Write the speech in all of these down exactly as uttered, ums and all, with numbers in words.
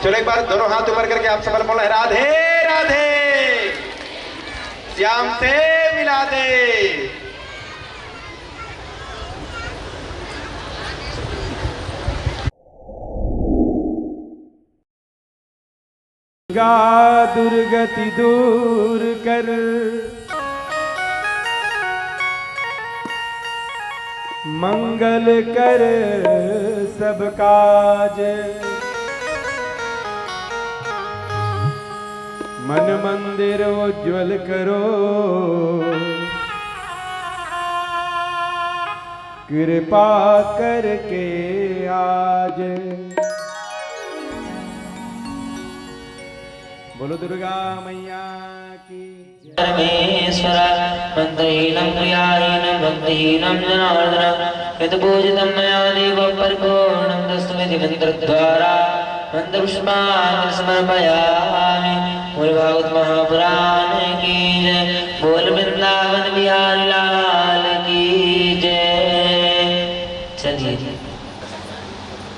चलो, एक बार दोनों हाथ ऊपर करके आप सब बोलो, "राधे राधे।" श्याम से मिला दे। गंगा दुर्गति दूर कर, मंगल कर सब काज। मन मंदिर उज्जवल करो, कृपा करके आज। बोलो दुर्गा मैया की। परमेश्वर, मन्त्रहीनं क्रियाहीनं भक्तिहीनं जनार्दन, यत्पूजितं मया देव परिपूर्णं तस्मै मंत्रद्वारा मन्त्रपुष्पाञ्जलि समर्पयामि। बोल भागवत महापुराण की जय, बोल वृंदावन बिहारी लाल की जय। चलिए।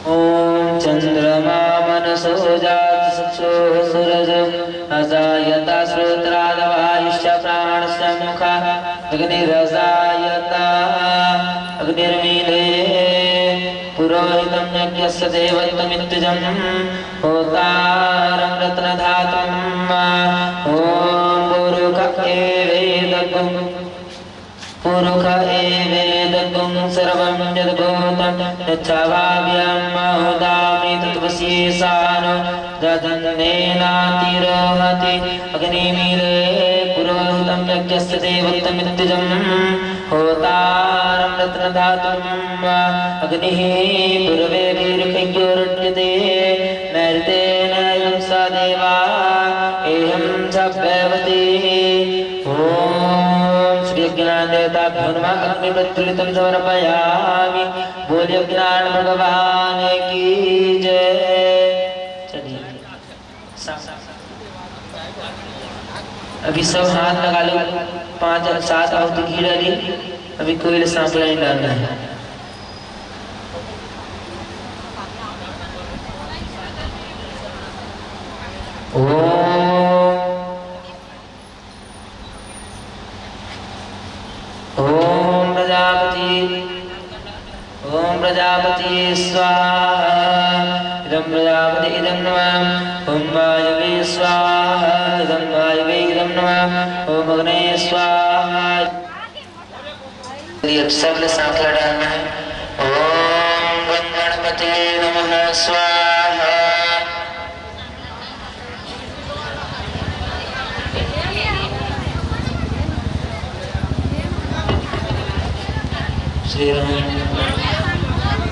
ॐ चन्द्रमा मनसो जातचक्षुः सूरजो अजायता श्रोत्रादवायुश्च प्राणस्य मुखा अग्निरजायता अग्निर्मीळे पुरोहितं यज्ञस्य देवत्वमित्यजं होतारं रत्नधातुम्। ॐ पुरुख एवेदगुं पुरुख एवेदगुं सर्वं यद्भूतं यच्छावाभ्यं माहुदामि तत्त्वशेषाणो जातन्नेनातिरोहति अग्निमीळे पुरोहितं यज्ञस्य देवत्वमित्यजं होतारं रत्नधातुम्। अग्निः पूर्वेभिरुखयोरट्यते नैरृतेन इदं स देवा एहं सव्यवति। ॐ श्री अग्निनारायण देवताभ्यो नमः। अग्नि प्रज्वलितं समर्पयामि। बोलिए अग्निनारायण भगवान की जय। चलिए। अभी सब हाथ लगा लो, पांच सात आहुति घी डाली। अभी कोई सांकला नहीं डालना है। ओम ओम प्रजापति, ओम प्रजापति स्वाहा। इदं प्रजापति इदं नमः। ओम वायवे स्वाहा। इदं वायवे इदं नमः। ओम अग्ने स्वाहा। ये सब ने सांकला डालना है। ओम गण गणपति नमः स्वाहा। श्री राम।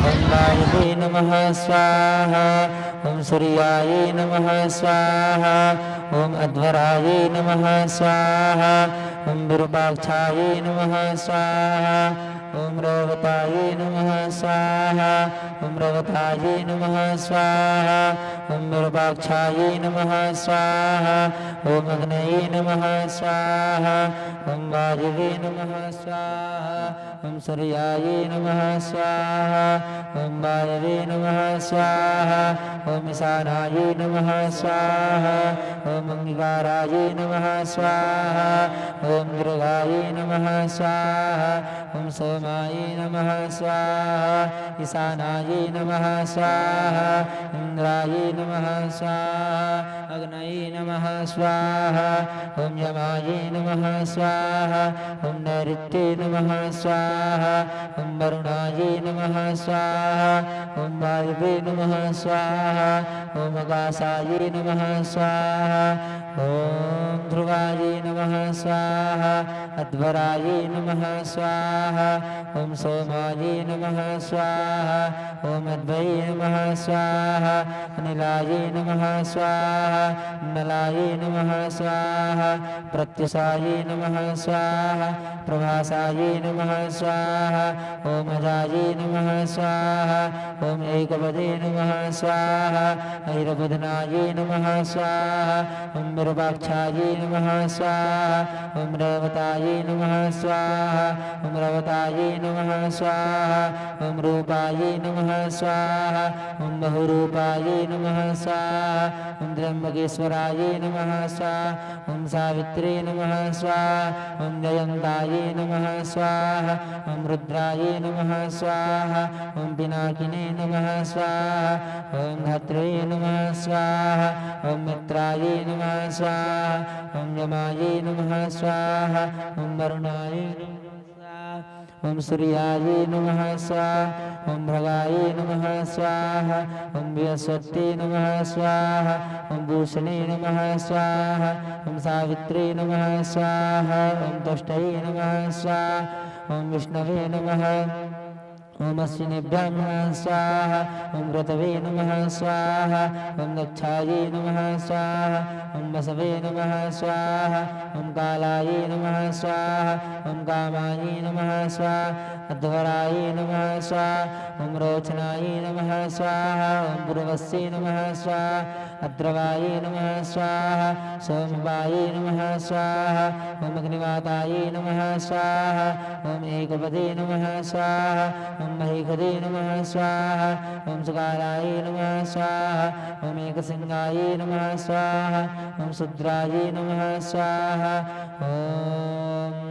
ओम वायवे नमः स्वाहा। ओम सूर्याय नमः स्वाहा। ओम अध्वराय नमः स्वाहा। ओम विरूपाक्षाय नमः स्वाहा। ओम रौवताय नमः स्वाहा। ओम रौवताय नमः स्वाहा। ओम विरूपाक्षाय नमः स्वाहा। ओम अग्नये नमः स्वाहा। ओम वायवे नमः स्वाहा। ओम सूर्याय नमः स्वाहा। ओम वायवे नमः स्वाहा। ओम ईशानाय नमः स्वाहा। ओम अंगिकाराय नमः स्वाहा। ओम दुर्गाय नमः स्वाहा। ओम सोमाय नमः स्वाहा। ईशानाय नमः स्वाहा। इंद्राय नमः स्वाहा। अग्नये नमः स्वाहा। ओम यमाय नमः स्वाहा। ओम नैरृत्ये नमः स्वाहा। ओम वरुणाय नमः स्वाहा। ओम वायवे नमः स्वाहा। ओम आकाशाय नमः स्वाहा। ओम ध्रुवाय नमः स्वाहा। अध्वराय नमः स्वाहा। ओम सोमाय नमः स्वाहा। ओम अध्वये नमः स्वाहा। अनिलाय नमः स्वाहा। नलाय नमः स्वाहा। प्रत्युषाय नमः स्वाहा। प्रभासाय नमः स्वाहा। ओम अजाय नमः स्वाहा। ओम एकपदे नमः स्वाहा। वीरवदनायै नमः स्वाहा। ॐ विरूपाक्षायै नमः स्वाहा। ॐ रेवतायै नमः स्वाहा। ॐ रवतायै नमः स्वाहा। ॐ रूपायै नमः स्वाहा। ॐ बहुरूपायै नमः स्वाहा। ॐ त्र्यम्बकेश्वरायै नमः स्वाहा। ॐ सावित्र्यै नमः स्वाहा। ॐ जयन्तायै नमः स्वाहा। ॐ रुद्रायै नमः स्वाहा। ॐ पिनाकिने नमः स्वाहा। ॐ धात्रे नमः स्वाहा। ॐ मित्रायै नमः स्वाहा। ॐ यमायै नमः स्वाहा। ॐ वरुणायै नमः स्वाहा। ॐ सूर्यायै नमः स्वाहा। ॐ भृगायै नमः स्वाहा। ॐ बृहस्पत्यै नमः स्वाहा। ॐ पूषणे नमः स्वाहा। ॐ सावित्रे नमः स्वाहा। ॐ त्वष्ट्यै नमः स्वाहा। ॐ विष्णवे नमः। ॐ अश्विनीभ्यां नमः स्वाहा। ॐ क्रतवे नमः स्वाहा। ॐ दक्षायै नमः स्वाहा। ॐ वसवे नमः स्वाहा। ॐ कालायै नमः स्वाहा। ॐ कामायै नमः स्वाहा। अध्वरायै नमः स्वाहा। ॐ रोचनायै नमः स्वाहा। ॐ पुरुवस्यै नमः स्वाहा। अद्रवायै नमः स्वाहा। सोमपायै नमः स्वाहा। ॐ अग्निवातायै नमः स्वाहा। ॐ एकपदे नमः स्वाहा। ॐ महीखदे नमः स्वाहा। ॐ सुकालायै नमः स्वाहा। ॐ एकसिंहायै नमः स्वाहा। ॐ शूद्रायै नमः स्वाहा। ॐ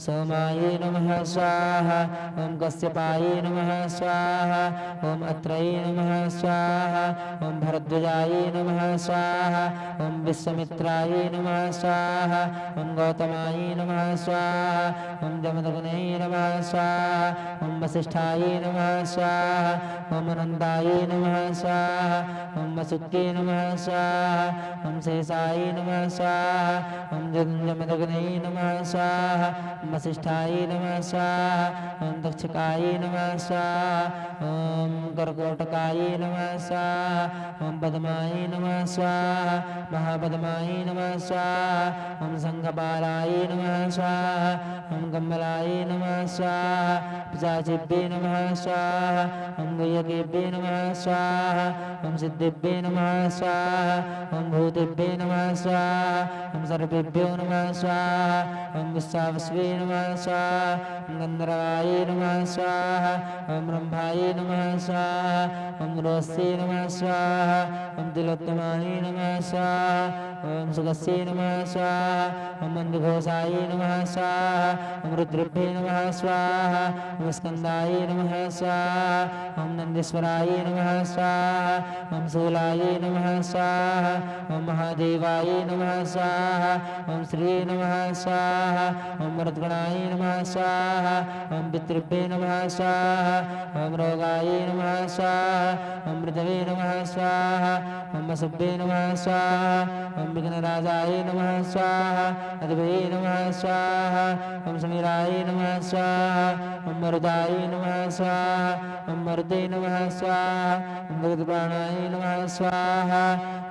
सोमायै नमः स्वाहा। ॐ कश्यपायै नमः स्वाहा। ॐ अत्रये नमः स्वाहा। ॐ भरद्वजायै नमः स्वाहा। ॐ विश्वामित्रायै नमः स्वाहा। ॐ गौतमायै नमः स्वाहा। ॐ जमदग्नये नमः स्वाहा। ॐ वसिष्ठायै नमः स्वाहा। ॐ अनन्तायै नमः स्वाहा। ॐ वसुक्ये नमः स्वाहा। ॐ शेषायै नमः स्वाहा। ॐ जम-, जमदग्नये नमः स्वाहा। ॐ वसिष्ठायै नमः स्वाहा। ॐ तक्षकायै नमः स्वाहा। ॐ कर्कोटकायै नमः स्वाहा। ॐ पद्मायै नमः स्वाहा। महापद्मायै नमः स्वाहा। ॐ शङ्खपालायै नमः स्वाहा। ॐ कम्बलायै नमः स्वाहा। पिशाचिभ्ये नमः स्वाहा। ॐ गुह्यकेभ्ये नमः स्वाहा। ॐ सिद्धेभ्ये नमः स्वाहा। ॐ भूतेभ्ये नमः स्वाहा। ॐ सर्पेभ्यो नमः स्वाहा। ॐ विश्वावसवे नमः स्वाहा। ॐ गन्धर्वायै नमः स्वाहा। ॐ ब्रह्मायै नमः स्वाहा। ॐ रोहस्ये नमः स्वाहा। ॐ तिलोत्तमायै नमः स्वाहा। ॐ सुखस्ये नमः स्वाहा। ॐ मन्दघोषायै नमः स्वाहा। ॐ रुद्रेभ्ये नमः स्वाहा। ॐ स्कन्दायै नमः स्वाहा। ॐ नन्दीश्वरायै नमः स्वाहा। ॐ शूलायै नमः स्वाहा। ॐ महादेवायै नमः स्वाहा। ॐ श्रिये नमः स्वाहा। ॐ वरदगणायै नमः स्वाहा। ॐ पितृभ्ये नमः स्वाहा। ॐ रोगायै नमः स्वाहा। ॐ मृतवे नमः स्वाहा। ॐ वसुभ्ये नमः स्वाहा। ॐ विघ्नराजायै नमः स्वाहा। अद्भये नमः स्वाहा। ॐ समीरायै नमः स्वाहा। ॐ मरुदायै नमः स्वाहा। ॐ मरुते नमः स्वाहा। ॐ गगनबाणायै नमः स्वाहा।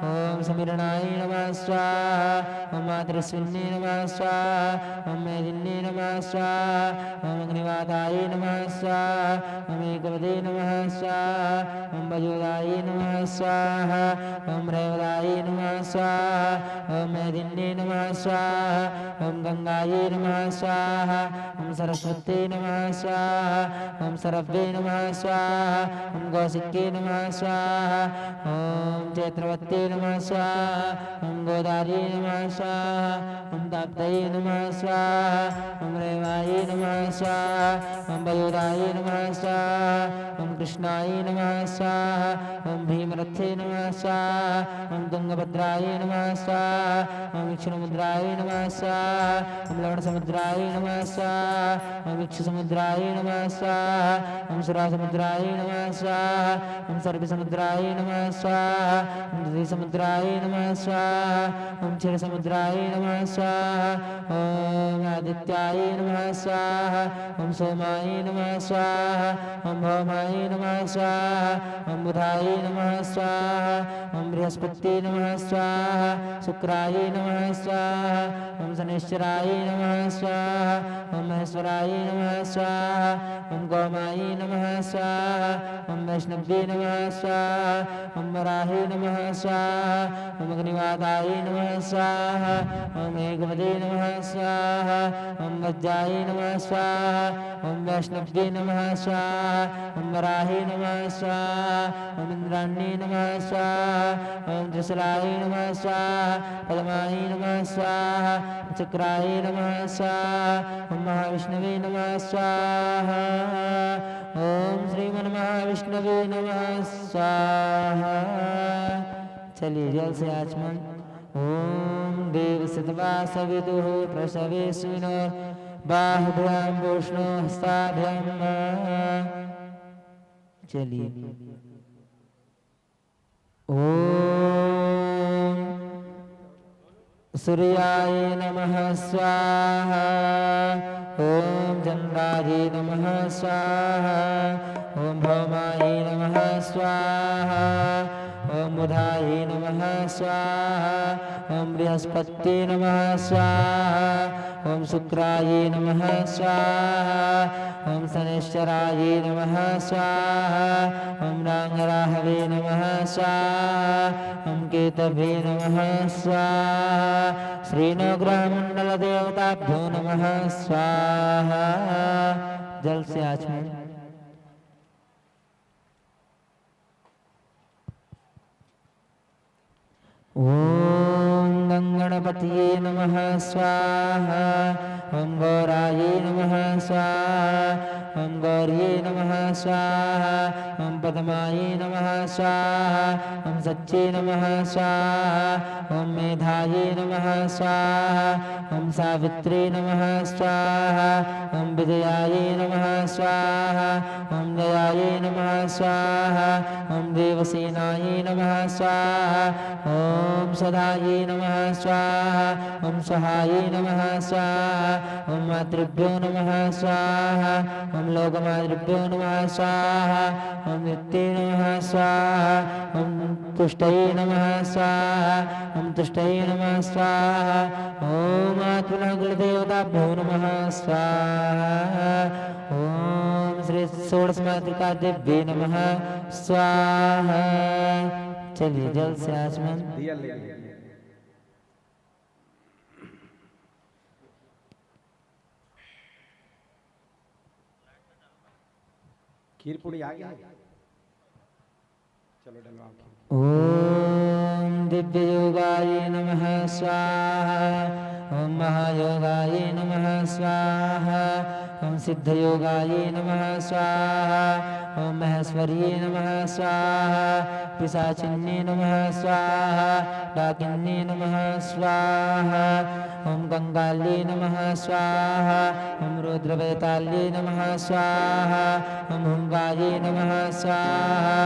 ॐ समीरणायै नमः स्वाहा। ॐ मातरश्विन्ये नमः स्वाहा। ॐ मेदिन्ये नमः स्वाहा। ॐ अग्निवातायै नमः स्वाहा। ॐ एकपदे नमः स्वाहा। ॐ वयोदायै नमः स्वाहा। ॐ रेवतायै नमः स्वाहा। ॐ मेदिन्ये नमः स्वाहा। ॐ गङ्गायै नमः स्वाहा। ॐ सरस्वत्यै नमः स्वाहा। ॐ सरभ्वे नमः स्वाहा। ॐ कौशिक्ये नमः स्वाहा। ॐ चैत्रवत्ये नमः स्वाहा। ॐ गोदार्यै नमः स्वाहा। ॐ ताप्तये नमः स्वाहा। ॐ रेवायै नमः स्वाहा। ॐ वयोदायै नमः स्वाहा। ॐ कृष्णायै नमः स्वाहा। ॐ भीमरथे नमः स्वाहा। ॐ तुङ्गभद्रायै नमः स्वाहा। ॐ विष्णुमुद्रायै नमः स्वाहा। ॐ लवणसमुद्रायै नमः स्वाहा। ॐ इक्षुसमुद्रायै नमः स्वाहा। ॐ सुरासमुद्रायै नमः स्वाहा। ॐ सर्पसमुद्रायै नमः स्वाहा। ॐ दधिसमुद्रायै नमः स्वाहा। ॐ क्षीरसमुद्रायै नमः स्वाहा। ॐ आदित्यायै नमः स्वाहा। ॐ सोमायै नमः स्वाहा। ॐ भौमायै नमः स्वाहा। ॐ बुधायै नमः स्वाहा। ॐ बृहस्पत्यै नमः स्वाहा। शुक्राय नमः स्वाहा। ओम शनिश्चराय नमः स्वाहा। ओम महेश्वराय नमः स्वाहा। ओम गोमाय नमः स्वाहा। ओम वैष्णव्ये नमः स्वाहा। ओम वराहे नमः स्वाहा। ओम अग्निवादाय नमः स्वाहा। ओम एकपदे नमः स्वाहा। ओम वज्राय नमः स्वाहा। ओम वैष्णव्ये नमः स्वाहा। ओम वराहे नमः स्वाहा। ओम इंद्राण्ये नमः स्वाहा। ओम त्रिशूलाय नमः स्वाहा। पद्माय नमः स्वाहा। चक्राय नमः स्वाहा। ओम महाविष्णवे नमः स्वाहा। ओम श्रीमन महाविष्णवे नमः स्वाहा। चलिए, जल से आचमन। ओम देव सतवा सवितुः प्रसवेस्मिनोर बाहुभ्याम विष्णु हस्ताभ्याम। चलिए। ओम सूर्याय नमः स्वाहा। ओम चंद्राय नमः स्वाहा। ओम भौमाय नमः स्वाहा। ओम बुधाय नमः स्वाहा। ओम बृहस्पति नमः स्वाहा। ओम शुक्राय नमः स्वाहा। ओम शनिश्चराय नमः स्वाहा। ओम नागराहवे नमः स्वाहा। ओम केतवे नमः स्वाहा। श्री नवग्रह मंडल देवताभ्यो नमः स्वाहा। जल से आचमन। ओम गंगणपतिये नमः स्वाहा। ओम गौराये नमः स्वाहा। ओम गौरिये नमः स्वाहा। ओम पद्माये नमः स्वाहा। ओम सच्चे नमः स्वाहा। ओम मेधाये नमः स्वाहा। ओम सावित्री नमः स्वाहा। ओम विजयाये नमः स्वाहा। ओम जयाये नमः स्वाहा। ओम देवसेनाये नमः स्वाहा। ओम सदाये नमः स्वाहा। ओम सहाये नमः स्वाहा। ओम मातृभ्यो नमः स्वाहा। ओम लोकमातृभ्यो नमः स्वाहा। ओम नित्ये नमः स्वाहा। ओम पुष्टये नमः स्वाहा। ओम तुष्टये नमः स्वाहा। ओम आत्मनः कुलदेवताभ्यो नमः स्वाहा। ओम श्री षोडश मातृका देव्ये नमः स्वाहा। चलिए, जल से आचमन। दिया ले लीजिए। खीर पूड़ी आ गया है? चलो, डलवाओ खीर। ओम दिव्य योगाय नमः स्वाहा। ओम महायोगाय नमः स्वाहा। ओम सिद्ध योगाय नमः स्वाहा। ओम महेश्वरीय नमः स्वाहा। पिशाचिन्ये नमः स्वाहा। डाकिन्ये नमः स्वाहा। ओम कंकाली नमः स्वाहा। ओम रुद्रवेताली नमः स्वाहा। ओम हुंगाई नमः स्वाहा।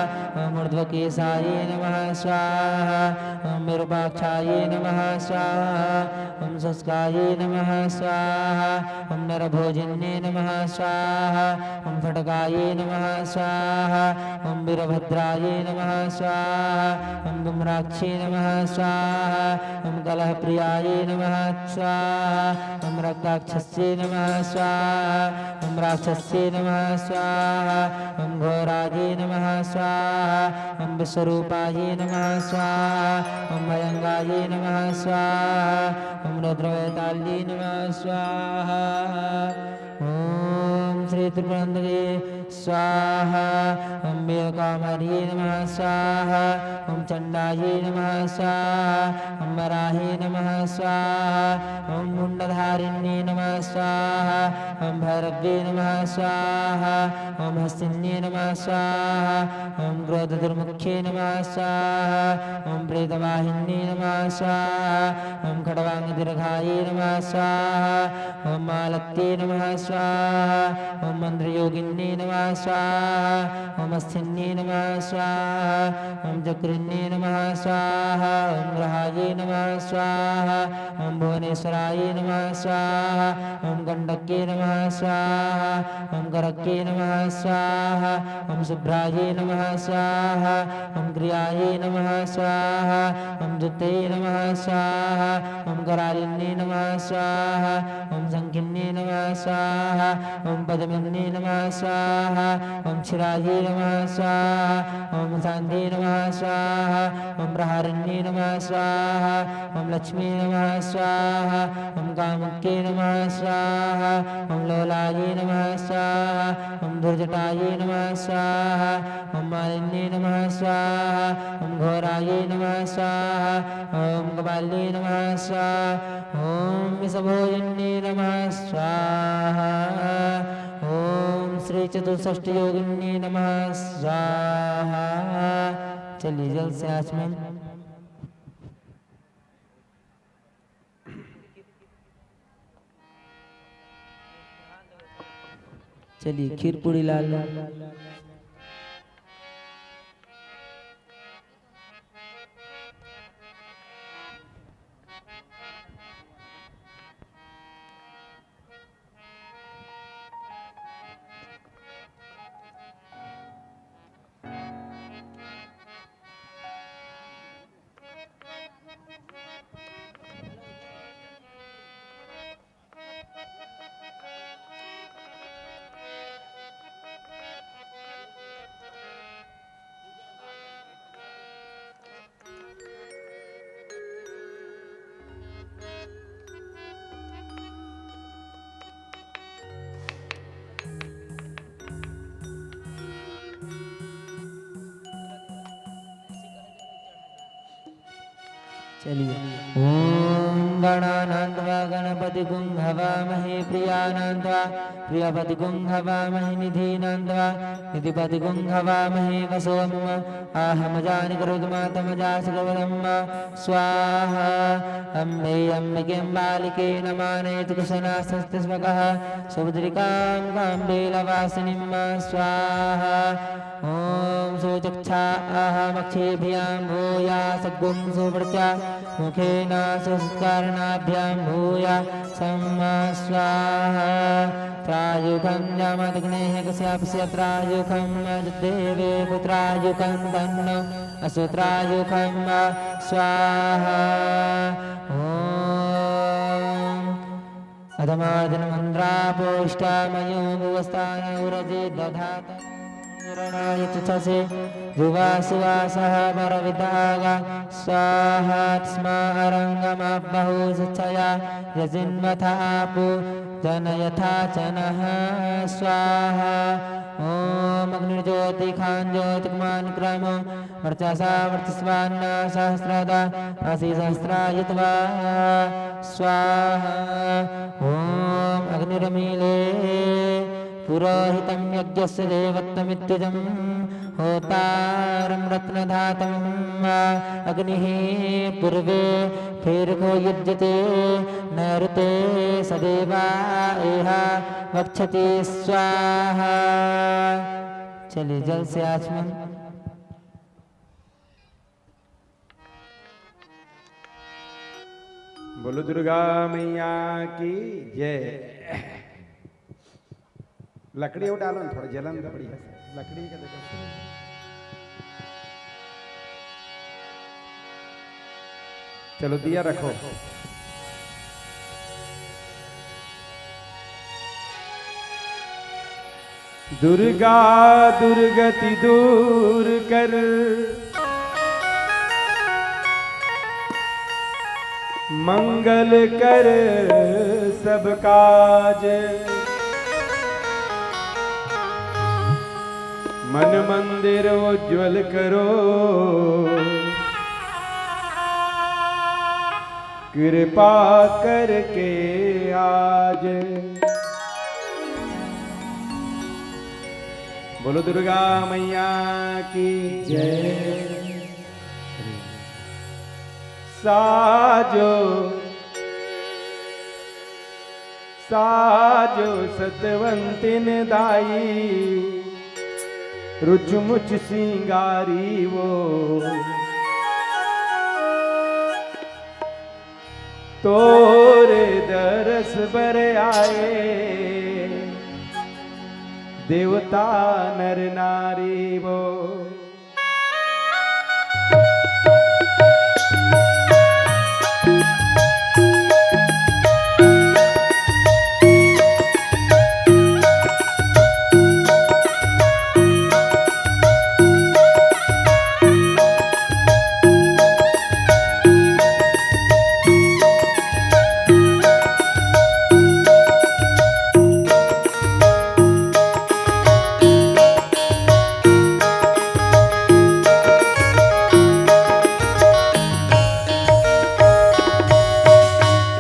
ओम ऊर्ध्वकेशाई नमः स्वाहा। ओम विरूपाक्षाई नमः स्वाहा। ओम शुष्काई नमः स्वाहा। ओम नरभोजिन्ये नमः स्वाहा। ओम फटकाई नमः स्वाहा। ओम वीरभद्राई नमः स्वाहा। ओम धूम्राक्षी नमः स्वाहा। ओम कलहप्रियाई नमः स्वाहा। ओम रक्ताक्षस्ये नमः स्वाहा। ओम राक्षस्ये नमः स्वाहा। ओम घोराये नमः स्वाहा। ओम विश्वरूपाये नमः स्वाहा। ओम भयंगाये नमः स्वाहा। ओम रुद्रवेताल्ये नमः स्वाहा। ओम श्री त्रिपुरांतके स्वाहा। ओम वीरकौमार्ये नमः स्वाहा। ओम चंडाये नमः स्वाहा। ओम वराहे नमः स्वाहा। ओम मुंडधारिण्ये नमः स्वाहा। ओम भैरव्ये नमः स्वाहा। ओम हस्तिन्ये नमः स्वाहा। ओम क्रोधदुर्मुख्ये नमः स्वाहा। ओम प्रेतवाहिन्ये नमः स्वाहा। ओम खट्वांगदीर्घाये नमः स्वाहा। ओम मालत्ये नमः स्वाहा। ओम मंत्रयोगिन्ये नमः स्वाहा। ओम अस्थिन्ये नमः स्वाहा। ओम चक्रिन्ये नमः स्वाहा। ओम ग्रहा नमः स्वाहा, ॐ भुवनेश्वराय नमः स्वाहा, ॐ गण्डक्ये नमः स्वाहा, ॐ करक्ये नमः स्वाहा, ॐ शुभ्राय नमः स्वाहा, ॐ क्रियाय नमः स्वाहा, ॐ जुत्तये नमः स्वाहा, ॐ करालिन्ये नमः स्वाहा, ॐ शङ्खिन्ये नमः स्वाहा, ॐ पद्मिन्ये नमः स्वाहा, ॐ क्षीराय नमः स्वाहा, ॐ शान्ते नमः स्वाहा, ॐ प्रहारिण्ये नमः स्वाहा, ॐ लक्ष्मी नमः स्वाहा, ॐ कामुक्ये नमः स्वाहा, ॐ लोलाय नमः स्वाहा, ॐ दुर्जटाय नमः स्वाहा, ॐ मालिन्ये नमः स्वाहा, ॐ घोराय नमः स्वाहा, ॐ कपालिन्ये नमः स्वाहा, ॐ विषभोजिन्ये नमः स्वाहा, ॐ श्री चतुष्षष्टि योगिन्ये नमः स्वाहा। चलिए जल से आचमन। चलिए खीर पूड़ी ला लो। चलिए। ॐ गणानां त्वा गणपतिगुं हवामहे, प्रियाणां त्वा प्रियपतिगुं हवामहे, निधीनां त्वा निधिपतिगुं हवामहे। वसो मम आहमजानि करोतु मा तमजासि करोतु मा स्वाहा। अम्बे अम्बिके अम्बालिके नमानयतु कुशनासस्ति स्वकः। सुभद्रिकां कां बेलवासिनीं मा स्वाहा। ॐ सुचक्षा आहमक्षेभ्यां भूया सग्गुं सुवर्चा मुखेन सुस्करणाभ्यां भूया सम्मा स्वाहा। त्रायुखं जामदग्नेः कश्यपस्य त्रायुखं देवे पुत्रायुखं तन्नो असुत्रायुखं स्वाहा। ॐ अधमार्जनमन्त्रापोष्टामयो भुवस्थानौरजे दधात। रणाय चक्षसे जुवासुवासः परविदागा स्वाहा। तस्मा अरङ्गमब्बहु सच्छया यजिन्वथा पूजनयथा च नः स्वाहा। ॐ अग्निर्ज्योतिखाञ्ज्योतिकमानक्रमो वर्चसा वर्चस्वान्ना सहस्रदा असि सहस्रायित्वा स्वाहा। ॐ अग्निरमीले पुरोहितं यज्ञस्य देवत्वमित्यजं होतारं रत्नधातवं अग्निः पूर्वे फेरको युज्यते नैऋते सदेवा एहा वक्षति स्वाहा। चलिए जल से आचमन। बोलो दुर्गा मैया की जय। लकड़ी अउ डालो ना, थोड़ा जलन बढ़िया से। लकड़ी का देखो। चलो दिया रखो। दुर्गा दुर्गति दूर कर, मंगल कर सब काज। मन मंदिर उज्जवल करो, कृपा करके आज। बोलो दुर्गा मैया की जय। साजो साजो सतवंतिन दाई, रुचि मुचि सिंगारी वो। तोरे दरस बर आए, देवता नर नारी वो।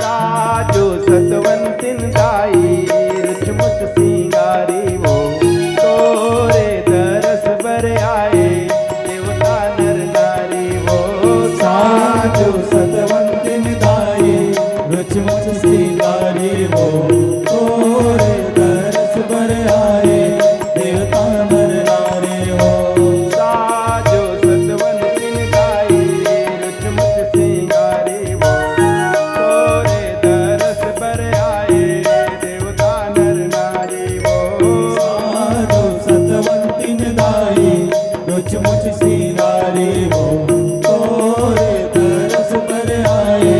साजो सतवंतिन दाई, रुचमुच सिंगारी वो, तोरे दरस बर आए, देवता नर नारी वो। साजो सतवंतिन दाई, रुचमुच सिंगारी वो, तोरे दरस बर आए, देवता नर नारी वो। साजो सतवंतिन दाई, रुचमुच सिंगारी वो, तोरे दरस बर आए, देवता नर नारी वो। साजो सतवंतिन दाई, रुचमुच सिंगारी वो, तोरे दरस बर आए,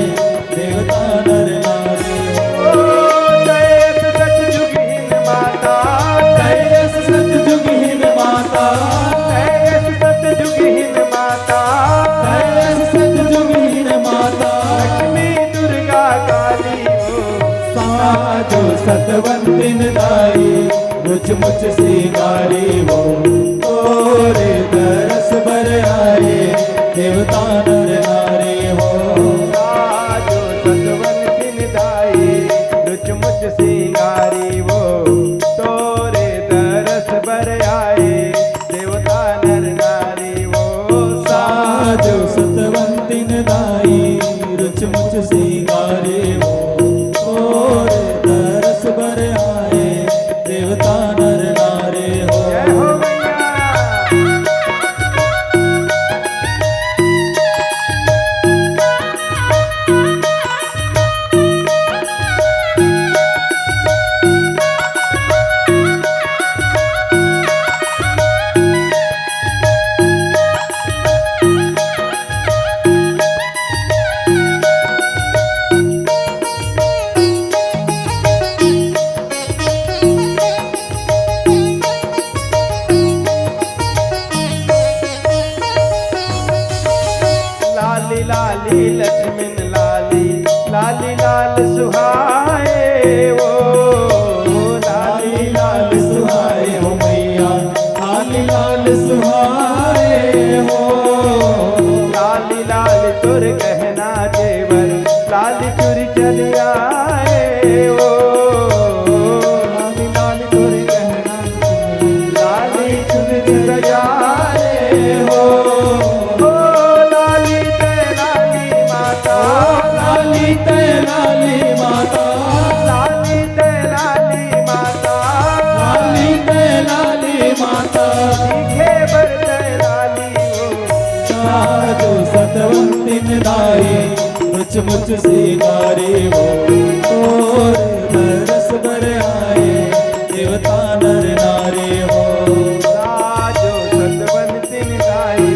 देवता नर नारी वो। जय सतयुगहीन माता, जय सतयुगहीन माता, जय सतयुगहीन माता, जय सतयुगहीन माता, लक्ष्मी दुर्गा काली वो। साजो सतवंतिन दाई, रुचमुच सिंगारी वो, तोरे दरस बर आए, देवता नर नारी वो। साजो सतवंतिन दाई, रुचमुच सिंगारी वो, तोरे दरस बर आए, देवता नर नारी वो। साजो सतवंतिन दाई, रुचमुच सिंगारी वो, तोरे दरस बर आए, देवता नर नारी वो। जय हो मैया। लाली लाली लक्ष्मीन लाली, लाली लाल सुहाए वो। लाली लाल सुहाए हो मैया, लाली लाल सुहाए हो। लाली लाल तोर गहना जेवर, लाली चुरी चलिया ए वो। लाली लाल तोर गहना, लाली चुनरी सजाए हो। ओ लाली ते लाली माता, लाली ते लाली माता, लाली ते लाली माता, लाली ते लाली माता, दिखे बर ते लाली हो। साजो सतवंतिन दाई, रुचमुच सिंगारी वो, तोरे दरस बर आए, देवता नर नारी वो। साजो सतवंतिन दाई,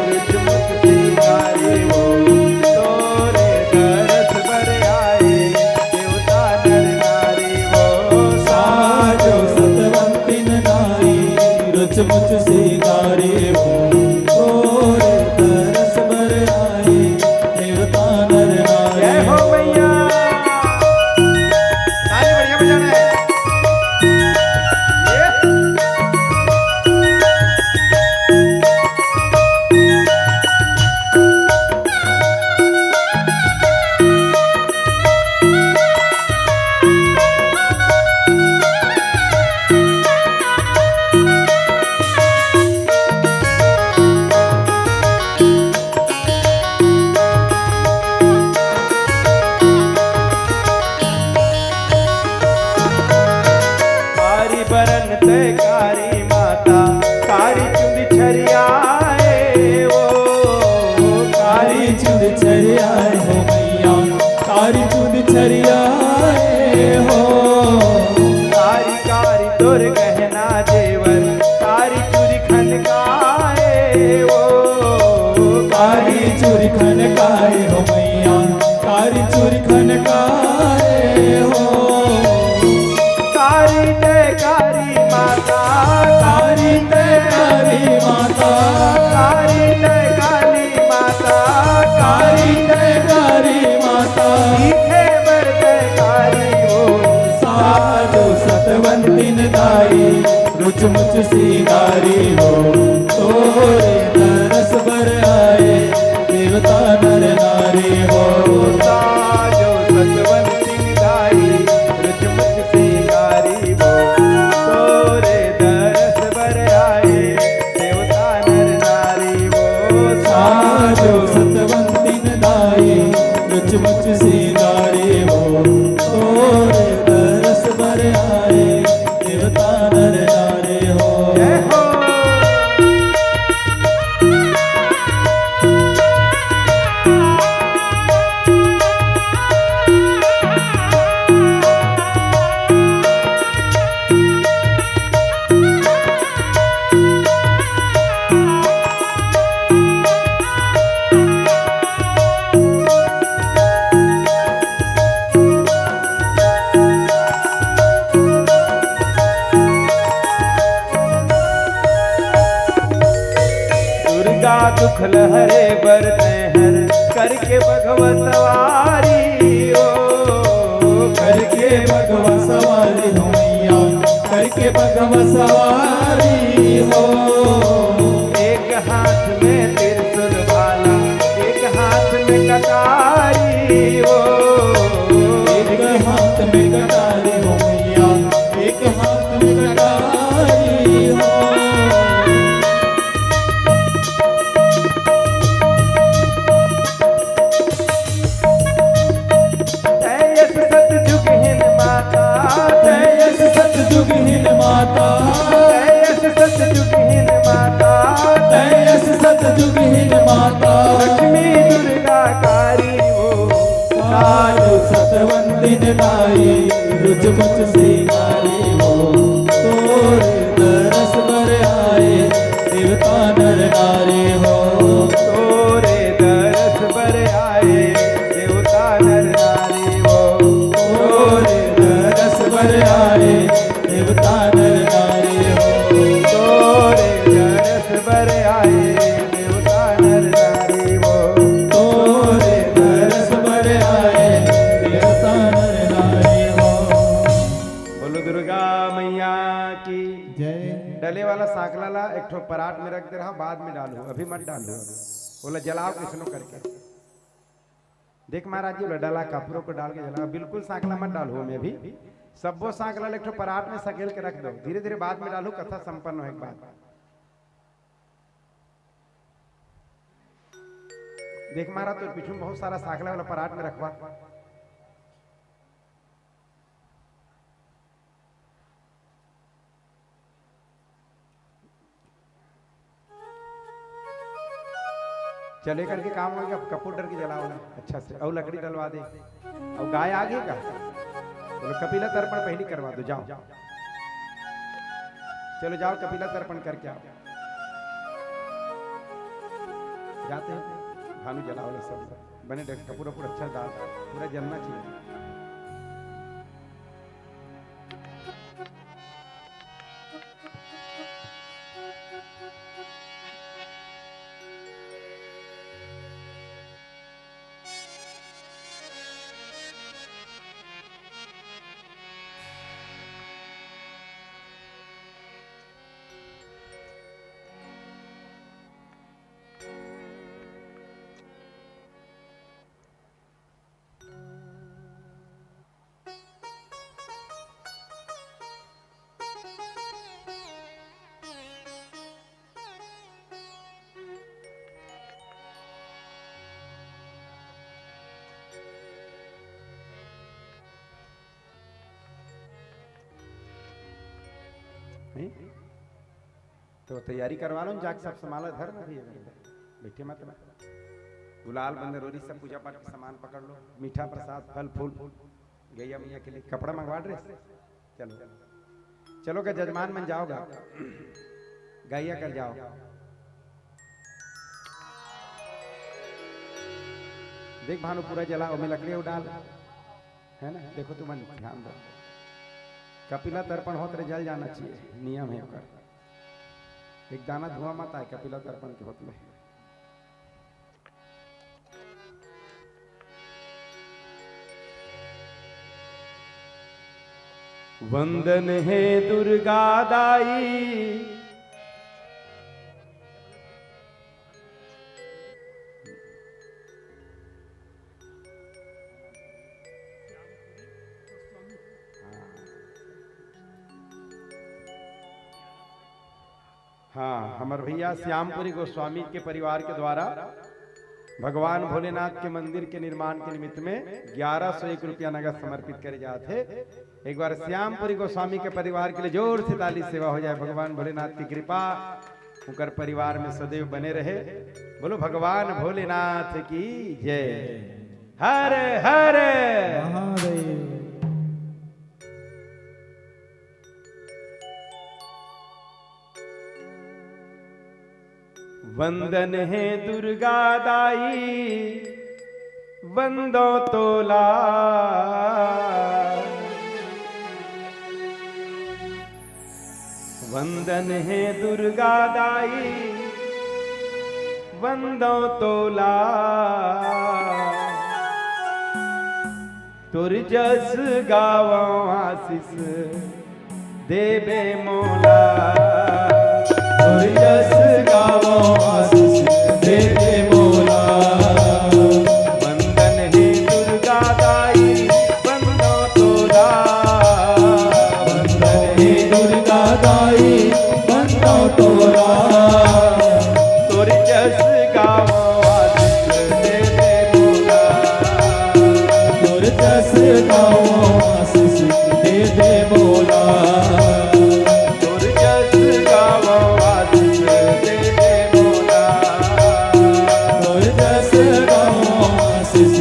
रुचमुच सिंगारी वो, तोरे दरस बर आए, देवता नर नारी वो। साजो सतवंतिन दाई, रुचमुच सिंगारी वो, तोरे दरस बर आए, देवता नर नारी। जय हो मैया। ताली बढ़िया बजाना है। ये। कारी बरन ते कारी माता, कारी चुंदी छरियाए ओ, कारी चुंदी छरियाए हो मैया, कारी चुंदी छरियाए हो। कारी कारी तोर गहना जेवर, कारी चूरी खनकाए हो। कारी चूरी खनकाए हो मैया, कारी चूरी खनकाए हो। कारी जयकारी माता, कारी जयकारी माता, कारी जयकारी माता, कारी जयकारी माता। दिखे बर जयकारी हो। साजो सतवंतिन दाई, रुच मुच सिंगारी हो। तोरे दरस बर आए, देवता नर नारी हो। साजो सतवंतिन दाई, रुच मुच सिंगारी हो। तोरे दरस बर आए, देवता नर नारी वो। साजो सतवंतिन दाई, रुच मुच सिंगारी वो। तोरे दरस बर आए, देवता नर नारी हो। जय हो। दुर्गा दुख लहरे बर तैहर, करके बघवा सवारी हो। करके बघवा सवारी हो मैया, करके बघवा सवारी हो। एक हाथ में त्रिशूल भाला, एक हाथ में कटारी हो। एक हाथ में कटारी हो मैया, एक हाथ में कटारी हो। तैं अस सतजुगहीन माता, तैं अस सतजुगहीन माता, तैं अस सतजुगहीन माता, तैं अस सतजुगहीन माता। लक्ष्मी दुर्गा कारी वो, साजो सतवंतिन दाई, रुच मुच सिंगारी वो। तोरे दरस बर आए, देवता नर नारी हो। तोरे दरस बर आए, देवता नर नारी हो। तोरे दरस बर आए, देवता नर नारी हो। तोरे दरस बर आए, देवता नर नारी हो। तोरे दरस बर आए, देवता नर नारी हो। बोलो दुर्गा मैया की जय। डले वाला सांकला ला एक ठो परात में रख दे रहा, बाद में डालू, अभी मत डालू। ओला जलाओ किसनो करके। देख महाराज जी, ओला डाला, कपड़ों को डाल के जलाओ, बिल्कुल सांकला मत डालू में अभी। सब्बो सांकला ला एक ठो परात में सकेल के रख दो, धीरे धीरे बाद में डालू, कथा संपन्न होए के बाद। देख महाराज, तो पीछू में बहुत सारा सांकला वाला परात में रखवा। चले करके काम हो गया, कपूर डर के जलाओ ना अच्छा से, और लकड़ी डलवा दे। और गाय आ गई का? बोलो, कपिला तर्पण पहली करवा दो, जाओ। चलो जाओ, कपिला तर्पण करके आओ। जाते हैं, भानु जलाओ ना सब, बने डर, कपूर वपूर अच्छा डाल, पूरा जलना चाहिए। नहीं? तो तैयारी करवा लो, जाके सब संभाला, धर ना भैया, बैठे मत ना। गुलाल बंदरोरी सब पूजा पाठ के सामान पकड़ लो, मीठा प्रसाद, फल फूल, गैया मैया के लिए कपड़ा मंगवा, ड्रेस। चलो, चलो गा जजमान मन, जाओ गा, गैया कर जाओ। देख भानु, पूरा जला, ओमे लकड़ी डाल, है ना? देखो तुमन ध्यान दो, कपिला तर्पण होत रहे, जल जाना चाहिए, नियम है ओकर। एक दाना धुआं मत आए कपिला तर्पण के होत ले। वंदन हे दुर्गा दाई। हाँ, हमर भैया श्यामपुरी गोस्वामी के परिवार के द्वारा भगवान भोलेनाथ के मंदिर के निर्माण के निमित्त में ग्यारह सौ एक रुपया नगद समर्पित करे जात हे। एक बार श्यामपुरी गोस्वामी के परिवार के लिए जोर से ताली, सेवा हो जाए, भगवान भोलेनाथ की कृपा उनकर परिवार में सदैव बने रहे। बोलो भगवान भोलेनाथ की जय। हर हर महादेव। वंदन हे दुर्गा दाई, वंदो तोला। वंदन हे दुर्गा दाई, वंदो तोला। तोर जस गावं आशीष देबे मोला। तोर जस गावं आशीष देबे मोला। वंदन हे दुर्गा दाई, वंदो तोला। वंदन हे दुर्गा दाई, वंदो तोला। तोर जस गावं आशीष देबे मोला। तोर जस गावं आशीष देबे मोला। तोर जस गावं आशीष देबे मोला। तोर जस गावं आशीष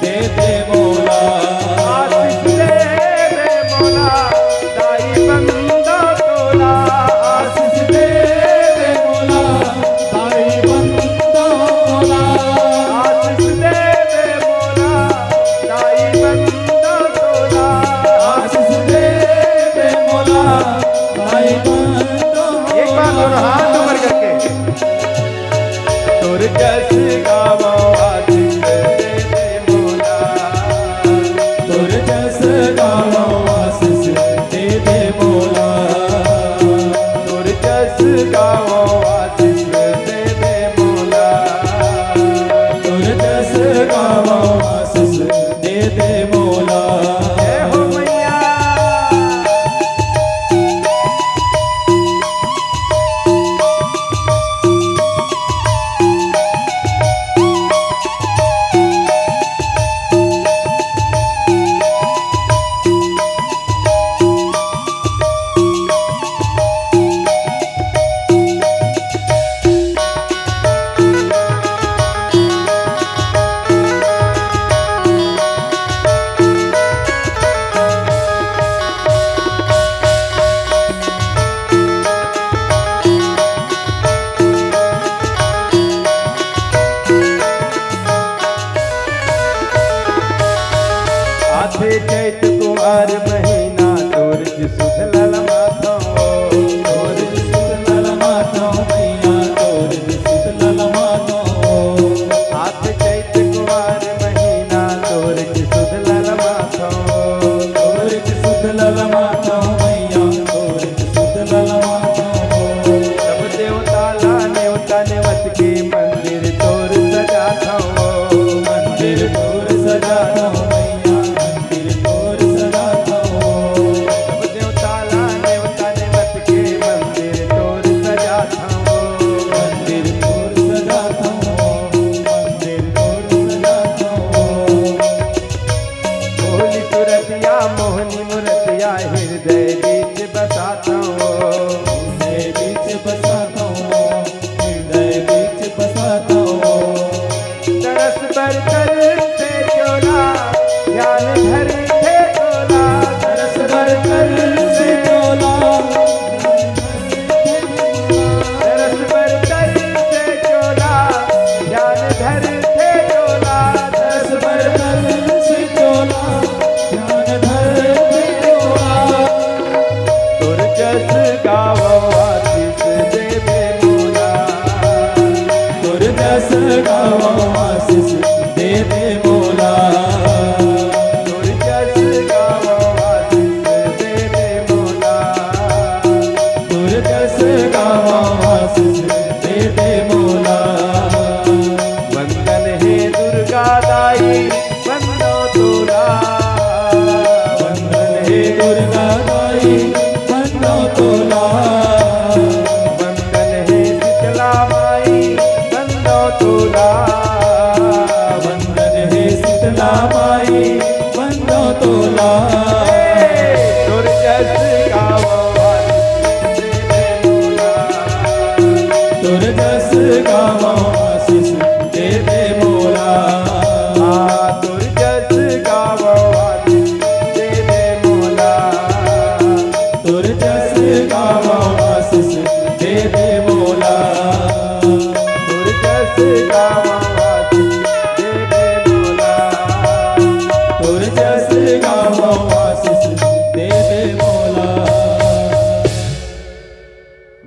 देबे मोला। आशीष देबे मोला, दाई वंदो तोला। आशीष देबे मोला, दाई वंदो तोला। आशीष देबे मोला, दाई वंदो तोला। आशीष देबे मोला, दाई वंदो तोला। एक बार दोनों हाथ ऊपर करके। तोर जस गावं आशीष देबे मोला। तोर जस गावं आशीष देबे मोला। तोर जस गावं आशीष देबे मोला। तोर जस गावं आशीष देबे मोला। जय हो मैया। आथे चैत कुंवार महीना, तोर सुध ललमाथंव। तोर सुध ललमाथंव मैया, तोर सुध ललमाथंव। आथे चैत कुंवार महीना, तोर सुध ललमाथंव। तोर सुध ललमाथंव मैया, तोर सुध ललमाथंव। सब देवता ला नेवता नेवत के मंदिर तोर सजाथंव। मंदिर तोर सजाथंव मैया, मंदिर तोर सजाथंव। सब देवता ला नेवता नेवत के मंदिर तोर सजाथंव। मंदिर तोर सजाथंव, मंदिर तोर सजाथंव। भोली सुरतिया मोहनी मुरतिया हृदय तोर जस गावो आशीष दे दे मोला। तोर जस गावो आशीष दे दे मोला। तोर जस गावो आशीष दे दे मोला। तोर जस गावो आशीष दे दे मोला।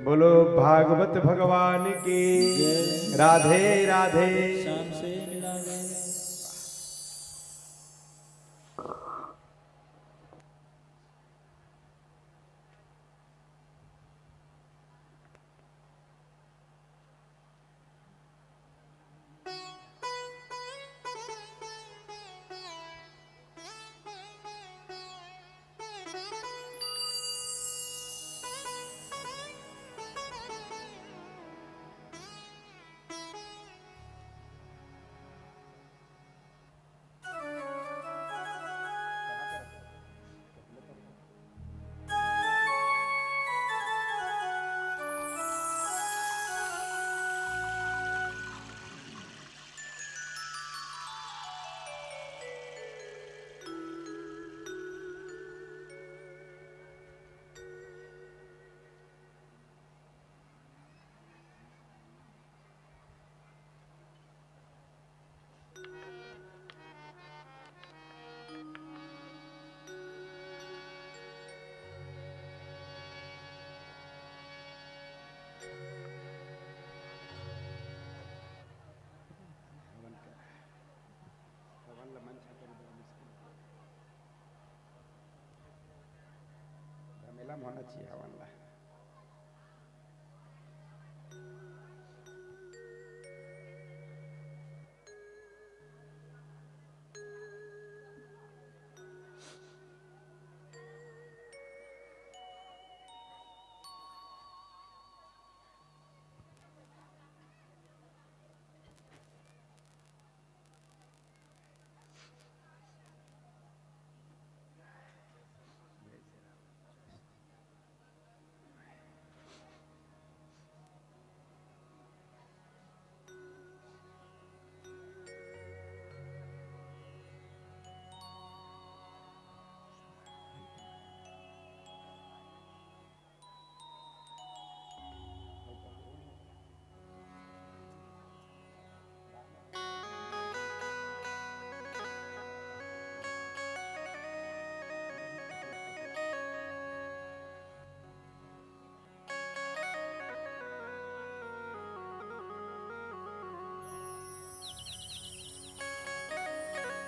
बोलो भागवत भगवान की। जय। राधे राधे। शाम से मिला दे। हवन ल मंच ह करे बड़ा मुश्किल। धमेला म होना चाहिए हवन ला।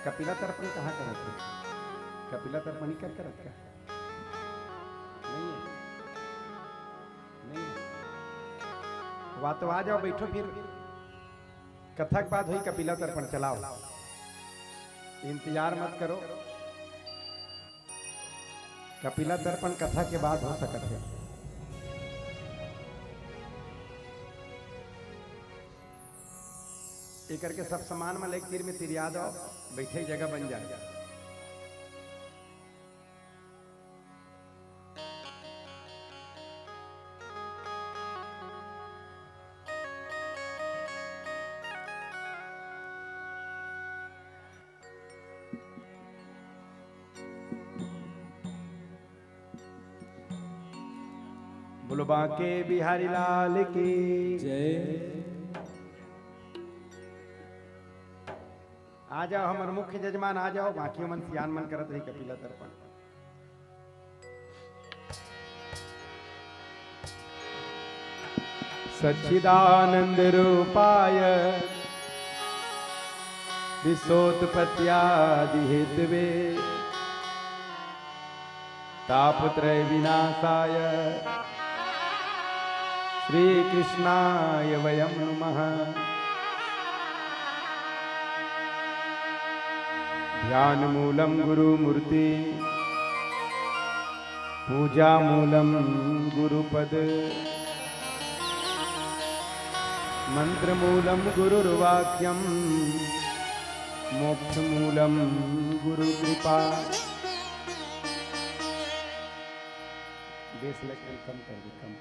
कपिला तर्पण कहाँ करत हे? कपिला तर्पण ही कर करत का? नहीं है। नहीं है। वा तो आ जाओ, बैठो फिर। कथा के बाद होई कपिला तर्पण, चलाओ। इंतजार मत करो। कपिला तर्पण कथा के बाद हो सकत हे। एकर के सब सामान मन ल एक तीर में तिरिया दो, बैठे के जगह बन जाए। बोलो बांके बिहारी लाल की। जय। आ जाओ हमर मुख्य जजमान, आ जाओ, बाकी मन सियान मन करत रही कपिला तर्पण। सच्चिदानंद रूपाय विश्वोत्पत्त्यादि हेतवे तापत्रय विनाशाय श्रीकृष्णाय वयं नुमः। ध्यानमूलं गुरुमूर्ति, पूजामूलं गुरुपद, मंत्रमूलं गुरुर्वाक्यं, मोक्षमूलं गुरुकृपा। बेस लेकिन कम कर दे, कम।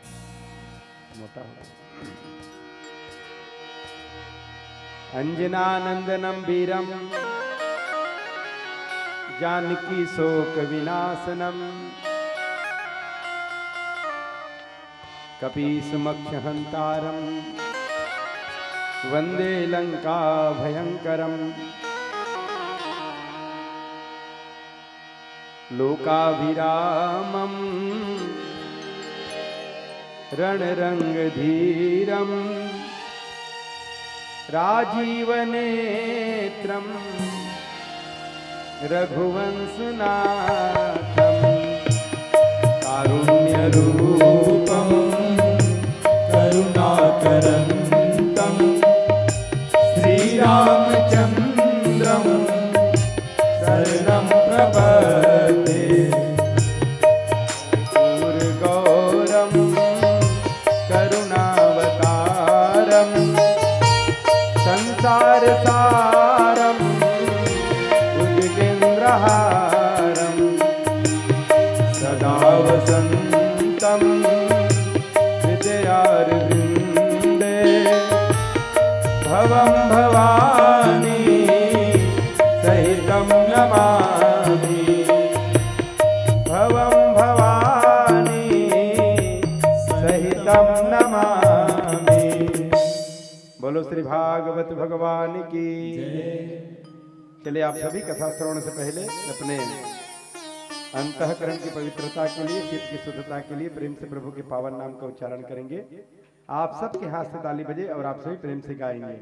मोटा हो रहा है। अंजनानंदनम वीरम जानकी शोक विनाशनम कपीसमक्षहंतारम वंदे लंका भयंकरम। लोकाभिरामम रणरंगधीरम राजीवनेत्रम रघुवंशनाथम। कारुण्यरूपम करुणाकरंतम श्रीरामचंद्रम शरणम प्रपद्ये। कर्पूरगौरम करुणावतारम संसारसारम भुजगेन्द्रहारम सदा वसंतम हृदयारविंदे। भवम भवानी सहितम नमामि। भवम भवानी सहितम नमामि। बोलो श्री भागवत भगवान की। चलिए, आप सभी कथा श्रवण से पहले अपने अंतःकरण की पवित्रता के लिए, चित्त की शुद्धता के लिए प्रेम से प्रभु के पावन नाम का उच्चारण करेंगे। आप सबके हाथ से ताली बजे और आप सभी प्रेम से गाएंगे।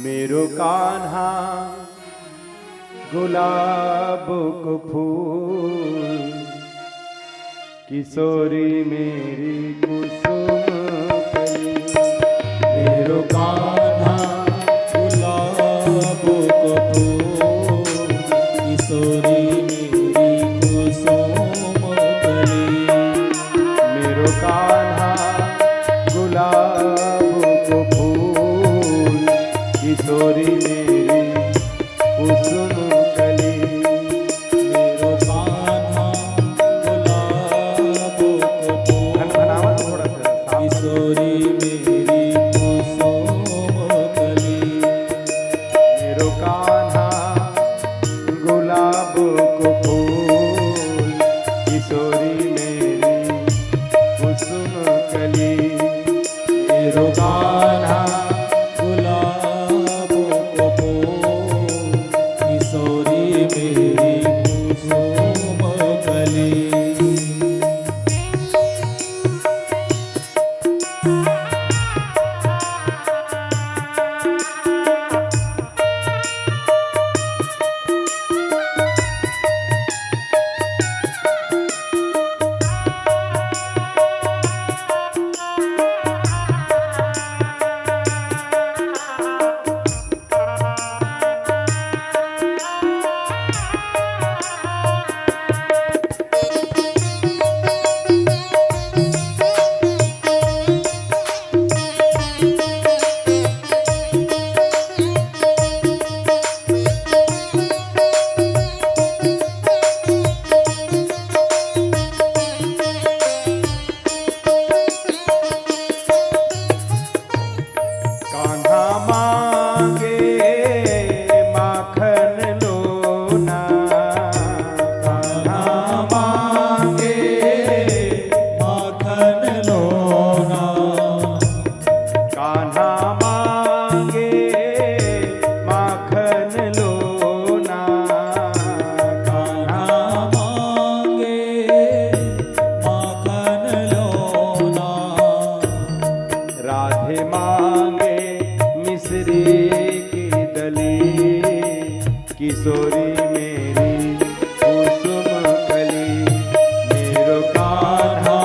मेरो कान्हा गुलाब को फूल, किशोरी मेरी कुसुम कली। मेरो कान्हा गुलाब को फूल, किशोरी मेरी कुसुम कली। मेरो कान्हा गुलाब को फूल, किशोरी मेरी कुसुम कली। मेरो कान्हा गुलाब को फूल, भनभनावा तो थोड़ा सा साफ। किशोरी मेरी कुसुम कली। मेरो कान्हा गुलाब को फूल, किशोरी मेरी कुसुम कली। मेरो कान्हा गुलाब को फूल, किशोरी मेरी कुसुम कली। कान्हा मांगे माखन लोना, कान्हा मांगे माखन लोना, कान्हा मांगे माखन लोना, कान्हा मांगे माखन लोना। राधे मांगे मिश्री की डली, किशोरी मेरी कुसुम कली। मेरो कान्हा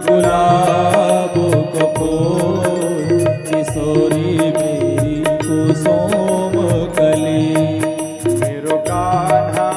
गुलाब को फूल, किशोरी मेरी कुसुम कली। मेरो कान्हा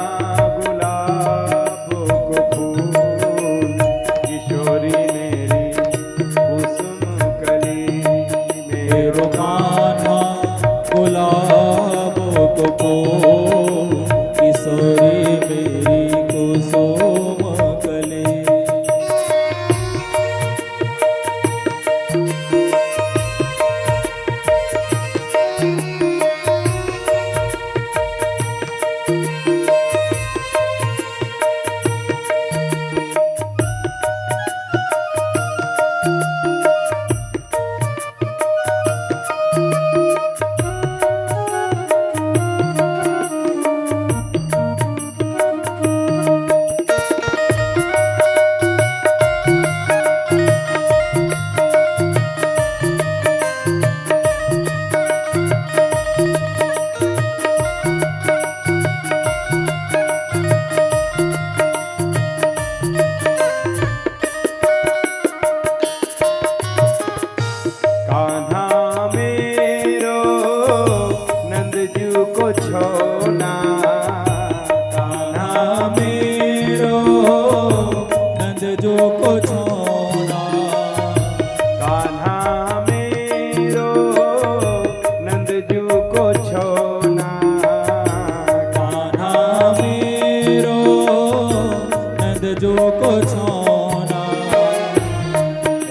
जो को छोना।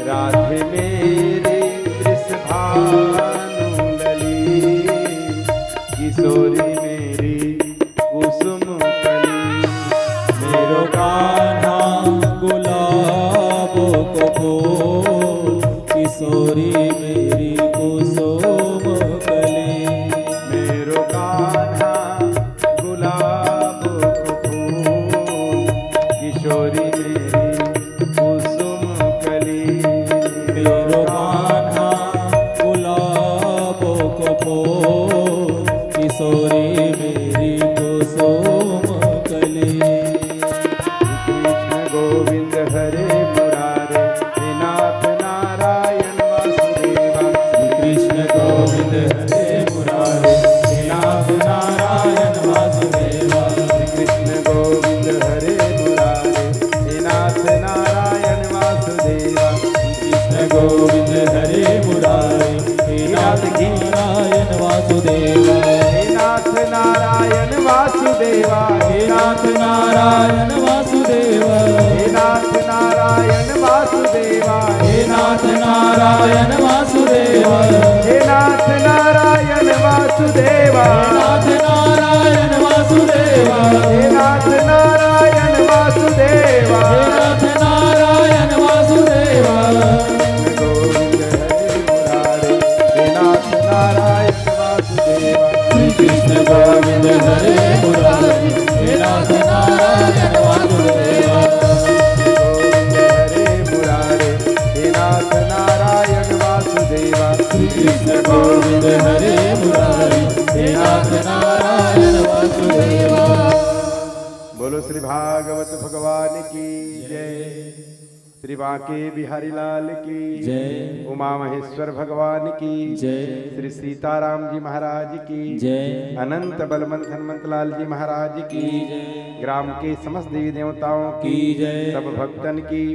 राधे मेरी वृषभानु लली, किशोरी मेरी कुसुम कली। मेरो कान्हा गुलाबों को फूल, किशोरी मेरी कुसुम कली। मेरो कान्हा गुलाब को फूल, किशोरी मेरी कुसुम कली। मेरो कान्हा गुलाब को फूल, किशोरी मेरी कुसुम कली। कृष्ण गोविंद हरे मुरारे, हे नाथ नारायण वासुदेवा। श्री कृष्ण गोविंद हरे मुरारे, हे नाथ नारायण वासुदेवा। श्री कृष्ण गोविंद हरे मुरारे, हे नाथ नारायण वासुदेवा। श्री कृष्ण गोविंद हरे मुरारे, हे नाथ नारायण वासुदेवा। हे नाथ नारायण वासुदेवा। हे नाथ नारायण वासुदेवा। हे नाथ नारायण वासुदेवा। हे नाथ नारायण वासुदेवा। हे नाथ नारायण वासुदेवा। हे नाथ नारायण वासुदेवा। हे नाथ नारायण वासुदेवा। हे नाथ नारायण वासुदेवा। गोविंद हरे मुरारे, हे नाथ नारायण वासुदेवा। श्री कृष्ण गोविंद हरे मुरारे, हे नाथ नारायण वासुदेवा। गोविंद हरे मुरारे, हे नाथ नारायण वासुदेवा। श्री कृष्ण गोविंद हरे मुरारे, हे नाथ नारायण वासुदेवा। बोलो श्री भागवत भगवान की जय। श्री बांके बिहारी लाल की जय। उमा महेश्वर भगवान की जय। श्री सीताराम जी महाराज की जय। अनंत बलवंत हनुमंत लाल जी महाराज की जय। ग्राम के समस्त देवी देवताओं की जय। सब भक्तन की,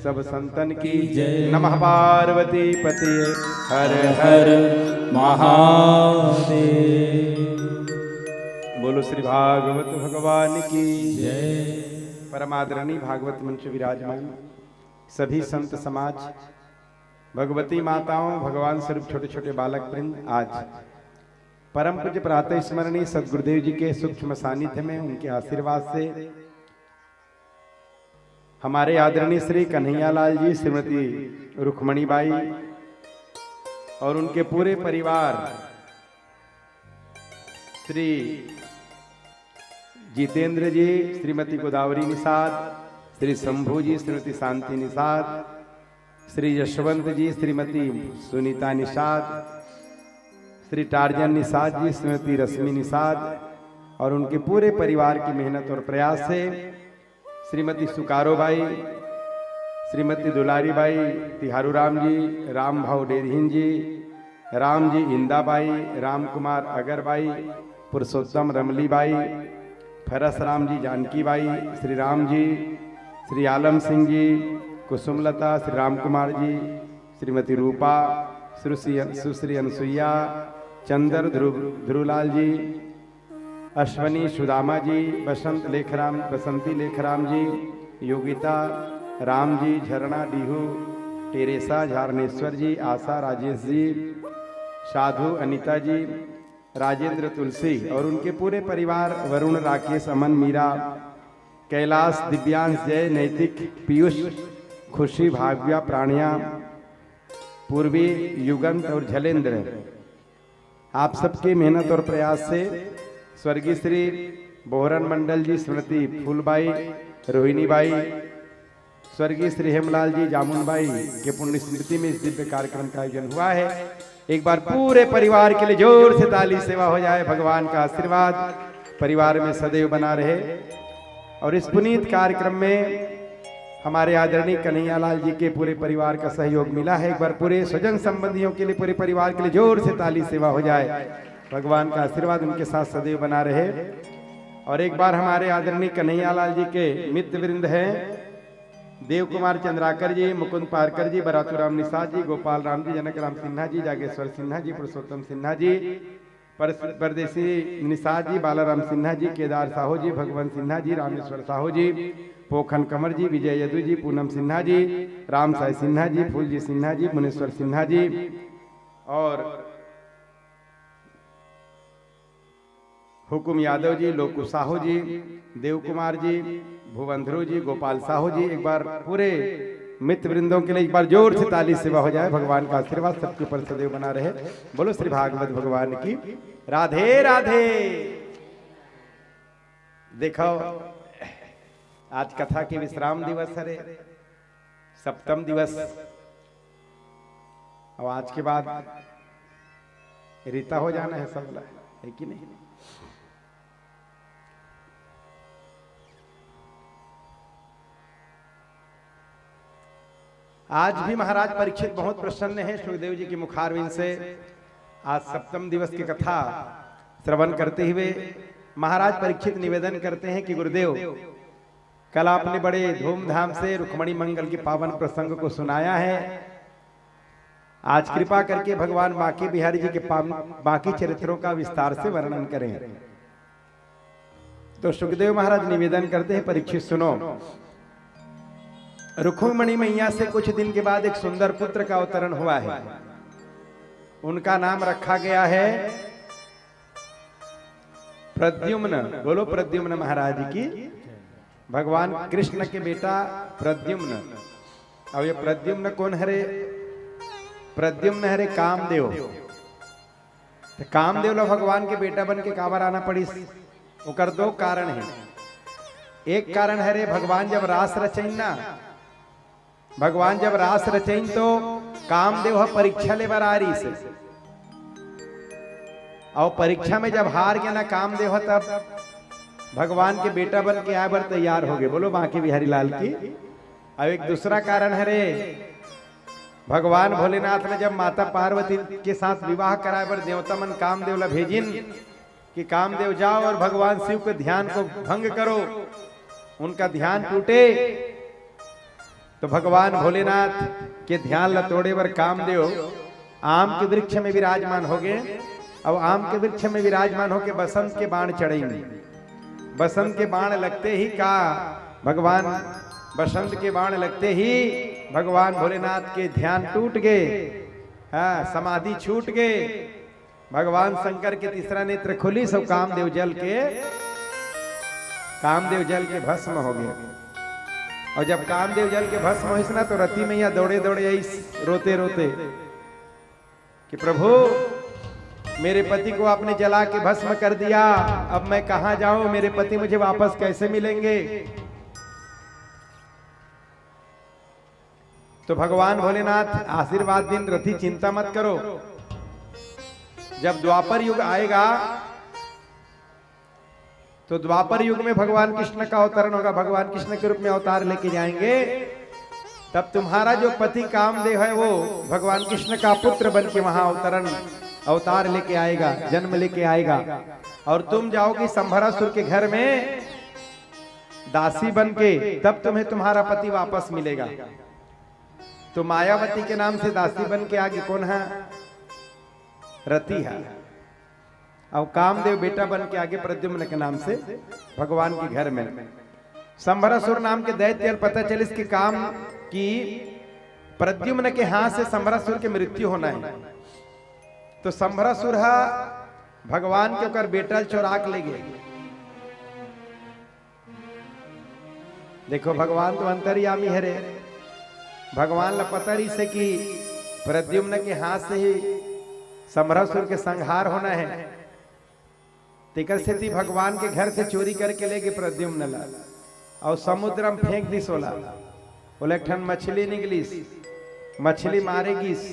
सब संतन की जय। नमः पार्वती पति हर हर महादेव। बोलो श्री भागवत भगवान की जय। परमादरणीय भागवत मंच विराजमान सभी संत समाज, भगवती माताओं, भगवान स्वरूप छोटे छोटे बालक वृंद, आज परम पूज्य प्रातः स्मरणीय सदगुरुदेव जी के सूक्ष्म सानिध्य में उनके आशीर्वाद से हमारे आदरणीय श्री कन्हैया लाल जी, श्रीमती रुक्मणी बाई और उनके पूरे परिवार, श्री जितेंद्र जी, श्रीमती गोदावरी निषाद, श्री शंभू जी, श्रीमती शांति निषाद, श्री यशवंत जी, श्रीमती सुनीता निषाद, श्री टार्जन निषाद जी, श्रीमती रश्मि निषाद और उनके पूरे परिवार की मेहनत और प्रयास से श्रीमती सुकारो बाई, श्रीमती दुलारी बाई, तिहारू राम जी, राम भाव डेरहिन जी, राम जी इंदा बाई, राम कुमार अगर बाई, पुरुषोत्तम रमली बाई, फरस राम जी जानकी बाई, श्री राम जी, श्री आलम सिंह जी, कुसुमलता, श्री राम कुमार जी, श्रीमती रूपा, सुश्री, सुश्री अनुसुईया, चंद्र ध्रुव, ध्रुवलाल जी, अश्वनी सुदामा जी, बसंत लेखराम, बसंती लेखराम जी, योगिता, राम जी, झरना डीहू, टेरेसा झारनेश्वर जी, आशा राजेश जी, साधु अनिता जी, राजेंद्र तुलसी और उनके पूरे परिवार, वरुण, राकेश, अमन, मीरा, कैलाश, दिव्यांश, जय, नैतिक, पीयूष, खुशी, भाव्या, प्राणिया, पूर्वी, युगंत और झलेंद्र, आप सबके मेहनत और प्रयास से स्वर्गीय श्री बोहरन मंडल जी, स्मृति फूलबाई, रोहिणी बाई, स्वर्गीय श्री हेमलाल जी जामुनबाई के पुण्य स्मृति में इस दिव्य कार्यक्रम का आयोजन हुआ है। एक बार पूरे परिवार के लिए जोर से ताली, सेवा हो जाए। भगवान का आशीर्वाद परिवार में सदैव बना रहे। और इस पुनीत कार्यक्रम में हमारे आदरणीय कन्हैया लाल जी के पूरे परिवार का सहयोग मिला है। एक बार पूरे स्वजन संबंधियों के लिए, पूरे परिवार के लिए जोर से ताली, सेवा हो जाए। भगवान का आशीर्वाद उनके साथ सदैव बना रहे। और एक बार हमारे आदरणीय कन्हैया लाल जी के मित्र वृंद हैं, देव कुमार चंद्राकर जी, मुकुंद पारकर जी, बरातू राम निषाद जी, गोपाल राम जी, जनक राम सिन्हा जी, जागेश्वर सिन्हा जी, पुरुषोत्तम सिन्हा जी, पर-, परदेसी निषाद जी, बालाराम सिन्हा जी, केदार साहू जी, भगवंत सिन्हा जी, रामेश्वर साहू जी, पोखन कंवर जी, विजय यदु जी, पूनम सिन्हा जी, राम साई सिन्हा जी, फूल जी सिन्हा जी, मुनेश्वर सिन्हा जी और हुकुम यादव जी, लोकू साहू जी, देव कुमार जी, भुवन ध्रुव जी, गोपाल साहू जी, एक बार पूरे मित्र वृंदों के लिए एक बार जोर से ताली सेवा हो जाए। भगवान का आशीर्वाद सबके ऊपर सदैव बना रहे। बोलो श्री भागवत भगवान की। राधे राधे। देखो, आज कथा के विश्राम दिवस हरे, सप्तम दिवस। अब आज के बाद रीता हो जाना है सबला, है कि नहीं? आज भी महाराज परीक्षित बहुत प्रसन्न है सुखदेव जी के मुखारविंद से। आज सप्तम दिवस की कथा श्रवण करते हुए महाराज परीक्षित निवेदन करते हैं कि गुरुदेव, कल आपने बड़े धूमधाम से रुक्मणी मंगल के पावन प्रसंग को सुनाया है। आज कृपा करके भगवान बांके बिहारी जी के पावन, बाकी चरित्रों का विस्तार से वर्णन करें। तो सुखदेव महाराज निवेदन करते हैं, परीक्षित सुनो। रुक्मणी मैया से कुछ दिन के बाद एक सुंदर पुत्र का अवतरण हुआ है। उनका नाम रखा गया है प्रद्युम्न। बोलो प्रद्युम्न महाराज की। भगवान कृष्ण के बेटा प्रद्युम्न। अब ये प्रद्युम्न कौन हरे? प्रद्युम्न हरे कामदेव। तो कामदेव ला भगवान के बेटा बन के काबर आना पड़िस? ओकर दो कारण है। एक कारण हरे, भगवान जब रास रचइन ना, भगवान जब रास रचइन तो कामदेव ह परीक्षा ले बर आ रहिस। और परीक्षा में जब हार गया ना कामदेव ह, तब भगवान के बेटा बन के आए बर तैयार हो गए। बोलो बांके बिहारी लाल की। अब एक दूसरा कारण हरे, भगवान भोलेनाथ ने जब माता पार्वती के साथ विवाह कराए बर देवता मन कामदेव ला भेजिन कि कामदेव जाओ और भगवान शिव के ध्यान को भंग करो, उनका ध्यान टूटे, तो भगवान भोलेनाथ के ध्यान ला तोड़े बर कामदेव आम के वृक्ष में विराजमान हो गए। अब आम के वृक्ष में विराजमान होके बसंत के बाण चढ़ेंगे। बसंत के बाण लगते ही का भगवान, बसंत के बाण लगते ही भगवान भोलेनाथ के ध्यान टूट गए, हाँ, समाधि छूट गए। भगवान शंकर के तीसरा नेत्र खुलिस, सब कामदेव जल के, कामदेव जल के भस्म हो गए। और जब कामदेव जल के भस्म होइस ना, तो रति मैया दौड़े दौड़े आइस रोते रोते कि प्रभु, मेरे पति को आपने जला के भस्म कर दिया, अब मैं कहाँ जाऊं, मेरे पति मुझे वापस कैसे मिलेंगे? तो भगवान भोलेनाथ आशीर्वाद दिन रथी, चिंता मत करो, जब द्वापर युग आएगा तो द्वापर युग में भगवान कृष्ण का अवतरण होगा, भगवान कृष्ण के रूप में अवतार लेके जाएंगे। तब तुम्हारा जो पति कामदेव है वो भगवान कृष्ण का पुत्र बन के वहां अवतरण, अवतार लेके आएगा, जन्म लेके आएगा। और तुम जाओगी संभरासुर के घर में दासी बन के, तब तुम्हें तुम्हारा पति वापस मिलेगा। तो मायावती के नाम से दासी बन के आगे कौन है? रति है। और कामदेव बेटा बन के आगे प्रद्युम्न के नाम से भगवान के घर में। संभरासुर नाम के दैत्य ल पता चलिस कि काम की प्रद्युम्न के हाथ से संभरासुर के मृत्यु होना है। तो संभरासुर हा भगवान के ओकर बेटा ल चोरा के ले गए। देखो, भगवान तो अंतर्यामी हरे। भगवान ला पता रहिस हे कि प्रद्युम्न के हाथ से ही संभरासुर के संहार होना है। तेकर सेती भगवान के घर से चोरी करके लेगे प्रद्युम्न ला, अउ समुद्र म फेंक दिस ओला। ओला एक ठन मछली निकलिस, मछली मारे गिस।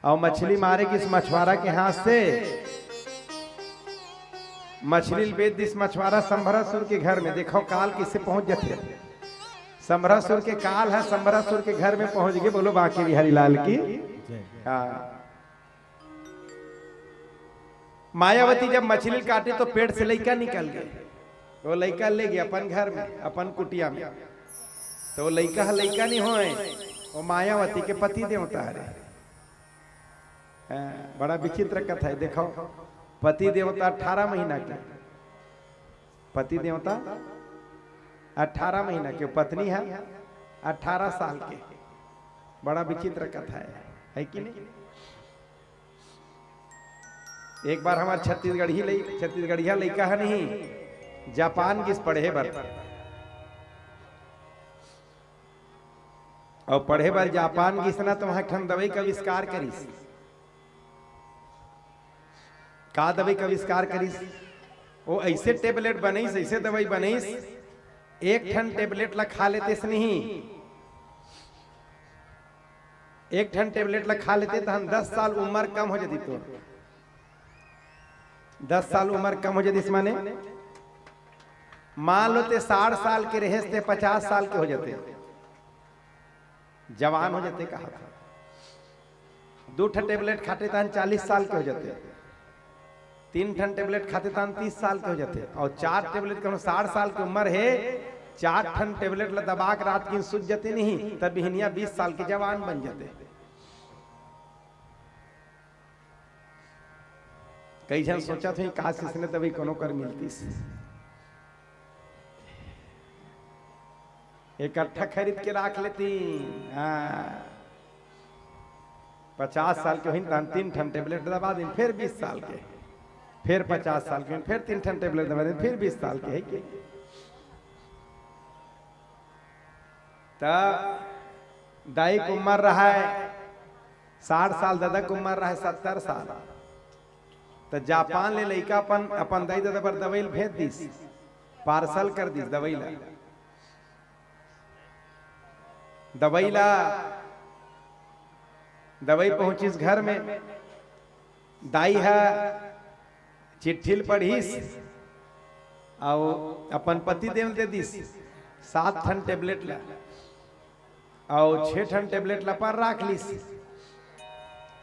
अउ मछली मारे गिस मछुआरा के हाथ से। मछली ल बेच दिस मछुआरा संभरासुर के घर में। देखो काल किसे पहुंच जथे। संभरासुर के काल ह संभरासुर के घर में पहुंच गे। बोलो बांके बिहारी लाल की। हाँ। मायावती जब मछली ल काटे तो पेट से लइका निकल गे। वो लइका ले गे अपन घर में, अपन कुटिया में। तो वो लइका ह लइका नहीं होय, वो मायावती के पति देवता हरे। बड़ा विचित्र कथा हे। देखो, पति देवता अठारह महीना के, पति देवता अठारह महीना के, पत्नी हे अठारह साल के। बड़ा विचित्र कथा हे, हे कि नहीं? एक बार हमर छत्तीसगढ़ी लइ-, छत्तीसगढ़िया लइका हे नहीं, जापान गिस पढ़े बर। अउ पढ़े बर जापान गिस ना, त वहां एक ठन दवई के आविष्कार करिस। का दवई के आविष्कार करिस? वो ऐसे टेबलेट बनइस, ऐसे दवई बनइस, एक ठन टेबलेट ला खा लेतेस नहीं, एक ठन टेबलेट ला खा लेते, तहन दस साल उम्र कम हो जाती। तो दस साल उम्र कम हो जाती, माने मान लो ते साठ साल के रहेस, ते पचास साल के हो जाते, जवान हो जाते। कहा, दू ठन टेबलेट खाते, तहन चालीस साल के हो जाते, तीन ठन टेबलेट खाते, तहन तीस साल के हो जाते, अउ चार टेबलेट, कहूं साठ साल के उम्र हे, चार ठन टेबलेट ला दबा के रात किन सुत जाते नहीं, तब बिहनिया बीस साल के जवान बन जाते। कई झन सोचत होही, काश इसने तभी कोनो कर मिलतीस, इकट्ठा खरीद के राख लेती। हाँ, पचास साल के होही, तहन तीन ठन टेबलेट दबा दिन, फिर बीस साल के, फिर पचास साल के, फिर तीन ठन टेबलेट दबा दिन, फिर बीस साल के, हे कि? त दाई के उम्र रहय साठ साल, ददा के उम्र रहय सत्तर साल। त जापान ले लइका अपन, अपन दाई ददा बर दवई ल भेज दिस, पार्सल कर दिस दवई ला। दवई ला, दवई पहुंचिस घर में, दाई ह चिट्ठी ल पढ़िस अउ अपन पति देव ल दे दिस, सात ठन टेबलेट ला, अउ छह ठन टेबलेट ला पर राख लिस।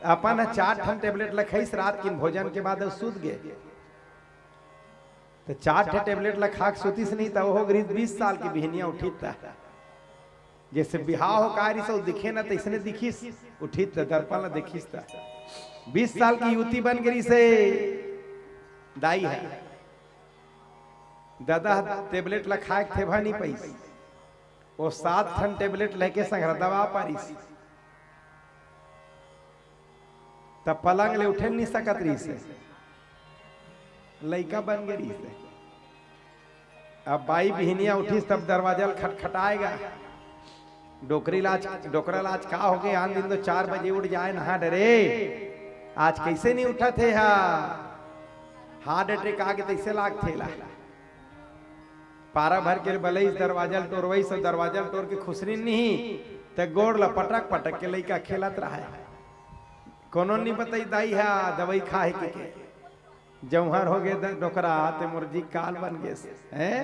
अपन ह चार ठन टेबलेट ला खइस, रात किन भोजन के बाद अउ सूत गे। त चार ठे टेबलेट ला खा के सुतिस नहीं, त ओहो गरीब बीस साल के बिहनिया उठिस त, जइसे बिहाव हो का रिस, अउ दिखे न तइसने दिखिस, उठिस त दर्पण ला देखिस त बीस साल के युवती बन गे रिस हे। दाई ह, ददा ह टेबलेट ला खाए के थेभा नहीं पाइस, वो सात ठन टेबलेट लेके संघरा दबा पारिस। त पलंग ले उठे नहीं सकत रहिस हे, लइका बन गे रहिस हे। अब बाई बिहनिया उठिस तब दरवाजा ल खटखटाए गा। डोकरी लाज, डोकरा लाज का होगे? आन दिन तो चार बजे उठ जाए, नहा डरे, आज कइसे नहीं उठत हे हा? हार्ट अटैक आगे तइसे लागथे ला। पारा भर के बलइस, दरवाजा ल टोरवइस, अउ दरवाजा ल टोर के खुसरिन नहीं, त गोड़ ल पटक पटक के लइका खेलत रहय। कोनो नहीं बताइस दाई हा दवई खाए के, के। जौहर होगे द-, डोकरा, ते मोर जी काल बन गेस, हैं?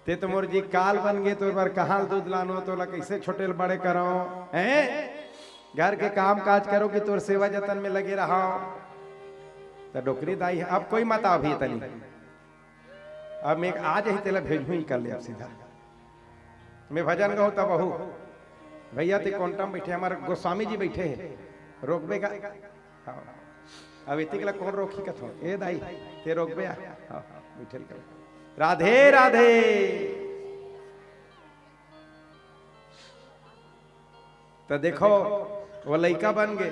ते तो मोर जी काल बन गे, तोर बर कहाँ ल दूध लानों, तोला कइसे छोटे ल बड़े करों, हैं? घर के काम काज करों कि तोर सेवा जतन में लगे रहों। त डोकरी दाई ह, अब कोई मत आव भई तनी। अब मैं आ जाही, तेला भेजहूं, कर ले अब सीधा। मैं भजन गाहूं तब बहू। भइया ते कोंटा म बइठे, हमर गोस्वामी जी बइठे हे, रोकबे का? हाँ। अब एतिक ला कोन रोकही कथों? ए दाई, ते रोकबे आ? हाँ, बइठे ल कर। राधे राधे। त देखो, वो लइका बन गे।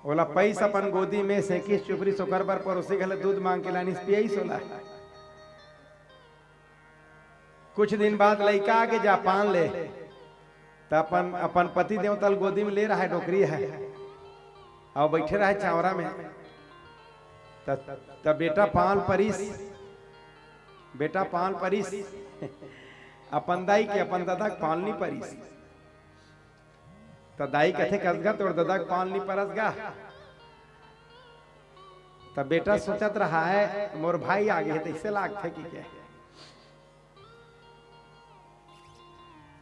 ओला पइस अपन गोदी में, सेंकिस चुपरिस, ओकर बर परोसिस, घले दूध मांग के लानिस, पियइस ओला। कुछ दिन बाद लइका आगे जापान ले, त अपन, अपन पति देवता ल गोदी में ले रहय, डोकरी ह, अउ बइठे रहय चांवरा में। त, त बेटा पांव ल परिस, बेटा पांव ल परिस, अपन दाई के, अपन ददा के पांव ल नहीं परिस। त दाई कथे, "कस गा, तोर ददा के पांव ल नहीं परस गा।" त बेटा सोचत रहय, "मोर भाई आगे हे, तइसे लागथे कि के?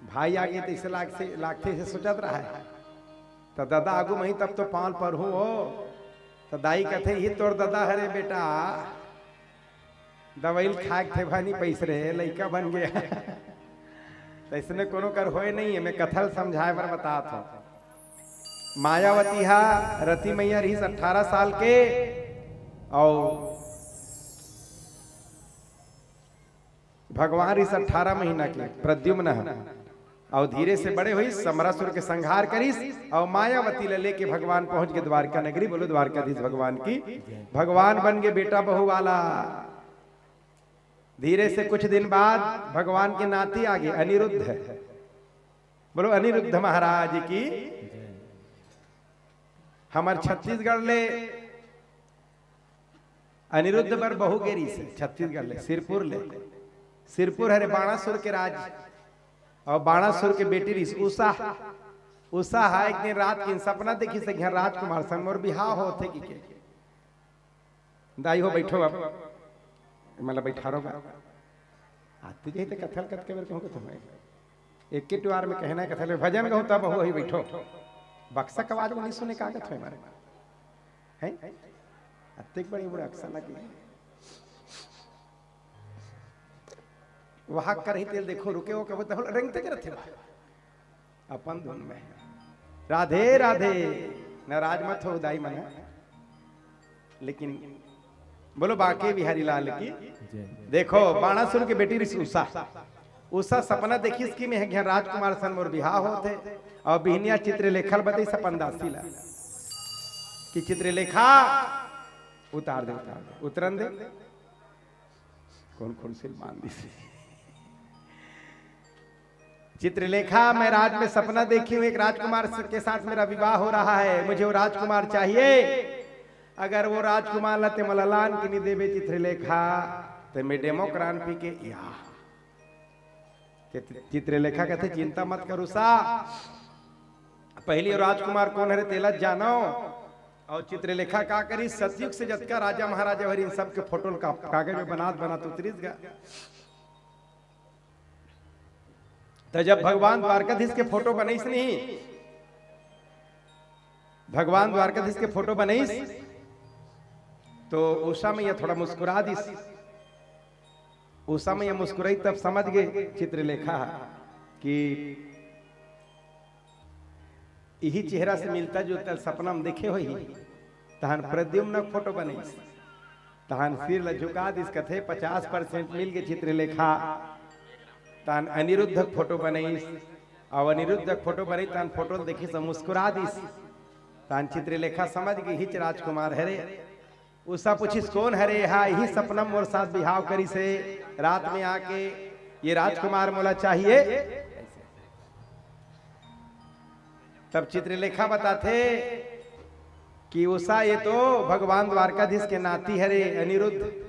भाई आगे तइसे लागथे, लागथे," अइसे सोचत रहय। त ददा आगू म ही, "तब तो पांव ल परहूं हो।" त दाई कथे, "ये तोर ददा हरे बेटा।" दवई ल खाए के थेभा नहीं पइस रहे, लइका बन गे। त अइसने कोनो कर होय नहीं हे, मैं कथा ल समझाए बर बतात हों। मायावती हा रति मैया रहिस अठारह साल के, अउ भगवान रहिस अठारह महीना के, प्रद्युम्न ह। अउ धीरे से बड़े होइस, समरासुर के संहार करिस, अउ मायावती ल लेके भगवान पहुंच गे द्वारका नगरी। बोलो द्वारकाधीश भगवान की। भगवान बन गे बेटा बहू वाला। धीरे से कुछ दिन बाद भगवान के नाती आ गे, अनिरुद्ध। बोलो अनिरुद्ध महाराज की। हमर छत्तीसगढ़ ले अनिरुद्ध बर बहू गे रिहिस हे, छत्तीसगढ़ ले, सिरपुर ले। सिरपुर हरे बाणासुर के राज, अउ बाणासुर के बेटी रिहिस उषा। उषा हा एक दिन रात के सपना देखिस हे कि हाँ, राजकुमार संग मोर बिहाव होथे कहिके। दाई हो, बैठो अब। मतलब, बैठारो बा। आते जाही त कथा ल कतका बेर कहूं, कथों मैं। एके टुआर में कहना हे कथा ल, भजन कहूं तब हो ही बैठो। बक्सा के आवाज में नहीं सुने का कथों मैं। हैं? अतेक बड़े बड़े अक्सा लगे। वहां करही तेल देखो, रुके हो कबो तब रेंगते के रथे बा। अपन धुन में। राधे राधे। नाराज मत हो दाई मन, लेकिन बोलो बांके बिहारी लाल की। जय। देखो, बाणासुर के बेटी रिहिस उषा। उषा सपना देखिस कि मैं घर राजकुमार सन मोर बिहाव होथे, अउ बिहनिया चित्रलेखा ल बताइस अपन दासी ला कि चित्रलेखा, उतार दे, उतार दे, उतरन दे। कोन कोन से बांध दिस। चित्रलेखा, मैं रात में सपना देखी हूँ, एक राजकुमार स-, के साथ मेरा विवाह हो रहा है, मुझे वो राजकुमार चाहिए। अगर वो राजकुमार ला ते मोला लान के नहीं देबे चित्रलेखा, ते मैं डेमोक्रान पी के या। चित-, चित्रलेखा कहते, "चिंता मत कर उषा, पहली वो राजकुमार कोन हरे तेला जानो।" अउ चित्रलेखा का करिस, सतयुग से जतका राजा महाराजा हरिन सबके फोटो ल का-, कागज में बनात बनात उतरिस गा। त जब भगवान द्वारकाधीश के फोटो बनइस नहीं, भगवान द्वारकाधीश के फोटो बनइस, तो उषा मैया थोड़ा मुस्कुरा दिस। उषा मैया मुस्कुराई, तब समझ गे चित्रलेखा कि इही चेहरा से मिलता जुलता सपना में देखे होही। तहन प्रद्युम्न फोटो बनइस, तहन सिर ल झुका दिस, कथे, "पचास परसेंट मिल गे चित्रलेखा।" तहन अनिरुद्ध फोटो बनइस, अउ अनिरुद्ध फोटो बनइस, तहन फोटो ल देखिस अउ मुस्कुरा दिस। तहन चित्रलेखा समझ गे, "हिच राजकुमार हरे।" उषा पूछिस, "कोन हरे हा? इही सपना मोर साथ बिहाव करिस हे रात में आके, ये राजकुमार मोला चाहिए।" तब चित्रलेखा बताथे कि उषा, ये तो भगवान द्वारकाधीश के नाती हरे अनिरुद्ध,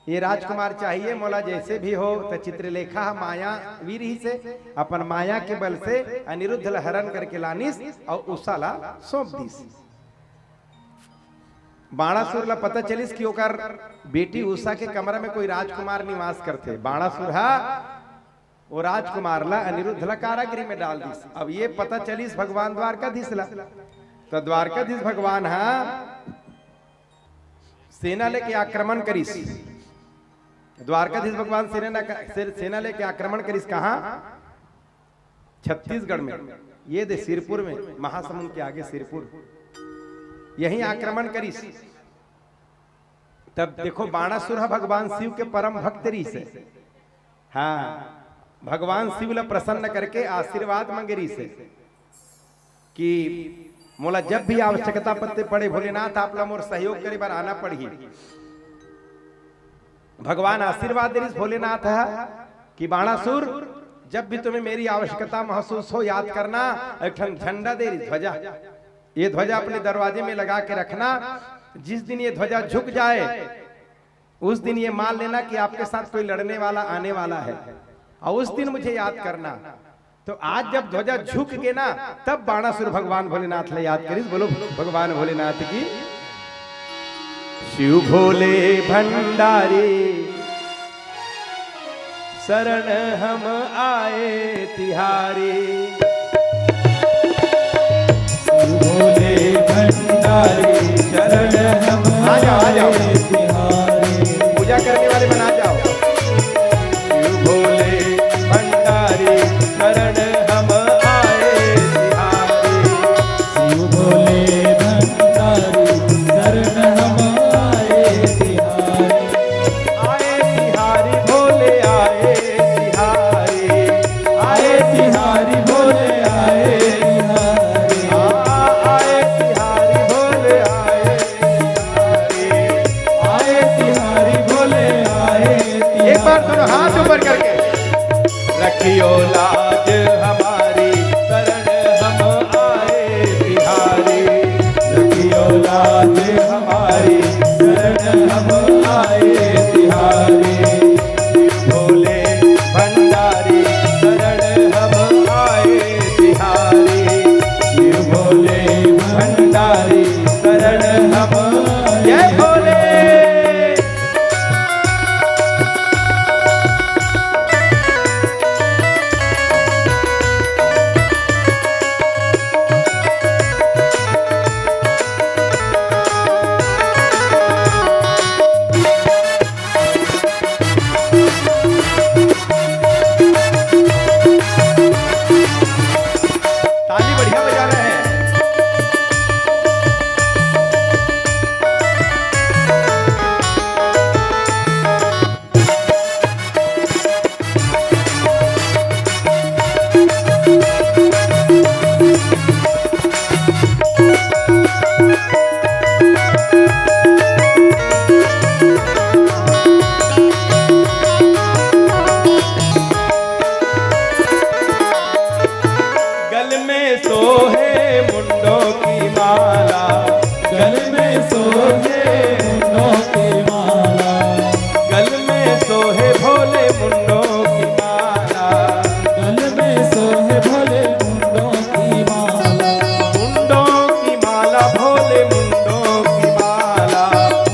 ये राजकुमार चाहिए मोला जैसे भी हो। त चित्रलेखा मायावी रिहिस हे, अपन माया के बल से अनिरुद्ध ल हरण करके लानिस अउ उषा ला सौंप दिस। बाणासुर ला पता चलिस कि ओकर बेटी उषा के कमरा में कोई राजकुमार निवास करथे। बाणासुर हा वो राजकुमार ला, अनिरुद्ध ला कारागृह में डाल दिस। अब ये पता चलिस भगवान द्वारकाधीश ला, त द्वारकाधीश भगवान हा सेना लेके आक्रमण करिस। द्वारकाधीश भगवान सेना, से-, सेना लेके आक्रमण करिस। कहाँ? छत्तीसगढ़ में, ये दे सिरपुर में, महासमुंद के आगे सिरपुर, यहीं आक्रमण करिस। तब देखो, बाणासुर ह भगवान शिव के परम भक्त रिहिस हे। हाँ, भगवान शिव ला प्रसन्न करके आशीर्वाद मांगे रिहिस हे कि मोला जब भी आवश्यकता पत्ते पड़े, भोलेनाथ, आप ला मोर सहयोग करे बर आना पड़ही। भगवान आशीर्वाद दे रिहिस भोलेनाथ ह कि बाणासुर, जब भी तुम्हें मेरी आवश्यकता महसूस हो, याद करना। एक ठन झंडा दे रिहिस, ध्वजा, ये ध्वजा अपने दरवाजे में लगा के रखना। जिस दिन ये ध्वजा झुक जाए, उस दिन ये मान लेना कि आपके साथ कोई लड़ने वाला आने वाला है, और उस दिन मुझे याद करना। तो आज जब ध्वजा झुक के ना, तब बाणासुर भगवान भोलेनाथ ला याद करिस। बोलो भगवान भोलेनाथ की। शिव भोले भंडारी शरण हम आए तिहारी। शिव भोले भंडारी शरण हम आ जाओ, आ जाओ। आए तिहारी। पूजा करने वाले बना जाओ। शिव भोले भंडारी शरण हम आए तिहारी। दोनों हाथ ऊपर करके। रखियो लाज हमारी, शरण हम आए तिहारी। रखियो लाज हमारी, शरण हम आए तिहारी। भोले भंडारी, शरण हम आए तिहारी। भोले भंडारी, शरण हम। जय भोले। ताली बढ़िया बजाना है। गल में सोहे मुंडों की माला, गल में सोहे मुंडों की माला, गल में सोहे भोले मुंडों की माला, गल में सोहे भोले मुंडों की माला, मुंडों की माला भोले मुंडों की माला,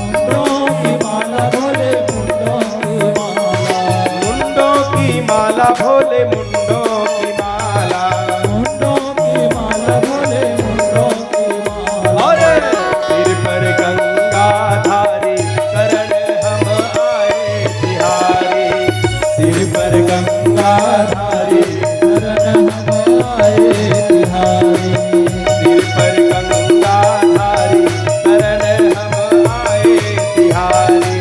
मुंडों की माला भोले मुंडों की माला, मुंडों की माला भोले मुंडों की माला, मुंडों की माला भोले मुंडों की माला। और सिर पर गंगाधारी शरण हम आए तिहारी, सिर पर गंगाधारी शरण हम आए तिहारी, सिर पर गंगाधारी शरण हम आए तिहारी,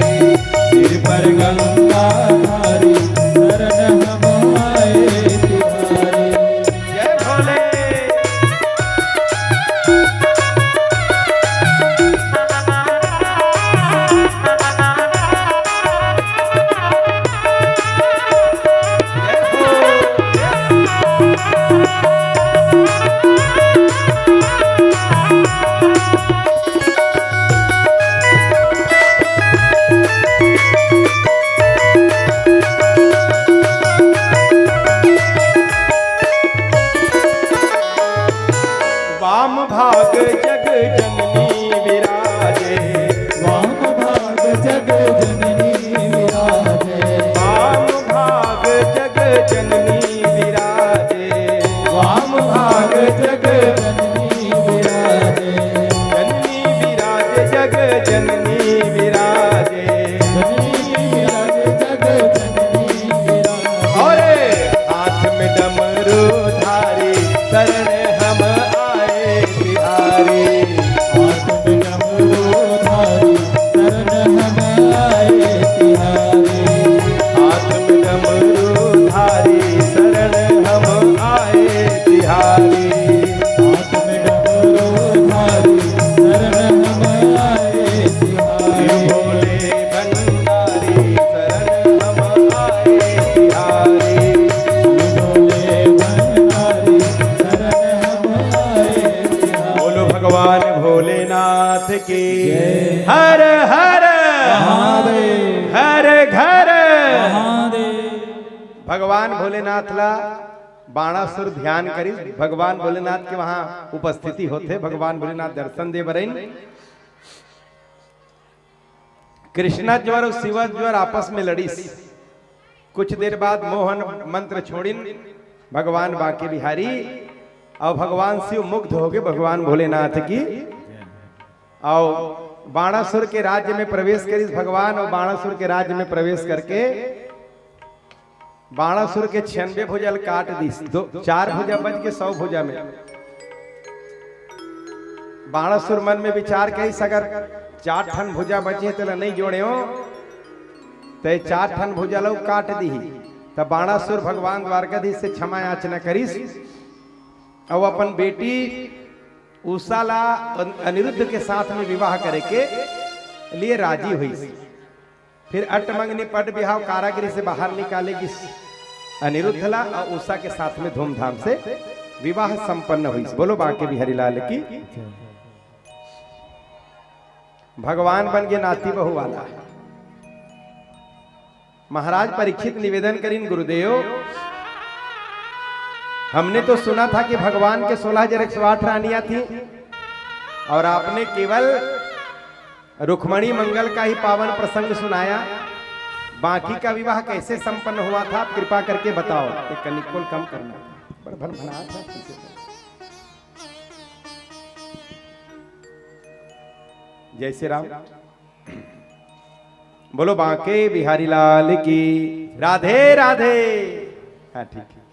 सिर पर गंगाधारी शरण हम आए तिहारी। जय भोले। वाम भाग जग जननी विराजे, वाम भाग जग जननी विराजे, वाम भाग जग जननी विराजे, वाम भाग जग जननी विराजे, जननी विराजे जग जननी विराजे, जननी विराजे जग जननी विराजे। अरे हाथ में डमरू धारी शरण हम आए तिहारी, हाथ में डमरू धारी शरण हम आए तिहारी, हाथ में डमरू धारी शरण हम आए तिहारी, हाथ में डमरू धारी शरण हम आए तिहारी। भोले भंडारी शरण हम आए तिहारी। भोले भंडारी शरण हम आए तिहारी। बोलो भगवान भोलेनाथ की। जय। हर हर महादेव। हर घर महादेव। भगवान भोलेनाथ ला बाणासुर ध्यान करिस, भगवान भोलेनाथ के वहां उपस्थिति होथे, भगवान भोलेनाथ दर्शन दे बरइन। कृष्णा ज्वर अउ शिवा ज्वर आपस में लड़िस। कुछ देर बाद मोहन मंत्र छोड़िन भगवान बांके बिहारी, अउ भगवान शिव मुग्ध होके भगवान भोलेनाथ की, अउ बाणासुर के राज्य में प्रवेश करिस भगवान, अउ बाणासुर के राज्य में प्रवेश करके बाणासुर के छियानबे भुजा ल काट दिस, दो, चार भुजा बच के सौ भुजा में। बाणासुर मन में विचार करिस, अगर चार ठन भुजा बचे तेला नइ जोड़ेंव, त ये चार ठन भुजा ल काट दिही। त बाणासुर भगवान द्वारकाधीश से क्षमा याचना करिस, अउ अपन बेटी उषा ला अन-, अनिरुद्ध के साथ में विवाह करे के लिए राजी होइस। फिर अटमंगनी पट बिहाव कारागृह से बाहर निकाले गिस अनिरुद्ध ला और उषा के साथ में धूमधाम से विवाह संपन्न हुई। बोलो बांके बिहारी लाल की। भगवान बन गे नाती बहू वाला। महाराज परीक्षित निवेदन करिन, गुरुदेव, हमने तो सुना था कि भगवान के सोलह हजार एक सौ आठ रानियां थी और आपने केवल रुक्मणी मंगल का ही पावन प्रसंग सुनाया, बाकी का विवाह कैसे संपन्न हुआ था, आप कृपा करके बताओ। एक कनिक बोल कम करना, बड़ भनभनाहट है। जय श्री राम। बोलो बांके बिहारी लाल की। राधे राधे। हाँ, ठीक है।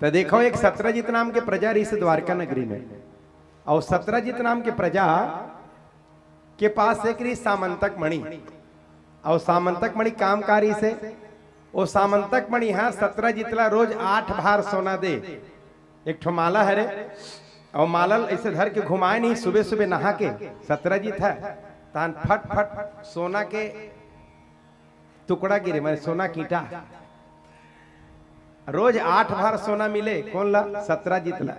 तो देखो, एक सत्रजीत नाम के प्रजा रहिस द्वारका नगरी में, और सत्रजीत नाम के प्रजा के पास एक रहिस सामंतक मणि, और सामंतक मणि काम का रहिस हे, वो सामंतक मणि हा सत्रजीत ला रोज आठ भार सोना दे। एक ठो माला हरे, और माला ल ऐसे धर के घुमाए नहीं, सुबह सुबह नहा के सत्रजीत है, तहान फट फट सोना के टुकड़ा गिरे, माने सोना कीटा। रोज आठ भार सोना मिले, कोन ला? सत्रजीत ला।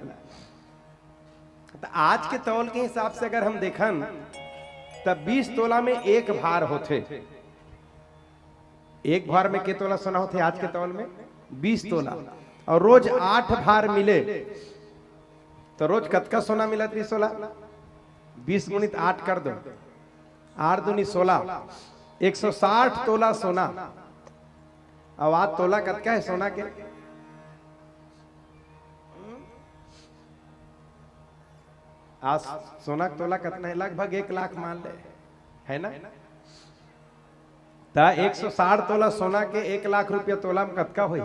तो आज के तौल के हिसाब से अगर हम देखन, तब बीस तोला में एक भार होथे। एक भार में के तोला सोना होथे आज के तौल में? बीस तोला। और रोज आठ भार मिले, तो रोज कतका सोना मिलत रहिस ओला? बीस गुणित आठ कर दो, आठ दूनी सोलह, एक सौ साठ तोला सोना। अब आज तोला कतका है सोना के? आज सोना के तोला कतना है? लगभग एक लाख मान ले, है ना? त एक सौ साठ तोला सोना के एक लाख रुपया तोला में कतका होही?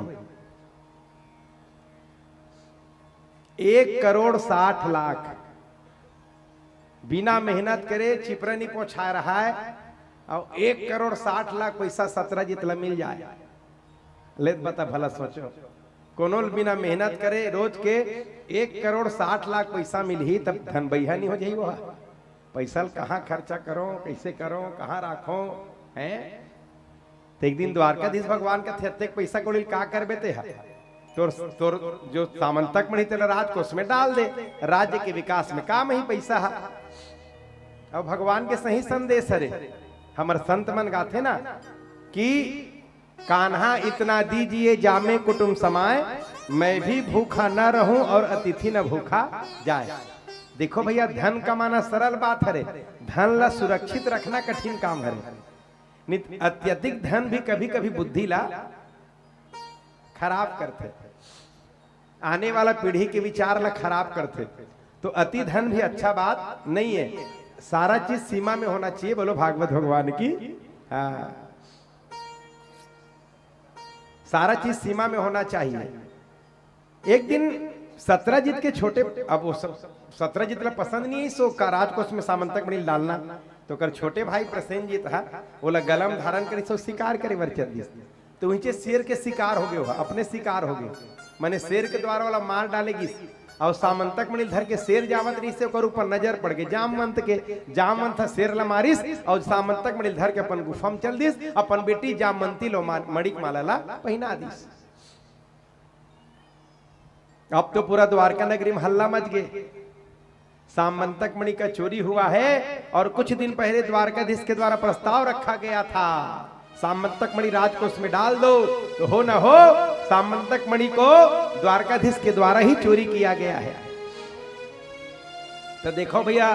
एक करोड़ साठ लाख। बिना मेहनत करे चिपरा नहीं पोछाए रहाय, और एक करोड़ साठ लाख पैसा सत्रजीत ला मिल जाए। ले बता, भला सोचो, कोनो ल बिना मेहनत करे रोज के एक करोड़ साठ लाख पैसा मिलही, तब धन बइहा नहीं हो जाही वो? पैसा ल कहाँ खर्चा करो, कैसे करो, कहाँ राखो, हैं? तो एक दिन द्वारकाधीश भगवान कथे, "अतेक पैसा कौड़ी ल का करबे ते हा? तोर, तोर जो सामंतक मणि तेला राजकोष में डाल दे, राज्य के विकास में काम ही पैसा हा।" अब भगवान के सही संदेश हरे। हमर संत मन गाथे ना कि "कान्हा इतना दीजिए जामे कुटुम समाए, मैं भी भूखा न रहूं और अतिथि न भूखा जाए।" देखो भैया, धन कमाना सरल बात हरे, धन ला सुरक्षित रखना कठिन काम हरे। नित अत्यधिक धन भी कभी-कभी बुद्धि ला खराब करथे, आने वाला पीढ़ी के विचार ला खराब करथे। तो अति धन भी अच्छा बात नहीं है, सारा चीज सीमा में होना चाहिए। बोलो भागवत भगवान की। हाँ, सारा चीज सीमा में होना चाहिए। एक दिन सत्रजीत के छोटे, अब वो स-, सत्रजीत ला पसंद नहीं है सो का राजकोष में सामंतक मणि डालना, तो ओकर छोटे भाई प्रसेनजीत हा, ओला गला में धारण करिस, शिकार करे बर चल दिस। तो उहिंचे शेर के शिकार हो गयो हा, अपने शिकार हो गयो, माने शेर के द्वारा ओला मार डाले गिस। और सामंतक मणि धर के शेर जावत रहिस, ओकर ऊपर नजर पड़ गई जामवंत के। जामवंत हा शेर ला मारिस और सामंतक मणि धर के अपन गुफा में चल दिस, अपन बेटी जामवंती लो मा-, मणिक माला ला पहिना दिस। अब तो पूरा द्वारका नगरी में हल्ला मच गए, सामंतक मणि का चोरी हुआ है। और कुछ दिन पहले द्वारकाधीश के द्वारा प्रस्ताव रखा गया था, सामंतक मणि राजकोष में डाल दो, तो हो ना हो, सामंतक मणि को द्वारकाधीश के द्वारा ही चोरी किया गया है। तो देखो भैया,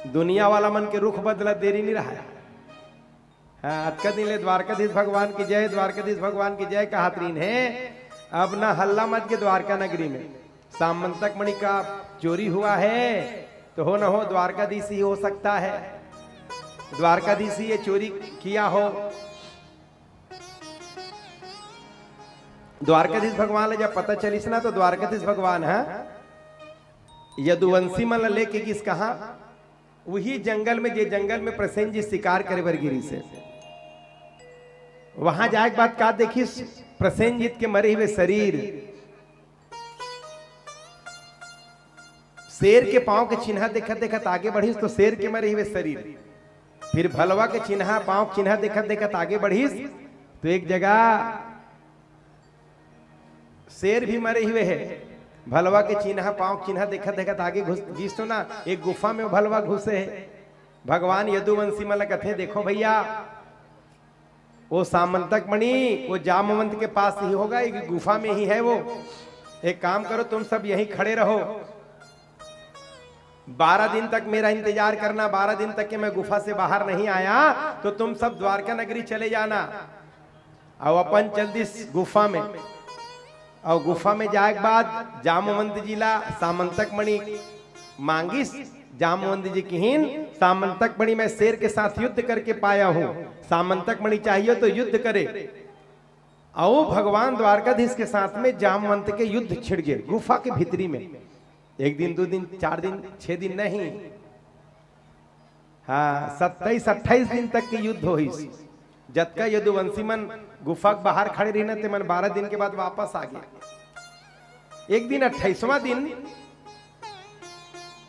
दुनिया वाला मन के रुख बदला देरी नहीं रहा है। हाँ, अतका दिन ले द्वारकाधीश भगवान की जय, द्वारकाधीश भगवान की जय कहत रहिन हे। अब ना हल्ला मच के द्वारका नगरी में सामंतक मणि का चोरी हुआ है, तो हो न हो द्वारकाधीश ही हो सकता है, द्वारकाधीश ही ये चोरी किया हो। द्वारकाधीश भगवान ला जब पता चलिस ना, तो द्वारकाधीश भगवान ह यदुवंशी मन ला लेके गिस कहाँ? उही जंगल में, जे जंगल में प्रसेनजीत शिकार करे बर गिरिस हे। वहां जाए के बाद का देखिस? प्रसेनजीत के मरे हुए शरीर, शेर के पांव के चिन्हा देखत देखत आगे बढ़िस, तो शेर के मरे हुए शरीर, फिर भलवा के चिन्हा, पाँव के चिन्हा देखत देखत आगे बढ़िस, तो एक जगह शेर भी मरे हुए हे। भलवा के चिन्हा, पाँव के चिन्हा देखत देखत आगे घुस गिस, तो ना एक गुफा में भलवा घुसे हे। भगवान यदुवंशी मन ल कथे, "देखो भैया, वो सामंतक मणि वो जामवंत के पास ही होगा, एक गुफा में ही है वो। एक काम करो, तुम सब यहीं खड़े रहो, बारह दिन तक मेरा इंतजार करना, बारह दिन तक के मैं गुफा से बाहर नहीं आया तो तुम सब द्वारका नगरी चले जाना।" अउ अपन चल दिस गुफा में। अउ गुफा में जाए के बाद जामवंत जी ला सामंतक मणि मांगिस। जामवंत जी किहिन, "सामंतक मणि मैं शेर के साथ युद्ध करके पाया हूं, सामंतक मणि चाहिए तो युद्ध करे।" अउ भगवान द्वारकाधीश के साथ में जामवंत के युद्ध छिड़ गए गुफा के भीतरी में। एक दिन, दो दिन, चार दिन, छह दिन नहीं, हाँ, सत्ताईस अट्ठाईस दिन तक के युद्ध होइस। जतका यदुवंशी मन गुफा के बाहर खड़े रहिन, ते मन बारह दिन के बाद वापस आ गए। एक दिन, अट्ठाईसवाँ दिन,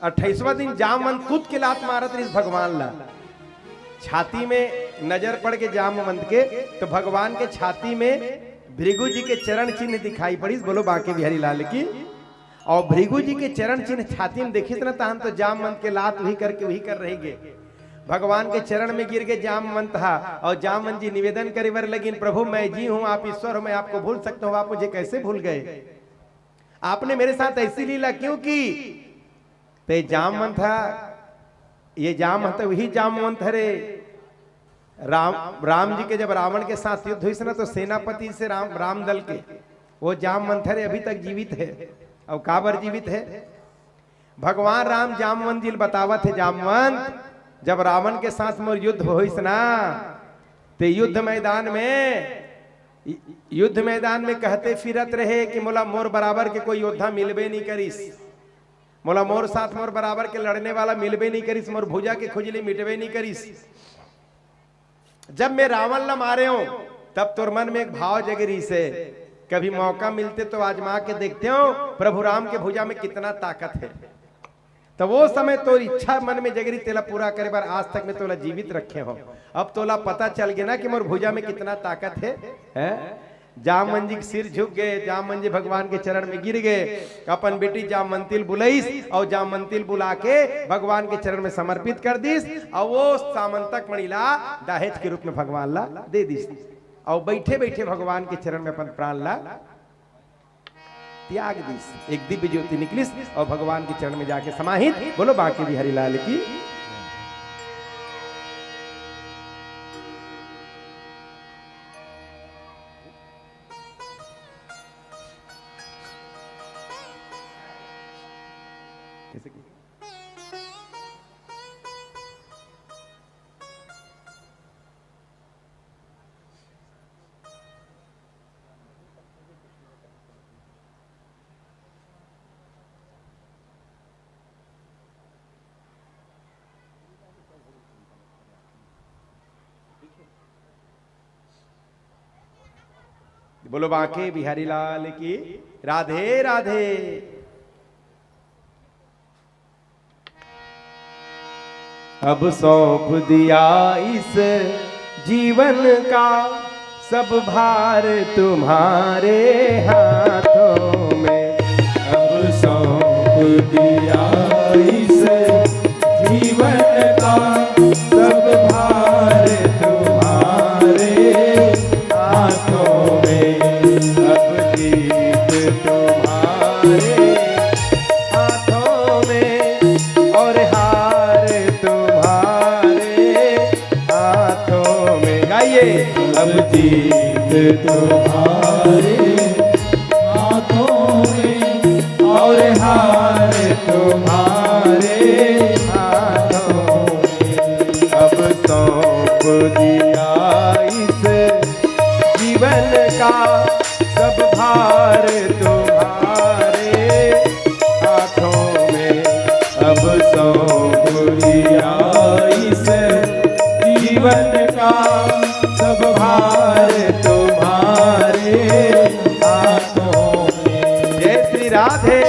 अट्ठाईसवाँ दिन जामवंत कूद के लात मारत रहिस भगवान ला। छाती में नजर पड़ के जामवंत के, तो भगवान के छाती में भृगु जी के चरण चिन्ह दिखाई पड़िस। बोलो बांके बिहारी लाल की। अउ भृगु जी के चरण चिन्ह छाती में देखिस न, तहन तो जामवंत के लात उही करके उही कर रहि गे। भगवान के चरण में गिर गे जामवंत हा, अउ जामवंत जी निवेदन करे बर लगिन, "प्रभु, मैं जीव हूं, आप ईश्वर हो, मैं आपको भूल सकता हूं, आप मुझे कैसे भूल गए? आपने मेरे साथ ऐसी लीला क्यों की?" ते जामवंत हा, ये जाम ह तो वही जामवंत हरे। राम, राम जी के जब रावण के साथ युद्ध होइस ना, तो सेनापति से राम, राम दल के, वो जामवंत हरे अभी तक जीवित हे। अउ काबर जीवित हे? भगवान राम जामवंत जी ल बतावत हे, "जामवंत, जब रावण के साथ मोर युद्ध होइस ना, ते युद्ध मैदान में, युद्ध मैदान में कहते फिरत रहे कि मोला मोर बराबर के कोई योद्धा मिलबे नहीं करिस, मोला मोर साथ मोर बराबर के लड़ने वाला मिलबे नहीं करिस, मोर भुजा के खुजली मिटबे नहीं करिस।" जब मैं रावण ला मारे हूं, तब तोर मन में एक भाव जगे रहिस हे, कभी मौका मिलते तो आजमा के देखते हो प्रभु राम के भुजा में कितना ताकत है। तो वो समय तोर इच्छा मन में जगे रहिस, तेला पूरा करे बर आज तक मैं तोला जीवित रखे हो। अब तोला पता चल गया ना कि मोर भुजा में कितना ताकत है, हैं? जामवंत जी के सिर झुक गए, जामवंत जी भगवान के चरण में गिर गए, अपन बेटी जामवंती ल बुलाइस अउ जामवंती ल बुला के भगवान के चरण में समर्पित कर दिस, अउ वो सामंतक मणि ला दहेज के रूप में भगवान ला दे दिस, अउ बैठे बैठे भगवान के चरण में अपन प्राण ला त्याग दिस। एक दिव्य ज्योति निकलिस अउ भगवान के चरण में जाके समाहित। बोलो बांके बिहारी लाल की। बोलो बांके बिहारी लाल की। राधे राधे। अब सौंप दिया इस जीवन का सब भार तुम्हारे हाथों में। अब सौंप दिया इस जीवन का सब भार तुम्हारे हाथों में। अब जीत तुम्हारे हाथों में और हार तुम्हारे हाथों में। गाइए। अब जीत तुम्हारे हाथों में और हार तुम्हारे हाथों में। अब सौंप दिया इस जीवन का सब भार तुम्हारे हाथों में। अब सौंप दिया इस जीवन का सब भार तुम्हारे हाथों में। जय श्री राधे।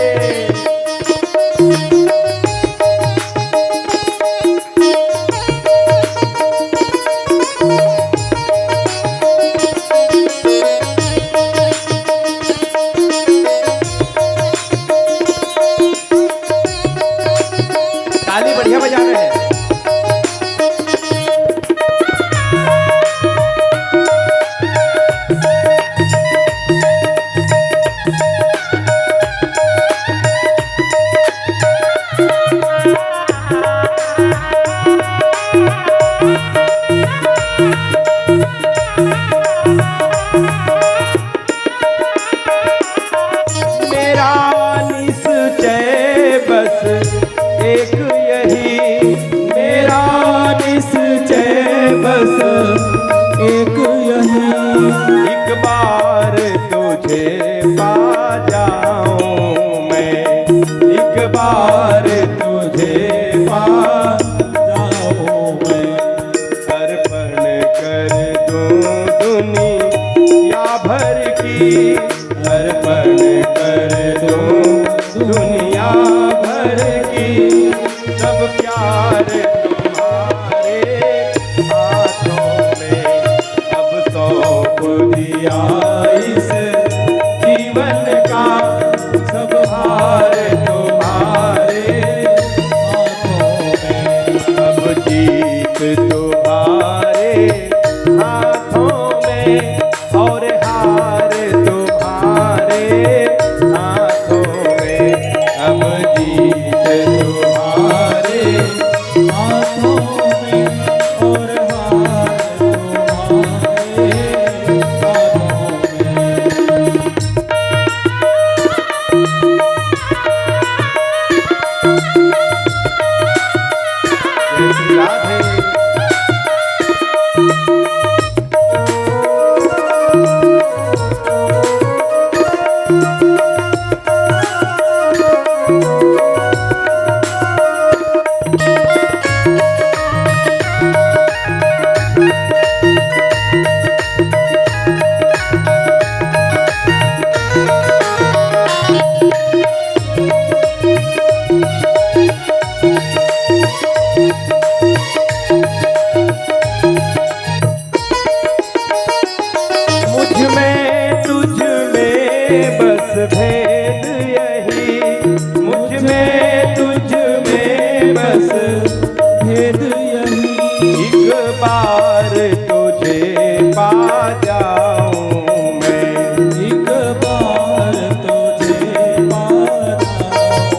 एक बार तुझे पा जाऊं मैं, एक बार तुझे पा जाऊं मैं, अर्पण कर दूं दुनिया भर की, अर्पण कर दूं दुनिया भर की, सब प्यार तुम्हारे हाथों में, अब सौंप दिया इस जीवन का सब भार तुम्हारे हाथों में, अब जीत तुम्हारे हाथों में, और हार तुम्हारे हाथों में, अब जीत तुम्हारे हाथों में, और हार तुम्हारे हाथों में। जय श्री राधे। मुझ में तुझ में बस भेद यही, मुझ में तुझ में बस भेद यही, एक बार तुझे पा जाऊं मैं, एक बार तुझे पा जाऊं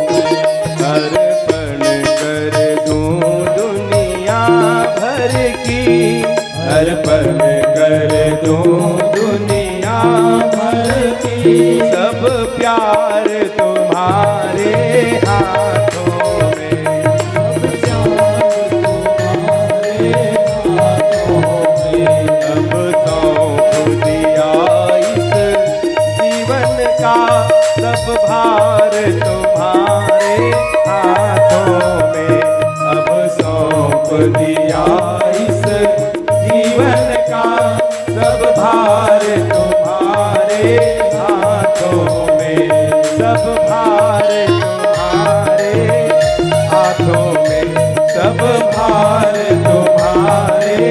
मैं, अर्पण कर दूं दुनिया भर की, अर्पण कर दूं दुनिया भर की, सब प्यार तुम्हारे हाथों में, सब प्यार तुम्हारे हाथों में, अब सौंप दिया इस जीवन का सब भार तुम्हारे हाथों में, अब सौंप दिया इस जीवन का सब भार तुम्हारे हाथों में, सब भार तुम्हारे हाथों में, सब भार तुम्हारे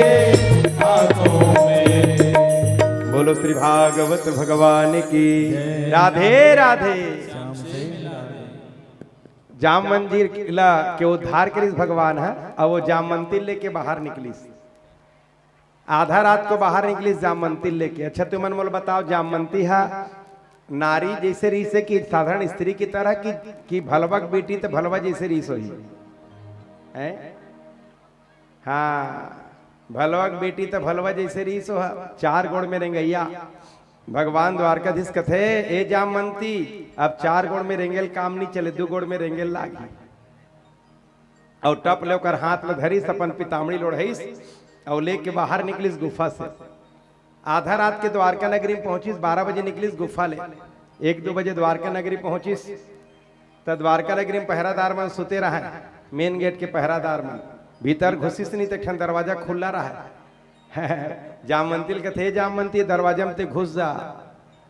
हाथों में। बोलो श्री भागवत भगवान की। राधे राधे। जाम मंदिर ला के उद्धार करिस भगवान ह, अउ वो जामवंती लेके बाहर निकलिस। आधा रात को बाहर निकलिस जामवंती लेके। अच्छा, तुमन मोला बताओ, जामवंती ह नारी जैसे रहिस हे कि साधारण स्त्री की तरह कि, कि भलवा के बेटी त भलवा जैसे रहिस होही? हैं? हाँ, भलवा के बेटी त भलवा जैसे रहिस हो, चार गोड़ में रेंगइया। भगवान द्वारकाधीश कथे, "ए जामवंती, अब चार गोड़ में रेंगेल काम नी चले, दू गोड़ में रेंगेल लागही।" अउ टप ले ओकर हाथ ल धरिस, अपन पितामड़ी लोढ़इस, अउ लेके बाहर निकलिस गुफा से। आधा रात के द्वारका नगरी में पहुंचिस, बारह बजे निकलिस गुफा ले, एक दू बजे द्वारका नगरी पहुंचिस। त द्वारका नगरी में पहरादार मन सुते रहय, मेन गेट के पहरादार मन। भीतर घुसिस नहीं, त एक ठन दरवाजा खुल्ला रहय। जामवंती ल कथे, "जामवंती, दरवाजा में ते घुस जा,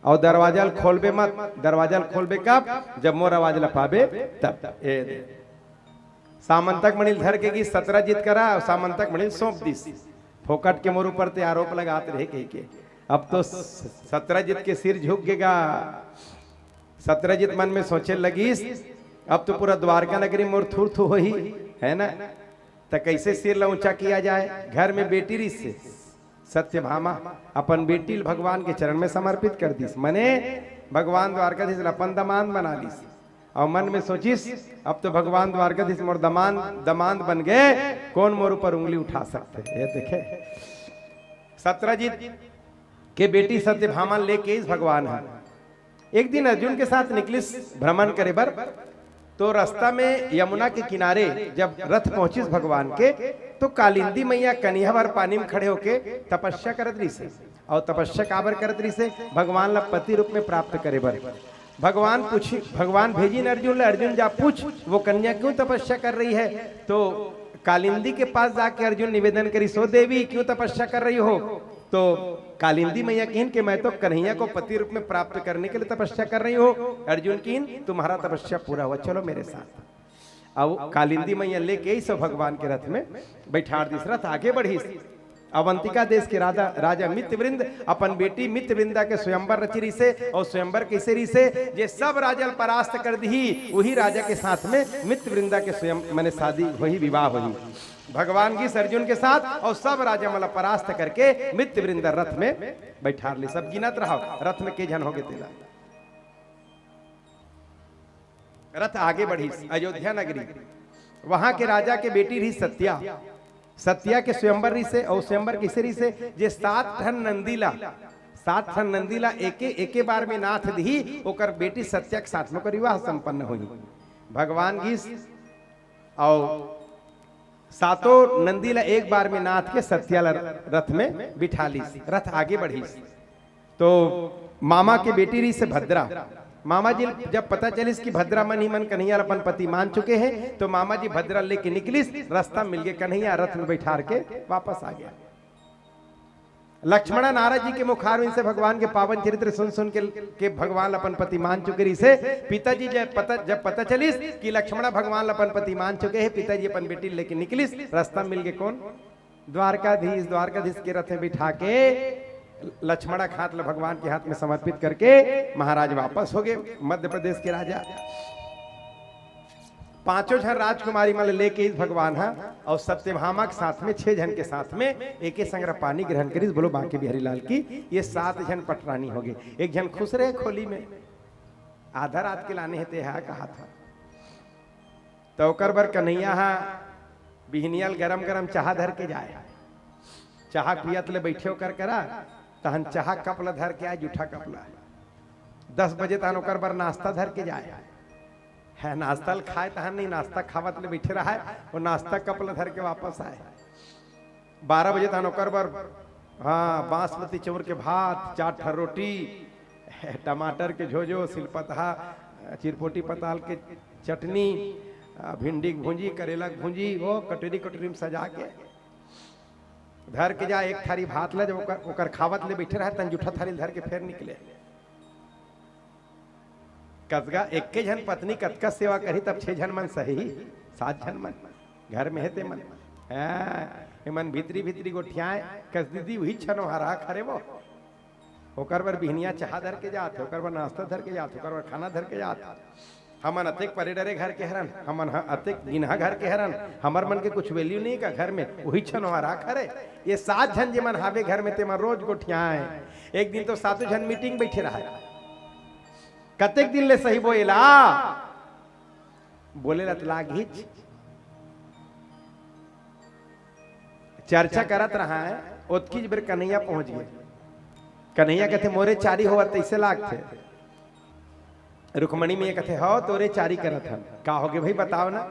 अउ दरवाजा ल खोलबे मत। दरवाजा ल खोलबे कब? जब मोर आवाज ल पाबे तब।" ए दे। सामंतक मणि ल धर के गिस सत्रजीत करा, अउ सामंतक मणि ल सौंप दिस। "फोकट के मोर ऊपर ते आरोप लगात रहे," कहिके। अब तो स-, सत्रजीत के सिर झुक गे गा। सत्रजीत मन में सोचे लगिस, "अब तो पूरा द्वारका नगरी मोर थू थू होही, है ना? त कैसे सिर ला ऊंचा किया जाए?" घर में बेटी रिस से सत्यभामा अपन बेटी ल भगवान के चरण में समर्पित कर दिस, मने भगवान द्वारकाधीश ल अपन दमांद बना लिस। अउ मन में सोचिस, "अब तो भगवान द्वारकाधीश मोर दमांद, दमांद बन गए, कौन मोर ऊपर उंगली उठा सकते?" ये देखे, सत्रजीत के बेटी सत्यभामा लेके इस भगवान ह। एक दिन अर्जुन के साथ निकलिस भ्रमण करे बर, तो रास्ता में यमुना के किनारे जब रथ पहुंचिस भगवान के, तो कालिंदी मैया कनिहा भर पानी में खड़े होके तपस्या करत रहिस हे। अउ तपस्या काबर करत रहिसे? भगवान ला पति रूप में प्राप्त करे बर। भगवान पूछी, भगवान भेजिन अर्जुन ला, "अर्जुन जा पूछ, वो कन्या क्यों तपस्या कर रही है?" तो कालिंदी के पास जाके अर्जुन निवेदन करिस, "ओ देवी, क्यों तपस्या कर रही हो?" तो कालिंदी मैया किहिन कि मैं तो कन्हैया को पति रूप में प्राप्त करने के लिए तपस्या कर रही हूँ। अर्जुन किहिन, "तुम्हारा तपस्या पूरा हुआ, चलो मेरे साथ।" अब कालिंदी मैया लेके अइस भगवान के रथ में बैठार दिस, रथ आगे बढ़िस। अवंतिका देश के राजा, राजा मित्रवृंद अपन बेटी मित्रवृंदा के स्वयंवर रचि रहिसे, अउ स्वयंवर कइसे रहिसे? जे सब राजा ल परास्त कर दिही, उही राजा के साथ में मित्रवृंदा के स्वयं, माने शादी होही, विवाह होही। भगवान गिस अर्जुन के साथ, अउ सब राजा मन ल परास्त करके मित्रवृंदा रथ में बैठार लिस। सब गिनत रहव, रथ में के झन होगे तेला। रथ आगे बढ़िस अयोध्या नगरी। वहां के राजा के बेटी रहिस सत्या। सत्या के स्वयंवर रहिसे, अउ स्वयंवर कइसे रहिसे? जे सात ठन नंदी ला, सात ठन नंदी ला एके, एके बार में नाथ दिही, ओकर बेटी सत्या के साथ में ओकर विवाह संपन्न होही। भगवान गिस अउ सातों नंदी ला एक बार में नाथ के सत्या ला रथ में बिठा लिस, रथ आगे बढ़िस। तो मामा के बेटी रहिसे भद्रा। मामा जी जब पता चलिस कि भद्रा मन ही मन कन्हैया ला अपन पति मान चुके हैं, तो मामा जी भद्रा लेके निकलिस, रास्ता मिल गए, कन्हैया रथ में बैठार के वापस आ गया। लक्ष्मणा नारद जी के मुखारविंद से भगवान के पावन चरित्र सुन सुन के, के भगवान ला अपन पति मान चुके रहिसे। पिताजी जब पता, जब पता चलिस कि लक्ष्मणा भगवान ला अपन पति मान चुके हैं, पिताजी अपन बेटी लेके निकलिस, रास्ता मिल गए कौन? द्वारकाधीश। द्वारकाधीश के रथ में बिठा के लक्ष्मणा के हाथ ला भगवान के हाथ में समर्पित करके महाराज वापस हो गए मध्य प्रदेश के राजा। पांचों झन राजकुमारी मन ल लेके अइस भगवान ह, अउ सत्यभामा के साथ में, छह झन के साथ में एके संग पानी ग्रहण करिस। बोलो बांके बिहारी लाल की। ये सात झन पटरानी हो गए। एक झन खुश रहे खोली में, आधा रात के लाने हे ते हा कहा था। तो ओकर बर कन्हैया हा बिहनिया ल गरम गरम चाहा धर के जाए। चाहा पियत ले बैठे ओकर करा, तहन चाहा कप ल धर के आए, जूठा कप ल। दस बजे तहन ओकर बर नाश्ता धर के जाए। है, नाश्ता ल खाए तहन नहीं, नाश्ता खावत ले बैठे रहाए, वो नाश्ता कप ल धर के वापस आए। बारह बजे तहन ओकर बर, हाँ, बासमती चाउर के भात, चार ठन रोटी, टमाटर के झोझो, सिलपतहा, चिरपोटी पताल के चटनी, आ, भिंडी के भूंजी, करेला के भूंजी, वो कटोरी कटोरी में सजा के धर के जा एक थारी भात ल। जब ओकर, ओकर खावत ले बैठे रहे, तहन जूठा थारी ल धर के फेर निकले। कतका, एके झन पत्नी कतका सेवा करही, तब छह झन मन सही, सात झन मन घर में हे ते मन। हाँ, ए मन भीतरी भीतरी गोठियाए, कस दीदी उही छनो हरा खरे वो। ओकर बर बिहनिया चाहा धर के जात हे, ओकर बर नाश्ता धर के जात हे, ओकर बर खाना धर के जात हे। हमन अतेक परे डरे घर के हरन, हमन ह अतेक गिनहा घर के हरन, हमर मन के कुछ value नहीं का घर में? उही छनो हरा खरे। ये सात झन जेमन हावे घर में, तेमन रोज गोठियाए। एक दिन तो सातों झन meeting बैठे रहा। कतेक दिन ले सहिबो एला? बोले ला त लागहिच। चर्चा करत रहा है, ओतकीच बेर कन्हैया पहुंच गए। कन्हैया कथे, "मोरे चारी होवत तैसे लागथे।" रुक्मणी मैया कथे, "हव, तोरे चारी करत हन।" "का होगे भाई, बताव ना।"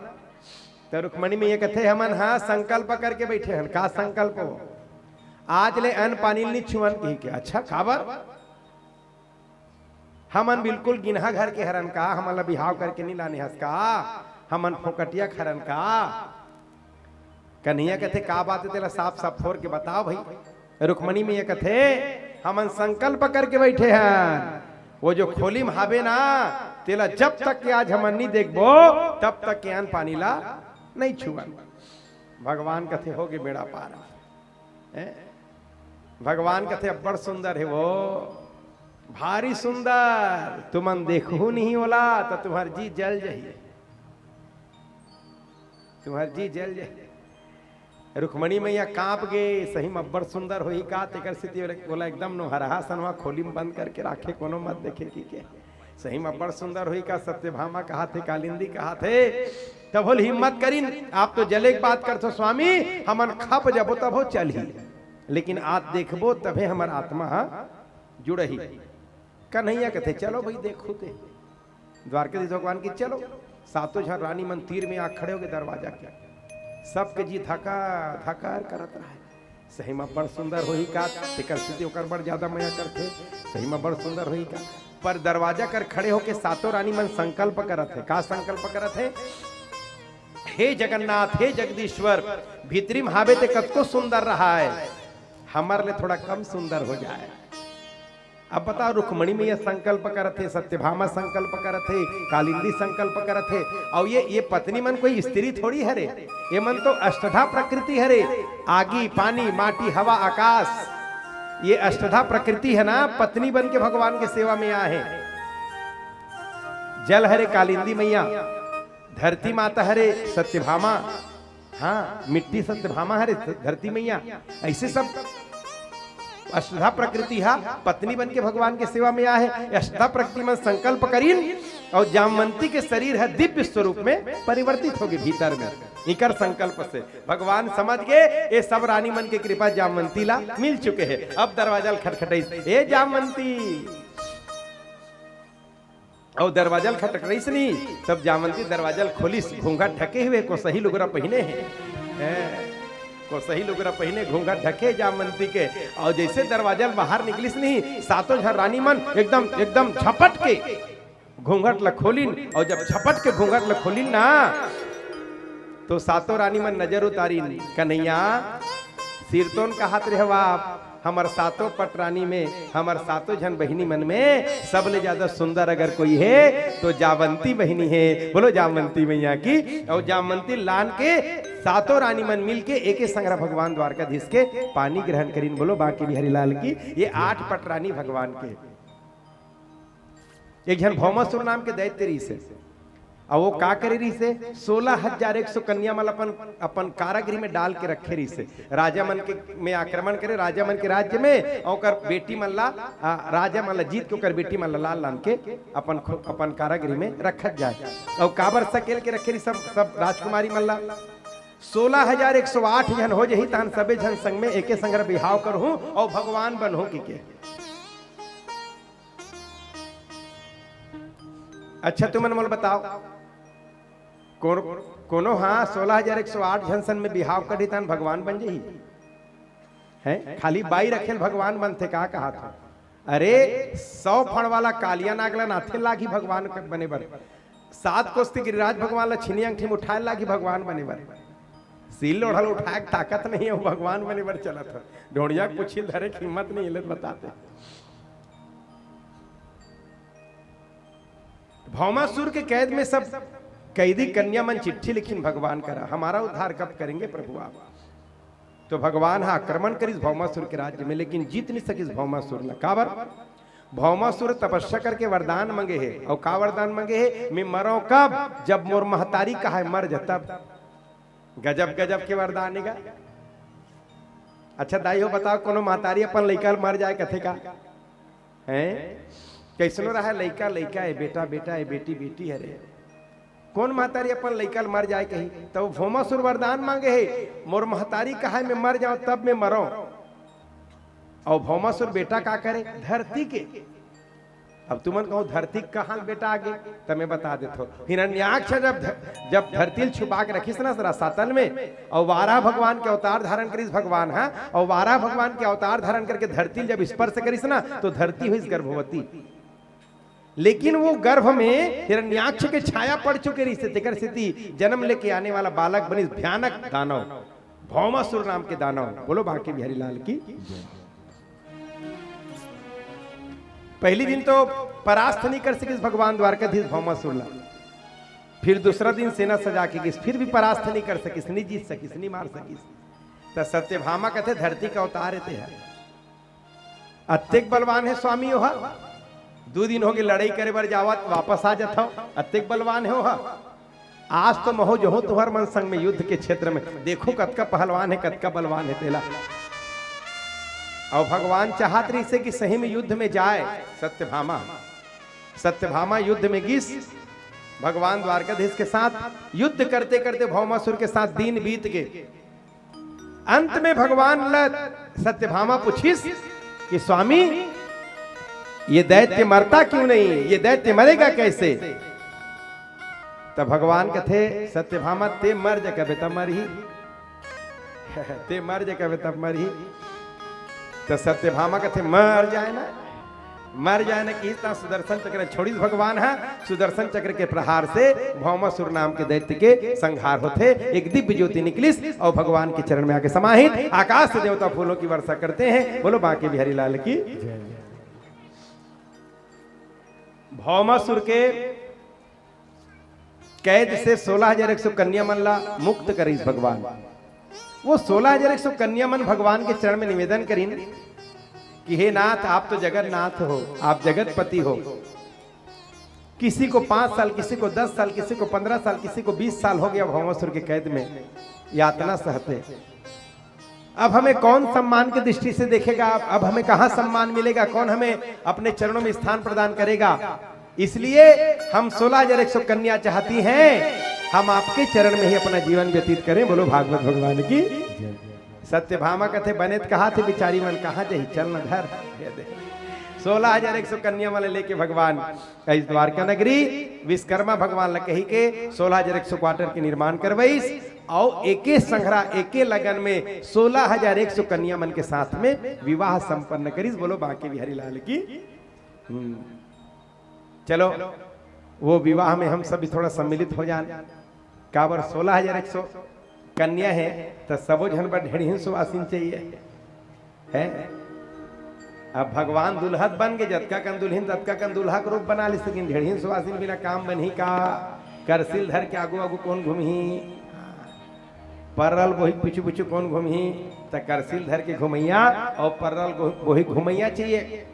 त रुक्मणी मैया कथे, "हमन हा संकल्प करके बैठे हन।" "का संकल्प हो?" "आज ले अन्न पानी ल नी छुअन," कहिके। "अच्छा, काबर?" "हमन बिल्कुल गिनहा घर के हरन का? हमन ला बिहाव करके नी लाने हस का? हमन फोकटिया के हरन का?" कन्हैया कथे, "का बात हे, तेला साफ साफ फोर के बताव भाई।" रुक्मणी मैया कथे, "हमन संकल्प करके बैठे हन, वो जो खोली में हावे ना, तेला जब तक के आज हमन नी देखबो, तब तक के अन्न पानी ला नहीं छुअन।" भगवान कथे, "होगे बेड़ा पार।" हैं? भगवान कथे, "अब्बड़ सुंदर हे वो, भारी सुंदर, तुमन देखहू नहीं ओला, त तुम्हर जी जल जही, तुम्हर जी जल जही।" रुक्मणी मैया कांप गे, "सही म अब्बड़ सुंदर होही का?" तेकर सेती ओला, ओला एकदम नोहरहा सनवा खोली म बंद करके राखे, कोनो मत देखे कहिके। "सही म अब्बड़ सुंदर होही का?" सत्यभामा कहाथे, कालिंदी कहाथे। तब बोले, "हिम्मत करिन, आप तो जले के बात करथो स्वामी, हमन खप जबो तभो चलही, लेकिन आज देखबो तभे हमर आत्मा ह जुड़ही।" कन्हैया कथे, "चलो भाई, देखहू ते।" द्वारकाधीश भगवान की, "चलो।" सातों झन रानी मन तीर में आ खड़े होगे दरवाजा के। सबके जी धका धकार करत रहे। सही म बड़ सुंदर होही का? तेकर सेती ओकर बड़ ज्यादा मया करथे। सही म बड़ सुंदर होही का? पर दरवाजा कर खड़े होके सातों रानी मन संकल्प करत हे। का संकल्प करत हे? हे जगन्नाथ, हे जगदीश्वर, भीतरी म हाबे ते कतको सुंदर रहाय, हमर ले थोड़ा कम सुंदर हो जाए। अब बताओ, रुक्मणी मैया संकल्प करत हे, सत्यभामा संकल्प करत हे, कालिंदी संकल्प करत हे, अउ ये, ये पत्नी मन कोई स्त्री थोड़ी हरे, ये मन तो अष्टधा प्रकृति हरे, आगी, पानी, माटी, हवा, आकाश, ये अष्टधा प्रकृति हे ना, पत्नी बन के भगवान के सेवा में आए हे। जल हरे कालिंदी मैया, धरती माता हरे सत्यभामा, हाँ, मिट्टी सत्यभामा हरे धरती मैया। ऐसे सब अष्टधा प्रकृति हा पत्नी बन के भगवान के सेवा में आए हे। अष्टधा प्रकृति मन संकल्प करिन अउ जामवंती के शरीर ह दिव्य स्वरूप में परिवर्तित होगे भीतर में। इकर संकल्प से भगवान समझ गे, ये सब रानी मन के कृपा जामवंती ला मिल चुके हे। अब दरवाजा ल खटखटाइस, "ए जामवंती।" अउ दरवाजा ल खटखटाइस नहीं, तब जामवंती दरवाजा ल खोलिस, घूंघट ढके हुए, कोसही लुगरा पहिने हे। हैं, कोसही लुगरा पहिने, घूंघट ढके जामवंती के। अउ जैसे दरवाजा ल बाहर निकलिस नहीं, सातों झन रानी मन एकदम, एकदम झपट के घूंघट ल खोलिन, अउ जब झपट के घूंघट ल खोलिन ना, तो सातों रानी मन नजर उतारिन, "कन्हैया, सिरतोन कहत रहे हो आप, हमर सातों पटरानी में, हमर सातों झन बहिनी मन में सबले ज्यादा सुंदर अगर कोई हे, तो जामवंती बहिनी हे।" बोलो जामवंती मैया की। अउ जामवंती लान के सातों रानी मन मिल के एके संघरा भगवान द्वारकाधीश के पानी ग्रहण करिन। बोलो बांके बिहारी लाल की। ये आठ पटरानी भगवान के। एक झन भौमासुर नाम के दैत्य रहिस हे। अउ वो का करे रहिस हे? सोलह हजार एक सौ कन्या मन अपन, अपन कारागृह में डाल के रखे रहिस हे। राजा मन के में आक्रमण करे, राजा मन के राज्य में, अउ ओकर बेटी मन ला, आ, राजा मन ला जीत के ओकर बेटी मन ला लान लान के अपन खो-, अपन कारागृह में रखत जाए। अउ काबर सकेल के रखे रहिस सब, सब राजकुमारी मन ला? सोलह हजार एक सौ आठ झन हो जही, तहन सबे झन संग में एके संघरा बिहाव करहूं अउ भगवान बनहूं कहिके। अच्छा, तुमन मोला बताओ, कोनो, कोनो हा सोलह हजार एक सौ आठ झन संग में बिहाव करही, तहन भगवान बन जही? हैं? खाली बाई रखेल भगवान बनथे का, कहत हो? अरे, सौ फण वाला कालिया नाग ला नाथे लागही भगवान क-, बने बर। सात कोस के गिरिराज भगवान ला छीनी अंगठी में उठाए लागही भगवान बने बर। सील लोढ़ा ल उठाए के ताकत नहीं हे, वो भगवान बने बर चलत हे। ढोंड़िया के पुछी ल धरे के हिम्मत नहीं हे, ले बताते। भौमासुर के कैद में सब कैदी कन्या मन चिट्ठी लिखिन भगवान करा, "हमारा उद्धार कब करेंगे प्रभु आप?" तो भगवान हा आक्रमण करिस भौमासुर के राज्य में, लेकिन जीत नहीं सकिस भौमासुर ला। काबर? भौमासुर तपस्या करके वरदान मांगे हे, अउ का वरदान मांगे हे? "मैं मरौं कब? जब मोर महतारी कहाय मर जा तब।" गजब गजब के वरदान हे गा। अच्छा दाई हो, बताओ, कोनो महतारी अपन लइका ल मर जाए कथे का? हैं? कैसनो रहा, लइका लइका हे, बेटा बेटा हे, बेटी बेटी हरे। कोन महतारी अपन लइका ल मर जाए कही? तब भौमासुर वरदान मांगे हे, "मोर महतारी कहाय मैं मर जाऊं तब मैं मरौं।" अउ भौमासुर बेटा का करे? धरती के। अब तुमन कहो, "धरती के कहां ले बेटा आगे?" त मैं बता देथों। हिरण्याक्ष जब ध-, जब धरती ल छुपा के रखिस ना रसातल में, अउ वाराह भगवान के अवतार धारण करिस भगवान, हाँ, अउ वाराह भगवान के अवतार धारण करके धरती ल जब स्पर्श करिस ना, तो धरती होइस गर्भवती। लेकिन वो गर्भ में हिरण्याक्ष के छाया पड़ चुके रहिस, तेकर सेती जन्म लेके आने वाला बालक बनिस भयानक दानव, भौमासुर नाम के दानव। बोलो बांके बिहारी लाल की। पहली दिन तो परास्त नहीं कर सकिस भगवान द्वारकाधीश भौमासुर ला, फिर दूसरा दिन सेना सजा के गिस, फिर भी परास्त नहीं कर सकिस, नहीं जीत सकिस, नहीं मार सकिस। त सत्यभामा कथे, "धरती का अवतार हे तेहा।" अतेक बलवान हे स्वामी ओहा, दू दिन होगे लड़ई करे बर जावत, वापस आ जाथव, अतेक बलवान हे ओहा। आज तो महूं जहूं तुंहर मन संग में युद्ध के क्षेत्र में, देखहूं कतका पहलवान हे, कतका बलवान हे तेला। अउ भगवान चाहत रहिसे कि सही में युद्ध में जाए सत्यभामा। सत्यभामा युद्ध में गिस, भगवान द्वारकाधीश के साथ युद्ध करते करते भौमासुर के साथ दिन बीत गे। अंत में भगवान ल सत्यभामा पूछिस कि "स्वामी, ये दैत्य मरता क्यों नहीं? ये दैत्य मरेगा कैसे?" तब भगवान कथे, "सत्यभामा, ते मर जा कबे त मरही।" ते मर जे कबे तब मरही। त सत्यभामा कथे, "मर जाए ना, मर जाए ना," कि त सुदर्शन चक्र छोड़िस भगवान ह। सुदर्शन चक्र के प्रहार से भौमासुर नाम के दैत्य के संहार होथे। एक दिव्य ज्योति निकलिस अउ भगवान के चरण में आके समाहित। आकाश से देवता फूलों की वर्षा करते हैं। बोलो बांके बिहारी लाल की। भौमासुर के कैद से सोलह हजार एक सौ कन्या मन ला मुक्त करिस भगवान। वो सोलह हजार एक सौ कन्या मन भगवान के चरण में निवेदन करिन कि हे नाथ, आप तो जगन्नाथ हो, आप जगतपति हो। किसी को पाँच साल, किसी को दस साल, किसी को पन्द्रह साल, किसी को बीस साल हो गया भौमासुर के कैद में यातना सहते। अब हमें कौन सम्मान की दृष्टि से देखेगा? अब हमें कहाँ सम्मान मिलेगा? कौन हमें अपने चरणों में स्थान प्रदान करेगा? इसलिए हम सोलह हजार एक सौ कन्या चाहती हैं, हम आपके चरण में ही अपना जीवन व्यतीत करें। बोलो भागवत भगवान की। सत्यभामा कथे, "बने त कहा थे बिचारी मन, कहाँ जही, चल न धर।" ये दे। सोलह हजार एक सौ कन्या मन लेके भगवान इस द्वारका नगरी विश्वकर्मा भगवान ला कही के सोलह हजार एक सौ क्वार्टर के निर्माण करवाइस, अउ एके संघरा, एके लगन में सोलह हजार एक सौ कन्या मन के साथ में विवाह संपन्न करिस। बोलो बांके बिहारी लाल की। हम्म। चलो, वो विवाह में हम सब भी थोड़ा सम्मिलित हो जान। काबर सोलह हजार एक सौ कन्या हे, त सबो झन बर ढेड़हिन सुवासिन चाहिए, है? अब भगवान दुल्हा त बन के जतका कन दुल्हिन, ततका कन दुल्हा के रूप बना लिस, लेकिन ढेड़हिन सुवासिन बिना काम बनही का? करसिल धर के आगू आगू कोन घूमही? परल बोही पीछू पीछू कोन घूमही? त करसिल धर के घुमैया अउ परल गो-, बोही घुमैया चाहिए।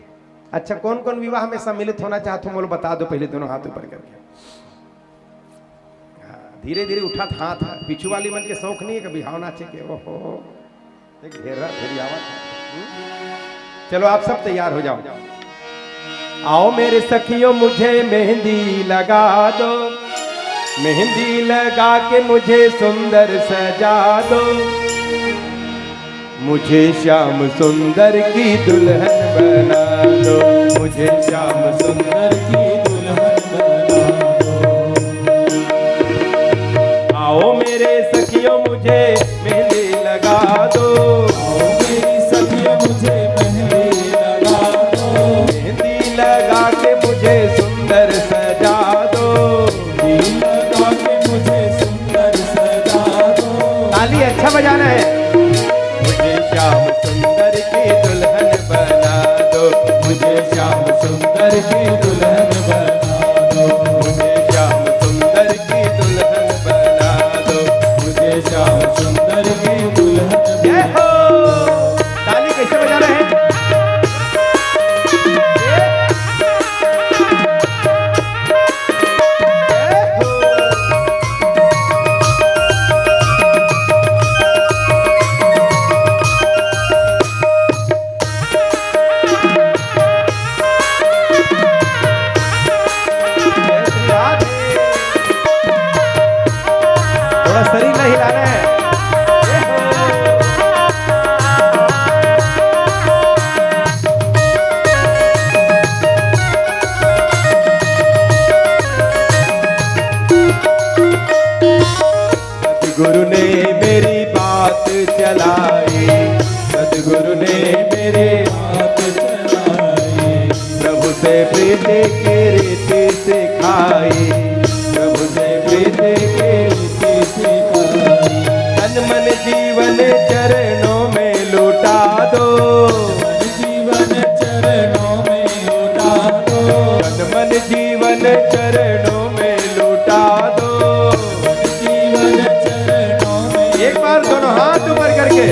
अच्छा, कौन कौन विवाह में सम्मिलित होना चाहत हो, मोला बता दो पहले, दोनों हाथ ऊपर करके। हाँ, धीरे धीरे उठत हाथ हे। पीछू वाली मन के शौक नहीं है कभी हाव नाचे के? ओहो, एक घेरा घेरी आवत है। हम्म? चलो, आप सब तैयार हो जाओ। आओ मेरे सखियों, मुझे मेहंदी लगा दो, मेहंदी लगा के मुझे सुंदर सजा दो, मुझे श्याम सुंदर की दुल्हन बना दो, मुझे श्याम सुंदर की दुल्हन बना दो। आओ मेरे सखियों, मुझे मेहंदी लगा दो, आओ मेरी सखियों, मुझे मेहंदी लगा दो, मेहंदी लगा के मुझे सुंदर सजा दो, मेहंदी लगा के मुझे सुंदर सजा दो। ताली अच्छा बजाना है। मुझे श्याम सुंदर की दुल्हन बना दो, मुझे श्याम सुंदर की दुल्हन बना दो, मुझे श्याम सुंदर की दुल्हन बना दो, मुझे श्याम सुंदर की दुल्हन। जय हो। ताली कैसे बजा रहे हैं? थोड़ा शरीर नहीं हिलाना है। सतगुरु ने मेरी बात चलाई, सतगुरु ने मेरे हाथ चलाए, प्रभु से प्रीत की रीति सिखाई, प्रभु से प्रीत की रीति सिखाई। तन मन जीवन चरणों में लुटा दो, तन मन जीवन चरणों में लुटा दो, तन मन जीवन चरणों में लुटा दो। एक बार दोनों हाथ ऊपर करके।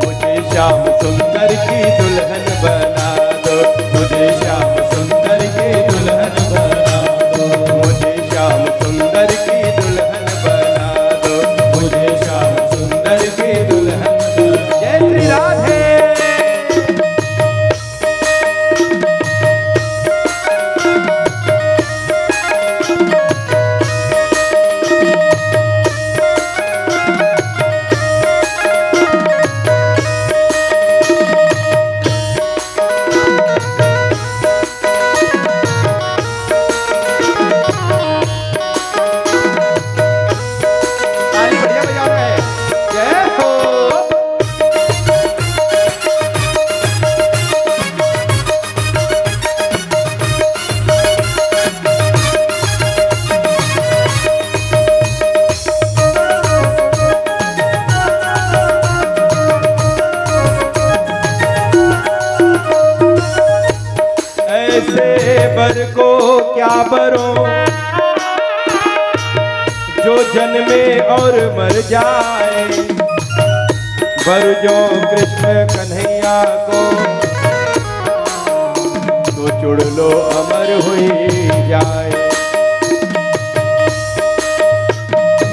मुझे श्याम सुंदर की दुल्हन बना दो, मुझे श्याम सुंदर की दुल्हन बना दो, मुझे श्याम सुंदर की दुल्हन बना दो, मुझे श्याम सुंदर की दुल्हन बना दो। जय श्री राम। को क्या बरो, जो जन्मे और मर जाए। बर जो कृष्ण कन्हैया को, तो चुड़लो अमर हुई जाए।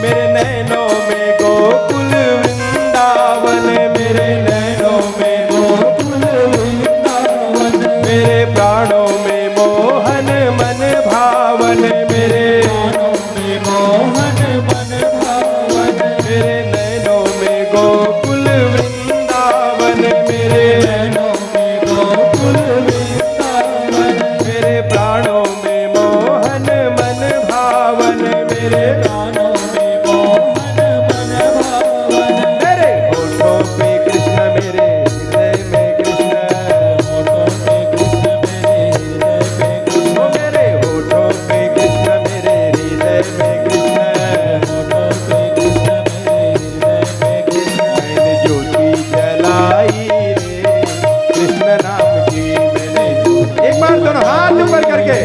मेरे नैनों में गोकुल वृंदावन, मेरे नैनों में गोकुल वृंदावन, मेरे प्राणों में मोहन मन भावन, मेरे प्राणों में मोहन मन भावन, मेरे नैनों में गोकुल वृंदावन, मेरे नैनों में गोकुल वृंदावन, मेरे प्राणों में मोहन मन भावन, मेरे प्राणों में मोहन मन भावन। मेरे होठों पे कृष्ण, मेरे हृदय में कृष्ण, होठों पे कृष्ण, मेरे हृदय पे कृष्ण, ओ मेरे होठों पे कृष्ण, मेरे हृदय में कृष्ण, होठों पे कृष्ण, मेरे हृदय में कृष्ण। मैंने ज्योति जलाई रे, कृष्ण नाम की मैंने ज्योति, एक बार दोनों हाथ ऊपर करके।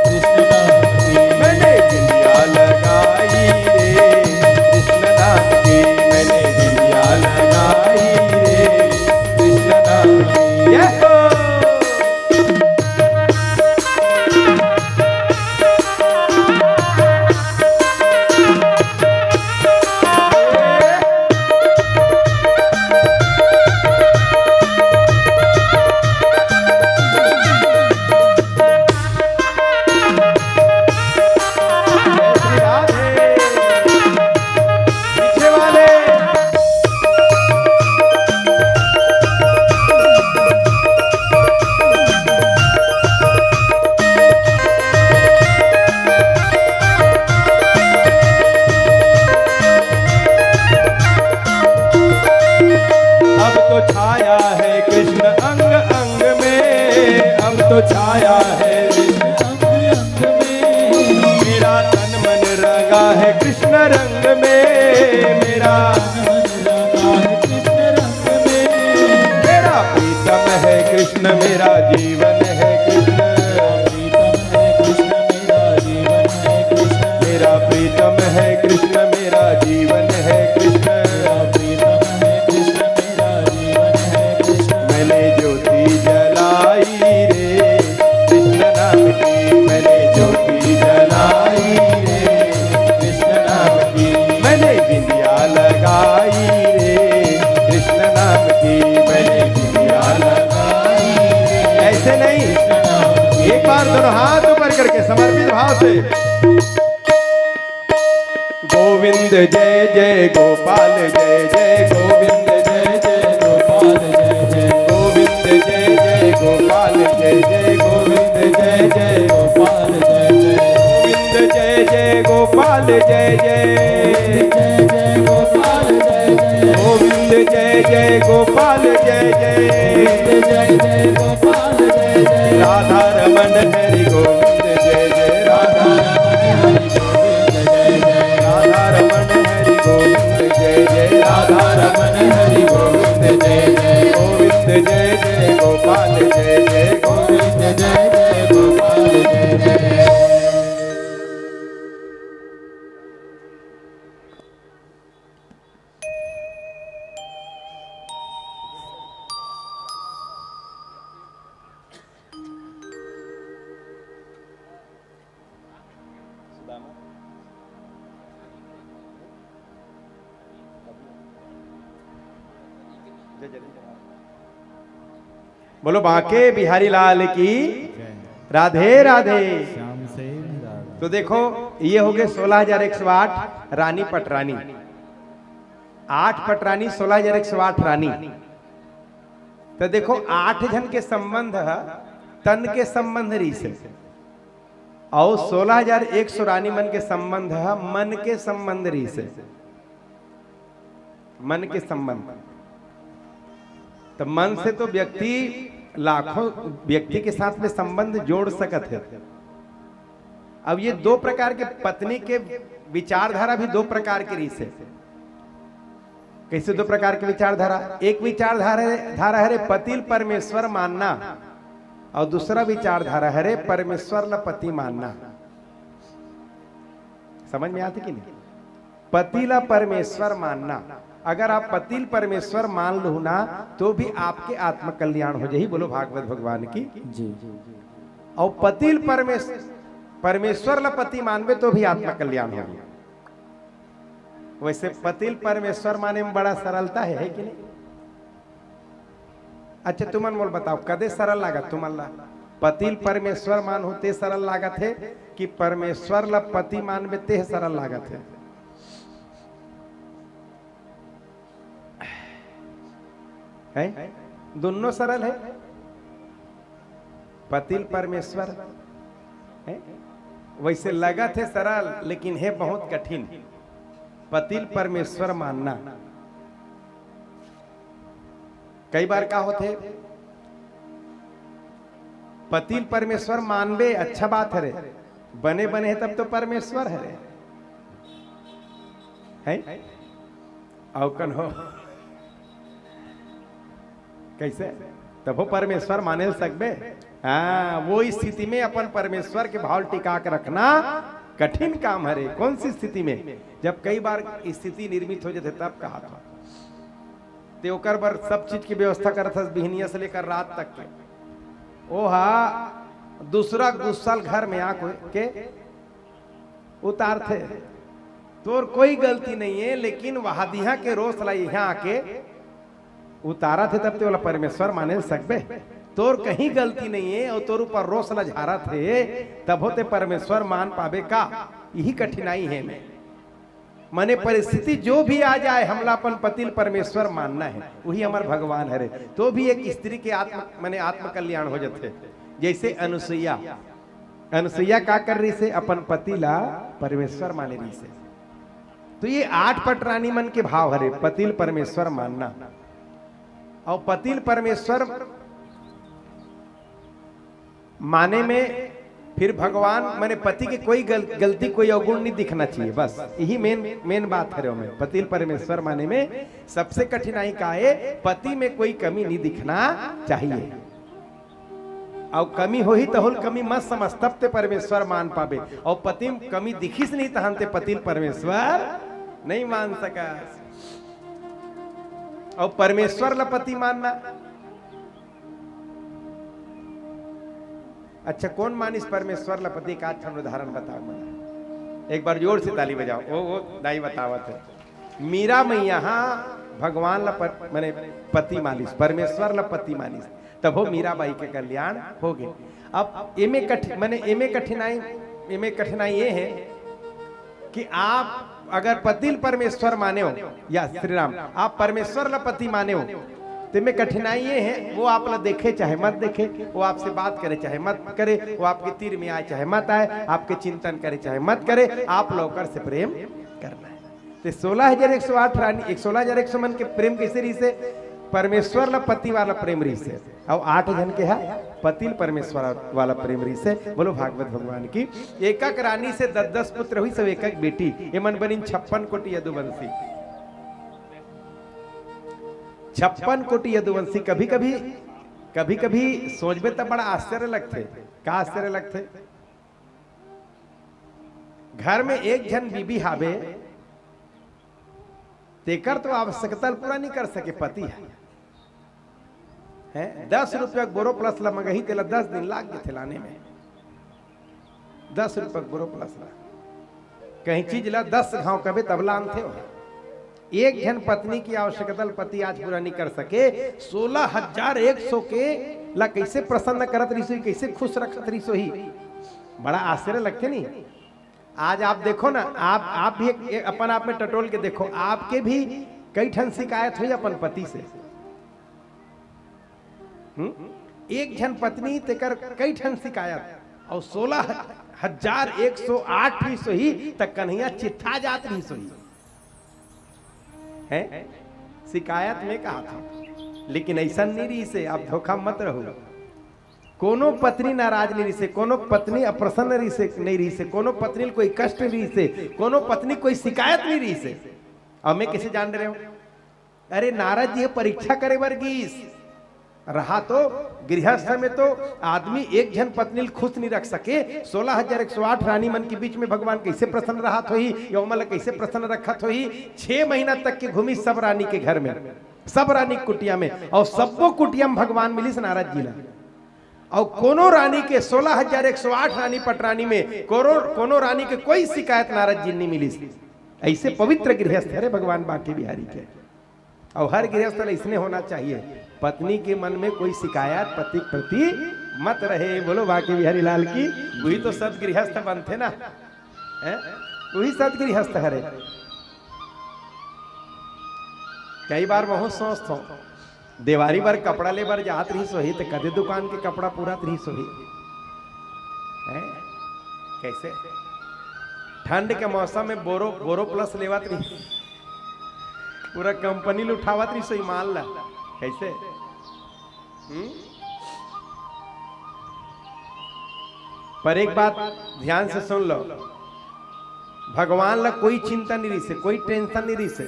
कृष्ण नाम की मैंने बिंदिया लगाई रे, कृष्ण नाम की मैंने बिंदिया लगाई रे, कृष्ण नाम की। ये हो। अब तो छाया है कृष्ण अंग अंग में, अब तो छाया है कृष्ण अंग अंग में। मेरा तन मन रंगा है कृष्ण रंग में, मेरा तन मन रंगा है कृष्ण रंग में। मेरा प्रीतम है कृष्ण, मेरा जीवन है कृष्ण, मेरा प्रीतम है कृष्ण, मेरा जीवन है कृष्ण, मेरा प्रीतम है कृष्ण, मेरा जीवन है कृष्ण, मेरा प्रीतम है कृष्ण, मेरा जीवन है कृष्ण। मैंने ज्योति जलाई रे कृष्ण नाम की, मैंने ज्योति जलाई रे कृष्ण नाम की, मैंने बिंदिया लगाई रे कृष्ण नाम की, मैंने बिंदिया लगाई रे। ऐसे नहीं, एक बार दोनों हाथ ऊपर करके समर्पित भाव से। गोविंद जय जय गोपाल जय जय, गोविंद जय जय गोपाल जय जय, गोविंद जय जय गोपाल जय जय, गोविंद जय जय गोपाल जय जय, गोविंद जय जय गोपाल जय जय, जय जय गोपाल जय जय, गोविंद जय जय गोपाल जय जय, जय जय गोपाल जय जय। राधा रमन हरि गोविंद जय जय, राधा रमन हरि गोविंद जय जय, राधा रमन हरि गोविंद जय जय, राधा रमन हरि गोविंद जय जय, गोविंद जय जय गोपाल जय जय, गोविंद जय जय गोपाल जय जय। बोलो बांके बिहारी लाल की। राधे राधे। श्याम से राधे। तो देखो, ये हो गए सोलह हजार एक सौ आठ रानी पटरानी, आठ पटरानी, सोलह हजार एक सौ आठ रानी। तो देखो, आठ झन के संबंध ह तन के संबंध रहिस हे, अउ सोलह हजार एक सौ रानी मन के संबंध ह मन के संबंध रहिस हे। मन के संबंध। तो मन से तो व्यक्ति लाखों व्यक्ति के साथ में संबंध जोड़ सकत हे। अब ये दो प्रकार के, पत्नी के विचारधारा भी दो प्रकार के रहिस हे। कैसे दो प्रकार के विचारधारा? एक विचारधारा, धारा हरे पति ल परमेश्वर मानना, अउ दूसरा विचारधारा हरे परमेश्वर ला पति मानना। समझ में आथे कि नहीं? पति ला परमेश्वर मानना। अगर आप पति ल परमेश्वर मान लहू ना, तो भी आपके आत्म कल्याण हो जाही। बोलो भागवत भगवान की। जी। अउ पति ल परमेश-, परमेश्वर ला पति मानबे तो भी आत्म कल्याण होही। वैसे पति ल परमेश्वर माने में बड़ा सरलता है, है कि नहीं? अच्छा, तुमन मोल बताओ, कदे सरल लागत तुमन ला? पति ल परमेश्वर मानहू ते सरल लागत हे कि परमेश्वर ला पति मानबे ते सरल लागत हे? हैं? दोनों सरल है। पति ल परमेश्वर है, वैसे लगत हे सरल, लेकिन हे बहुत कठिन। पति ल परमेश्वर मानना। कई बार का होथे, पति ल परमेश्वर मानबे, अच्छा बात हरे, बने बने हे तब तो परमेश्वर हरे, है? अउ कन हो कैसे? तभो परमेश्वर माने ल सकबे। हाँ, वो स्थिति में अपन परमेश्वर के भाव ल टिका के रखना कठिन काम हरे। कौन सी स्थिति में? जब कई बार स्थिति निर्मित हो जाथे तब कहा था। ते ओकर बर सब चीज की व्यवस्था करत हस, बिहनिया से लेकर रात तक के। ओहा दूसरा गुस्सा ल घर में आके उतारथे। तोर कोई गलती नहीं है, लेकिन वहादिहा के रोस ला यहाँ आके उतारत हे, तब ते ओला परमेश्वर माने ल सकबे? तोर कहीं गलती नहीं है अउ तोर ऊपर रोस ला झारत हे, तभो ते परमेश्वर मान पाबे का? यही कठिनाई है में। माने परिस्थिति जो भी आ जाए, हमला अपन पति ल परमेश्वर मानना है, वही हमर भगवान हरे। तो भी एक स्त्री के आत्म, माने आत्म कल्याण हो जाथे। जैसे अनुसुईया, अनुसुईया का कर रहिसे? अपन पति ला परमेश्वर माने रहिसे। तो ये आठ पट रानी मन के भाव हरे, पति ल परमेश्वर मानना। अउ पति ल परमेश्वर माने में फिर भगवान माने पति के कोई गल-, गलती, कोई अवगुण नहीं दिखना चाहिए। बस यही मेन, मेन बात हरे ओमे। पति ल परमेश्वर माने में सबसे कठिनाई का है, पति में कोई कमी नहीं दिखना चाहिए। अउ कमी होही तहू ल कमी मत समझ, तब ते परमेश्वर मान पाबे। अउ पति म कमी दिखिस नहीं तहन ते पति ल परमेश्वर नहीं मान सकस। अउ परमेश्वर ल पति मानना। अच्छा, कौन मानिस परमेश्वर ल पति? एक आध ठन उदाहरण बताओ मला। एक बार जोर से ताली बजाओ। वो, वो दाई बतावत है। मीरा मैया हा भगवान ल प-, माने पति मानिस, परमेश्वर ल पति मानिस, तभो मीराबाई के कल्याण हो गे। अब एमे कठि-, माने एमे कठिनाई, एमे कठिनाई ये है कि आप अगर पति ल परमेश्वर माने हो या श्री राम, आप परमेश्वर ल पति माने हो, तो एमे कठिनाई ये है, वो आप ल देखे चाहे मत देखे, वो आपसे बात करे चाहे मत करे, वो आपके तीर में आए चाहे मत आए, आपके चिंतन करे चाहे मत करे, आप ल ओकर से प्रेम करना है। ते सोलह हजार एक सौ आठ रानी, एक सोलह हजार एक सौ मन के प्रेम कइसे रहिसे? परमेश्वर ल पति वाला प्रेम रहिसे। अउ आठ झन के हा पति ल परमेश्वर वाला प्रेम रहिसे। बोलो भागवत भगवान की। एकक रानी से दस दस पुत्र हुई, सब एकक बेटी। एमन बनिन छप्पन कोटि यदुवंशी। छप्पन कोटि यदुवंशी। कभी कभी, कभी कभी सोचबे त बड़ा आश्चर्य लगथे। का आश्चर्य लगथे? घर में एक झन बीबी हावे, तेकर तो आवश्यकता ल पूरा नहीं कर सके पति है, हैं? दस रुपया बोरो प्लस ला मंगही, तेला दस दिन लाग जथे लाने में। दस रुपया बोरो प्लस ला, कहीं चीज ला दस घाव कबे तब लानथे हो। एक झन पत्नी की आवश्यकता ल पति आज पूरा नहीं कर सके, सोलह हजार एक सौ के ला कैसे प्रसन्न करत रहिस होही, कैसे खुश रखत रहिस होही। बड़ा आश्चर्य लगथे नहीं। आज आप देखो ना, आप, आप भी एक, एक अपन आप में टटोल के देखो, आपके भी कई ठन शिकायत होही अपन पति से। हम्म? एक झन पत्नी तेकर कई ठन शिकायत, अउ सोलह हजार एक सौ आठ रहिस होही त कन्हैया चिट्ठा जात रहिस होही। हैं? शिकायत में कहा था, लेकिन ऐसा नहीं रहिसे, आप धोखा मत रहो। कोनो पत्नी नाराज नहीं रहिसे, कोनो पत्नी अप्रसन्न रहिसे, नहीं रहिसे, कोनो पत्नी ल कोई कष्ट नहीं रहिसे, कोनो पत्नी कोई शिकायत नहीं रहिसे। अब मैं कैसे जान रहे हो? अरे, नारद जी परीक्षा करे बर गीस, रहा तो गृहस्थ में तो आदमी एक झन पत्नी ल खुश नहीं रख सके। सोलह हजार एक सौ आठ रानी मन के बीच में भगवान कैसे प्रसन्न रहत होही, या ओमन ल कैसे प्रसन्न रखत होही? छह महीना तक के घूमिस सब रानी के घर में, सब रानी के कुटिया में, अउ सब्बो कुटिया में भगवान मिलिस नारद जी ला। अउ कोनो रानी के, सोलह हजार एक सौ आठ रानी पटरानी में कोनो, कोनो रानी के कोई शिकायत नारद जी नहीं मिलिस। ऐसे पवित्र गृहस्थ हरे भगवान बांके बिहारी के। अउ हर गृहस्थ ला इसने होना चाहिए, पत्नी के मन में कोई शिकायत पति के प्रति मत रहे। बोलो बांके बिहारी लाल की। वही तो सद गृहस्थ बनथे ना, हैं? वही सद गृहस्थ हरे। कई बार बहुत सोचत हों, देवारी बर कपड़ा ले बर जात रहिस होही, त कदे दुकान के कपड़ा पूरत रहिस होही, हैं? कैसे? ठंड के मौसम में बोरो, बोरो प्लस लेवत रहिस, पूरा कंपनी ल उठावत रहिस होही माल ला। कैसे? हम्म? पर एक बात ध्यान से सुन लो, भगवान ला कोई चिंता नहीं रहिसे, कोई टेंशन नहीं रहिसे।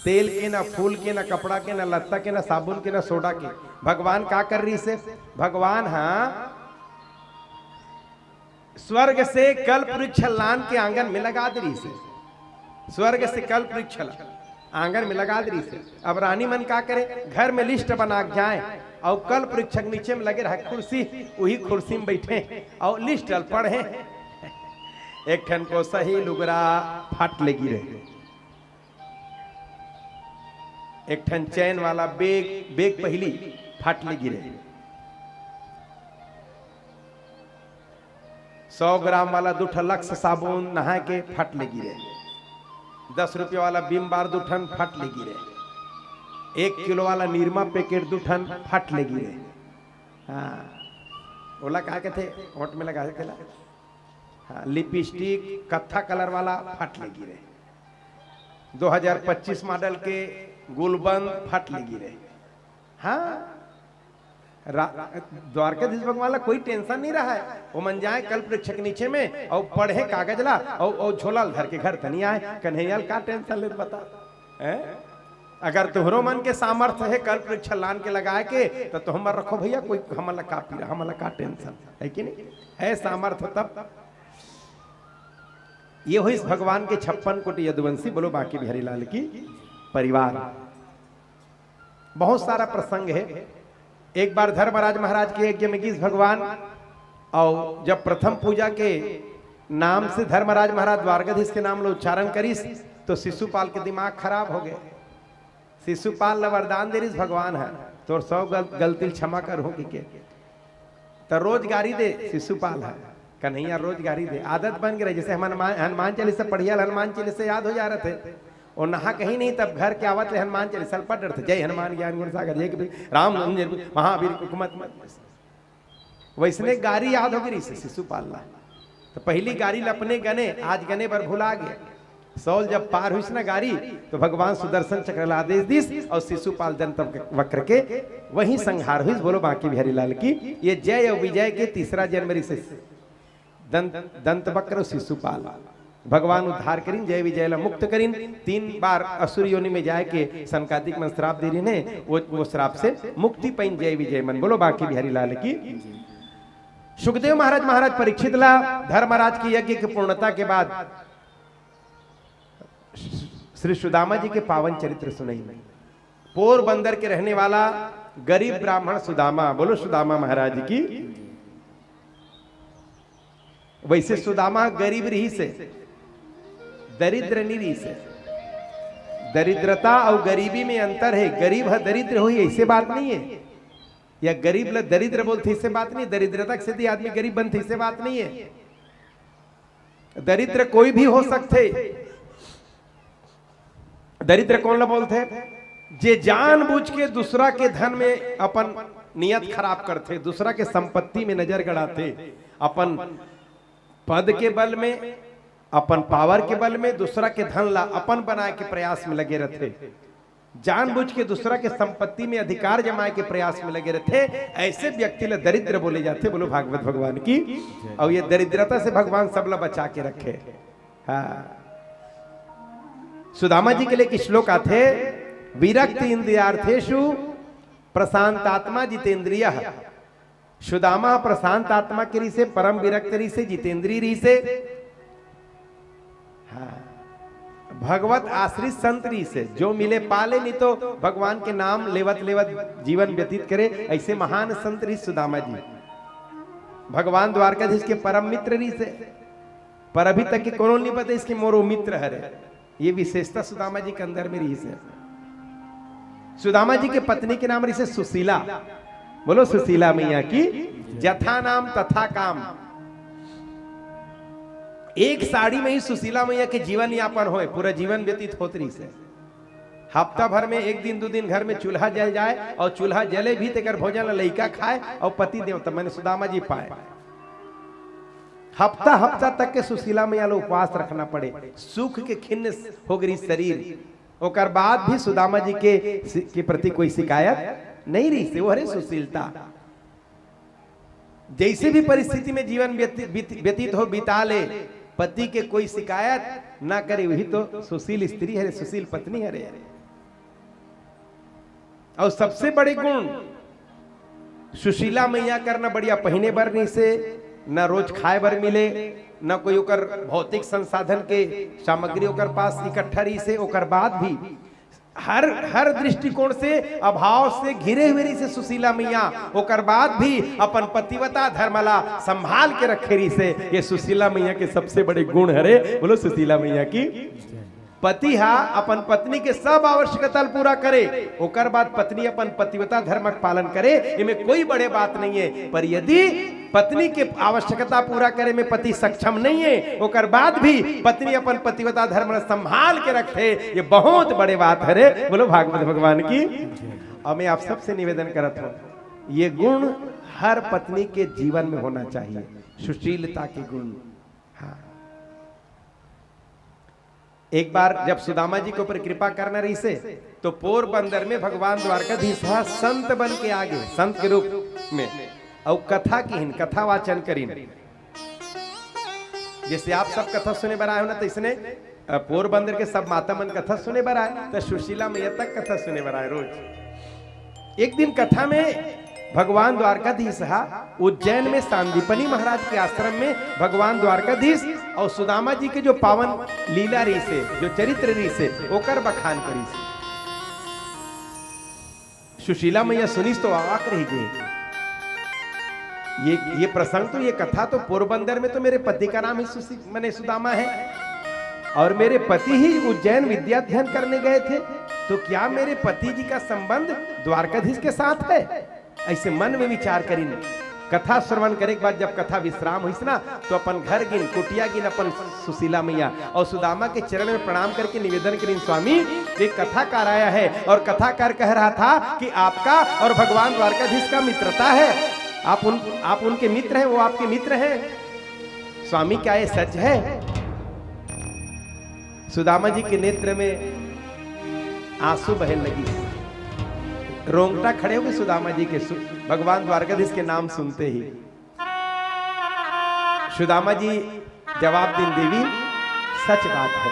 तेल के, ना फूल के, ना कपड़ा के, ना लत्ता के, ना साबुन के, ना सोडा के। भगवान का कर रहिसे? भगवान हा स्वर्ग से कल्प वृक्ष लान के आंगन में लगा दे रहिसे। स्वर्ग से कल्प वृक्ष ला आंगन में लगा दे रहिसे। अब रानी मन का करे, घर में लिस्ट बना के जाए, अउ कल्प वृक्ष के नीचे में लगे रहे कुर्सी, वही कुर्सी में बैठे अउ लिस्ट ल पढ़े। एक ठन कोसा ही लुगरा फाट ले गिरे, एक ठन चैन वाला बैग, बैग पहिली फाट ले गिरे, सौ ग्राम वाला दू ठन लक्स साबुन नहाए के फाट ले गिरे, दस रुपया वाला विम बार दू ठन फाट ले गिरे, एक किलो वाला निरमा पैकेट दू ठन फाट ले गिरे। हाँ, ओला का कथे, ओंठ में लगा के ला। हाँ, लिपस्टिक कत्था कलर वाला फाट ले गिरे, दो हजार पच्चीस मॉडल के गुलबंद फाट ले गिरे। हाँ, रा-, द्वारकाधीश भगवान ला कोई टेंशन नहीं रहा है। वो मन जाए कल्प वृक्ष के नीचे में अउ पढ़े कागज ला अउ, अउ झोला ल धर के घर तनी आए। कन्हैया ल का टेंशन लेत बता, हैं? अगर तुहरो मन के सामर्थ्य है कल्प वृक्ष लान के लगाए के, तो, तो हमर रखो भैया, कोई हमन ला का पीरा, हमन ला का टेंशन है कि नहीं? है सामर्थ्य तब। ये होइस भगवान के छप्पन कोटि यदुवंशी। बोलो बांके बिहारी लाल की। परिवार बहुत सारा प्रसंग है। एक बार धर्मराज महाराज के यज्ञ में गिस भगवान, अउ जब प्रथम पूजा के नाम से धर्मराज महाराज द्वारकाधीश के नाम ला उच्चारण करिस, तो शिशुपाल के दिमाग खराब हो गए। शिशुपाल ला वरदान दे रिस भगवान ह, तोर सौ गल-, गलती ल क्षमा करहूं कहिके। त रोज गारी दे शिशुपाल ह, कन्हैया रोज गारी दे, आदत बन गे रहे। जैसे हनुमान, हनुमान चालीसा पढ़िया ल हनुमान चालीसा याद हो जा रहे थे, और नहा कहीं नहीं, तब घर के आवत ले हनुमान चालीसा ल पढ़ रहे थे, जय हनुमान ज्ञान गुण सागर, जय कपीस राम नाम जय महावीर हुकमत। वैसने गारी याद हो गे रिहिसे शिशुपाल ला। तो पहली गारी ल अपने गने, आज गने बर भुला गया। सौ ल जब पार हुइस ना गारी, तो भगवान सुदर्शन चक्र ला आदेश दिस और शिशुपाल दंत वक्र के वहीं संहार हुइस। बोलो बांके बिहारी लाल की। ये जय और विजय के तीसरा जन्म रिहिसे दंत, दंत वक्र और शिशुपाल। भगवान उद्धार करिन, जय विजय ला मुक्त करिन। तीन बार असुर योनि में जाए के सनकादिक मन श्राप दे रिहिन हे, वो, वो श्राप से मुक्ति पाइन जय विजय मन। बोलो बांके बिहारी लाल की। सुखदेव महाराज, महाराज परीक्षित ला धर्मराज के यज्ञ के पूर्णता के बाद श्री सुदामा जी के पावन चरित्र सुनाइन। पोरबंदर के रहने वाला गरीब ब्राह्मण सुदामा, बोलो सुदामा महाराज की। वैसे सुदामा गरीब रिहिसे, दरिद्र नहीं रिहिसे। दरिद्रता और गरीबी में अंतर है। गरीब ह दरिद्र होही, ऐसे बात नहीं है, या गरीब ला दरिद्र बोलथे, ऐसे बात नहीं। दरिद्रता के सेती आदमी गरीब बनथे, ऐसे बात नहीं है। दरिद्र कोई भी हो सकथे। दरिद्र कोन ला बोलथे? जे जानबूझ के दूसरा के धन में अपन नियत खराब करथे, दूसरा के संपत्ति में नजर गड़ाथे, अपन पद के बल में, अपन पावर के बल में दूसरा के धन ला अपन बनाए के प्रयास में लगे रथे, जानबूझ के दूसरा के संपत्ति में अधिकार जमाए के प्रयास में लगे रथे, ऐसे व्यक्ति ला दरिद्र बोले जाथे। बोलो भागवत भगवान की। और ये दरिद्रता से भगवान सब ला बचा के रखे। हाँ, सुदामा जी के लिए एक श्लोक आथे, विरक्त इंद्रियार्थेषु प्रशांत आत्मा जितेंद्रिय। सुदामा प्रशांत आत्मा के रिहिसे, परम विरक्त रिहिसे, जितेंद्रिय रिहिसे। हाँ, भगवत आश्रित संत रिहिसे, जो मिले पाले, नहीं तो भगवान के नाम लेवत लेवत जीवन व्यतीत करे, ऐसे महान संत रिहिसे सुदामा जी। भगवान द्वारकाधीश के परम मित्र रिहिसे, पर अभी तक के कोनो नहीं पता इसके मोरो मित्र हरे। ये विशेषता सुदामा जी के अंदर में रिहिसे। सुदामा जी के पत्नी के नाम रिहिसे सुशीला। बोलो सुशीला मैया की। जथा नाम तथा काम। एक साड़ी में ही सुशीला मैया के जीवन यापन होए, पूरा जीवन व्यतीत होत रिहिसे। हफ्ता भर में एक दिन, दो दिन घर में चूल्हा जल जाए और चूल्हा जले भी तेकर भोजन ला लइका खाए और पति देवता, माने सुदामा जी पाए। हफ्ता हफ्ता तक के सुशीला मैया ला उपवास रखना पड़े, सुख के खिन्न हो गई शरीर। ओकर बाद भी सुदामा जी के, के प्रति कोई शिकायत नहीं रिहिसे। वो हरे सुशीलता। जैसे भी परिस्थिति में जीवन व्यती-, बीत-, व्यतीत हो, बिता ले, पति के कोई शिकायत ना करे, वही तो सुशील स्त्री हरे, सुशील पत्नी हरे। और सबसे बड़े गुण, सुशीला मैया कर न बढ़िया पहिने बर रिहिसे, न रोज खाए बर मिले, न कोई ओकर भौतिक संसाधन के सामग्री ओकर पास इकट्ठा रिहिसे, ओकर बाद भी हर, हर दृष्टिकोण से अभाव से घिरे हुए रिहिसे सुशीला मैया, ओकर बाद भी अपन पतिव्रता धर्म ला संभाल के रखे रिहिसे। ये सुशीला मैया के सबसे बड़े गुण हरे। बोलो सुशीला मैया की। पति हा अपन पत्नी के सब आवश्यकता ल पूरा करे, ओकर बाद पत्नी अपन पतिव्रता धर्म के पालन करे, एमे कोई बड़े बात नहीं है। पर यदि पत्नी के आवश्यकता पूरा करे में पति सक्षम नहीं है, ओकर बाद भी पत्नी अपन पतिव्रता धर्म ल संभाल के रखथे, ये बहुत बड़े बात हरे। बोलो भागवत भगवान की। और मैं आप सबसे निवेदन करत हूँ, ये गुण हर पत्नी के जीवन में होना चाहिए, सुशीलता के गुण। हाँ। एक बार जब सुदामा जी के ऊपर कृपा करना रिहिसे, तो पोरबंदर में भगवान द्वारकाधीश ह संत बन के आगे, संत के रूप में, अउ कथा किहिन, कथा वाचन करिन। जैसे आप सब कथा सुने बर आए हो ना, तो इसने, अ, पोरबंदर के सब माता मन कथा सुने बर आए, तो सुशीला मैया तक कथा सुने बर आए रोज। एक दिन कथा में भगवान द्वारकाधीश हा उज्जैन में सांदीपनी महाराज के आश्रम में भगवान द्वारकाधीश और सुदामा जी के जो पावन लीला रिहिसे, जो चरित्र रिहिसे, ओकर बखान करिस। सुशीला मैया सुनिस तो अवाक रहि गे। ये, ये प्रसंग तो, ये कथा तो पोरबंदर में तो मेरे पति का नाम ही सुशी-, मने सुदामा है, और मेरे पति ही उज्जैन विद्या अध्ययन करने गए थे, तो क्या मेरे पति जी का संबंध द्वारकाधीश के साथ है? ऐसे मन में विचार करिन। कथा श्रवण करे के बाद जब कथा विश्राम होइस ना, तो अपन घर गिन, कुटिया गिन अपन सुशीला मैया और सुदामा के चरण में प्रणाम करके निवेदन करिन, स्वामी, एक कथाकार आया है और कथाकार कह रहा था कि आपका और भगवान द्वारकाधीश का मित्रता है, आप उन, आप उनके मित्र हैं, वो आपके मित्र हैं। स्वामी, क्या ये सच है? सुदामा जी के नेत्र में आंसू बहे लगिस, रोंगटा खड़े हो गए सुदामा जी के सु-, भगवान द्वारकाधीश के नाम सुनते ही। सुदामा जी जवाब दिन, देवी, सच बात है,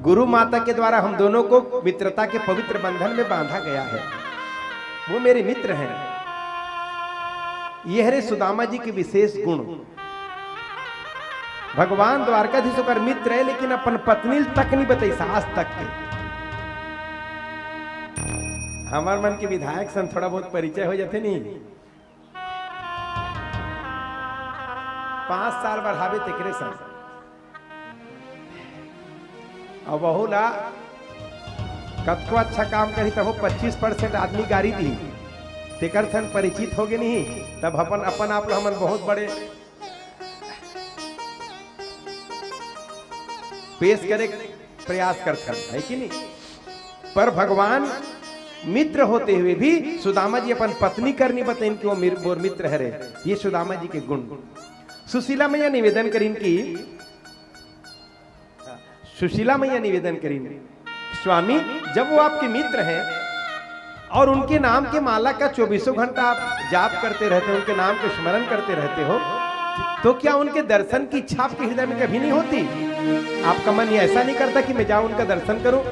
गुरु माता के द्वारा हम दोनों को मित्रता के पवित्र बंधन में बांधा गया है, वो मेरे मित्र हैं। ये हरे सुदामा जी के विशेष गुण। भगवान द्वारकाधीश ओकर मित्र है, लेकिन अपन पत्नी ल तक नहीं बतइस आज तक के। हमर मन के विधायक सन थोड़ा बहुत परिचय हो जाथे नहीं, पांच साल बढ़ावे तेकरे सन। अब वहू ला कतको अच्छा काम करी, तब वो पच्चीस परसेंट आदमी गारी दी, तेकर सन परिचित हो गए नहीं, तब अपन, अपन आप लो हमन बहुत बड़े पेश करे के प्रयास करथन, है कि नहीं? पर भगवान मित्र होते हुए भी सुदामा जी अपन पत्नी कर नहीं बतइन कि वो मेर-, मोर मित्र हरे। ये सुदामा जी के गुण। सुशीला मैया निवेदन करिन कि, सुशीला मैया निवेदन करिन, स्वामी, जब वो आपके मित्र हैं और उनके नाम के माला का चौबीसों घंटा आप जाप करते रहते हैं, उनके नाम को स्मरण करते रहते हो, तो क्या उनके दर्शन की इच्छा आपके हृदय में कभी नहीं होती? आपका मन ये ऐसा नहीं करता कि मैं जाऊं उनका दर्शन करूं?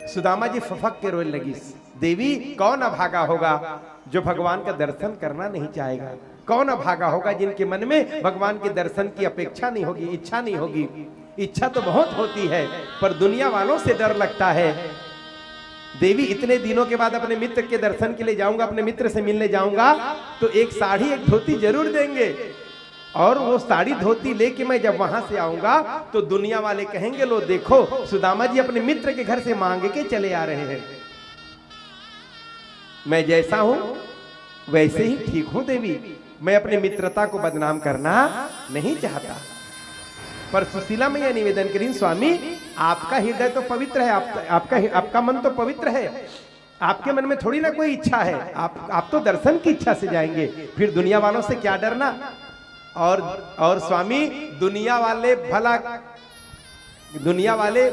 सुदामा जी फफक के रोए लगिस, "देवी, कौन अभागा होगा जो भगवान का दर्शन करना नहीं चाहेगा? कौन अभागा होगा जिनके मन में भगवान के दर्शन की अपेक्षा नहीं होगी, इच्छा नहीं होगी? इच्छा तो बहुत होती है, पर दुनिया वालों से डर लगता है। देवी, इतने दिनों के बाद अपने मित्र के दर्शन के लिए जाऊंगा, अपने मित्र से मिलने जाऊंगा, तो एक साड़ी, एक धोती जरूर देंगे।" और वो साड़ी धोती लेके मैं जब वहां से आऊंगा, तो दुनिया वाले कहेंगे, "लो देखो, सुदामा जी अपने मित्र के घर से मांग के चले आ रहे हैं। मैं जैसा हूं, वैसे ही ठीक हूं देवी, मैं अपनी मित्रता को बदनाम करना नहीं चाहता।" पर सुशीला मैया निवेदन करी, "स्वामी, आपका हृदय तो पवित्र है, आप, आपका, आपका मन तो पवित्र है, आपके मन में थोड़ी ना कोई इच्छा है, आप, आप तो दर्शन की इच्छा से जाएंगे, फिर दुनिया वालों से क्या डरना?" और, और स्वामी, दुनिया वाले भला, दुनिया वाले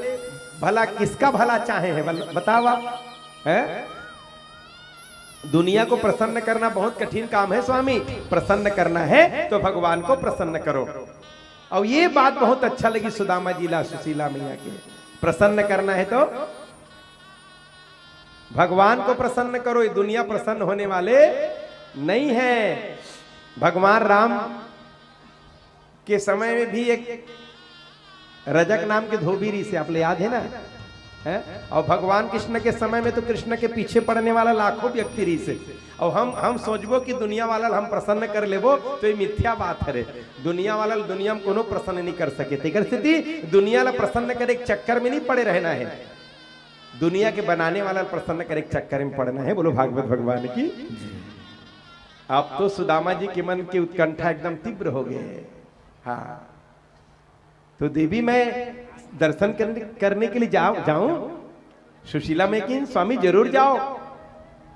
भला किसका भला चाहे हैं, बल-, बताओ आप, हैं? दुनिया को प्रसन्न करना बहुत कठिन काम है स्वामी, प्रसन्न करना है तो भगवान को प्रसन्न करो। और ये बात बहुत अच्छा लगी सुदामा जी ला, सुशीला मैया के, प्रसन्न करना है तो भगवान को प्रसन्न करो, ये दुनिया प्रसन्न होने वाले नहीं है। भगवान राम के समय में भी एक रजक नाम के धोबी रहिसे, आप ले याद है ना? हैं? और भगवान कृष्ण के समय में तो कृष्ण के पीछे पड़ने वाला लाखों व्यक्ति रहिसे। और हम, हम सोचबो कि दुनिया वाला ल हम प्रसन्न कर लेबो, तो ये मिथ्या बात हरे। दुनिया वाला ल दुनिया में कोनो प्रसन्न नहीं कर सके। तेकर सेती दुनिया ला प्रसन्न करे के चक्कर में नहीं पड़े रहना है, दुनिया के बनाने वाला ल प्रसन्न करे के चक्कर में पड़ना है। बोलो भागवत भगवान की। अब तो सुदामा जी के मन की उत्कंठा एकदम तीव्र हो गए। हाँ, तो देवी, मैं दर्शन करने, करने के लिए जाऊं, जाऊं? सुशीला मैया कहिन, "स्वामी, जरूर जाओ।"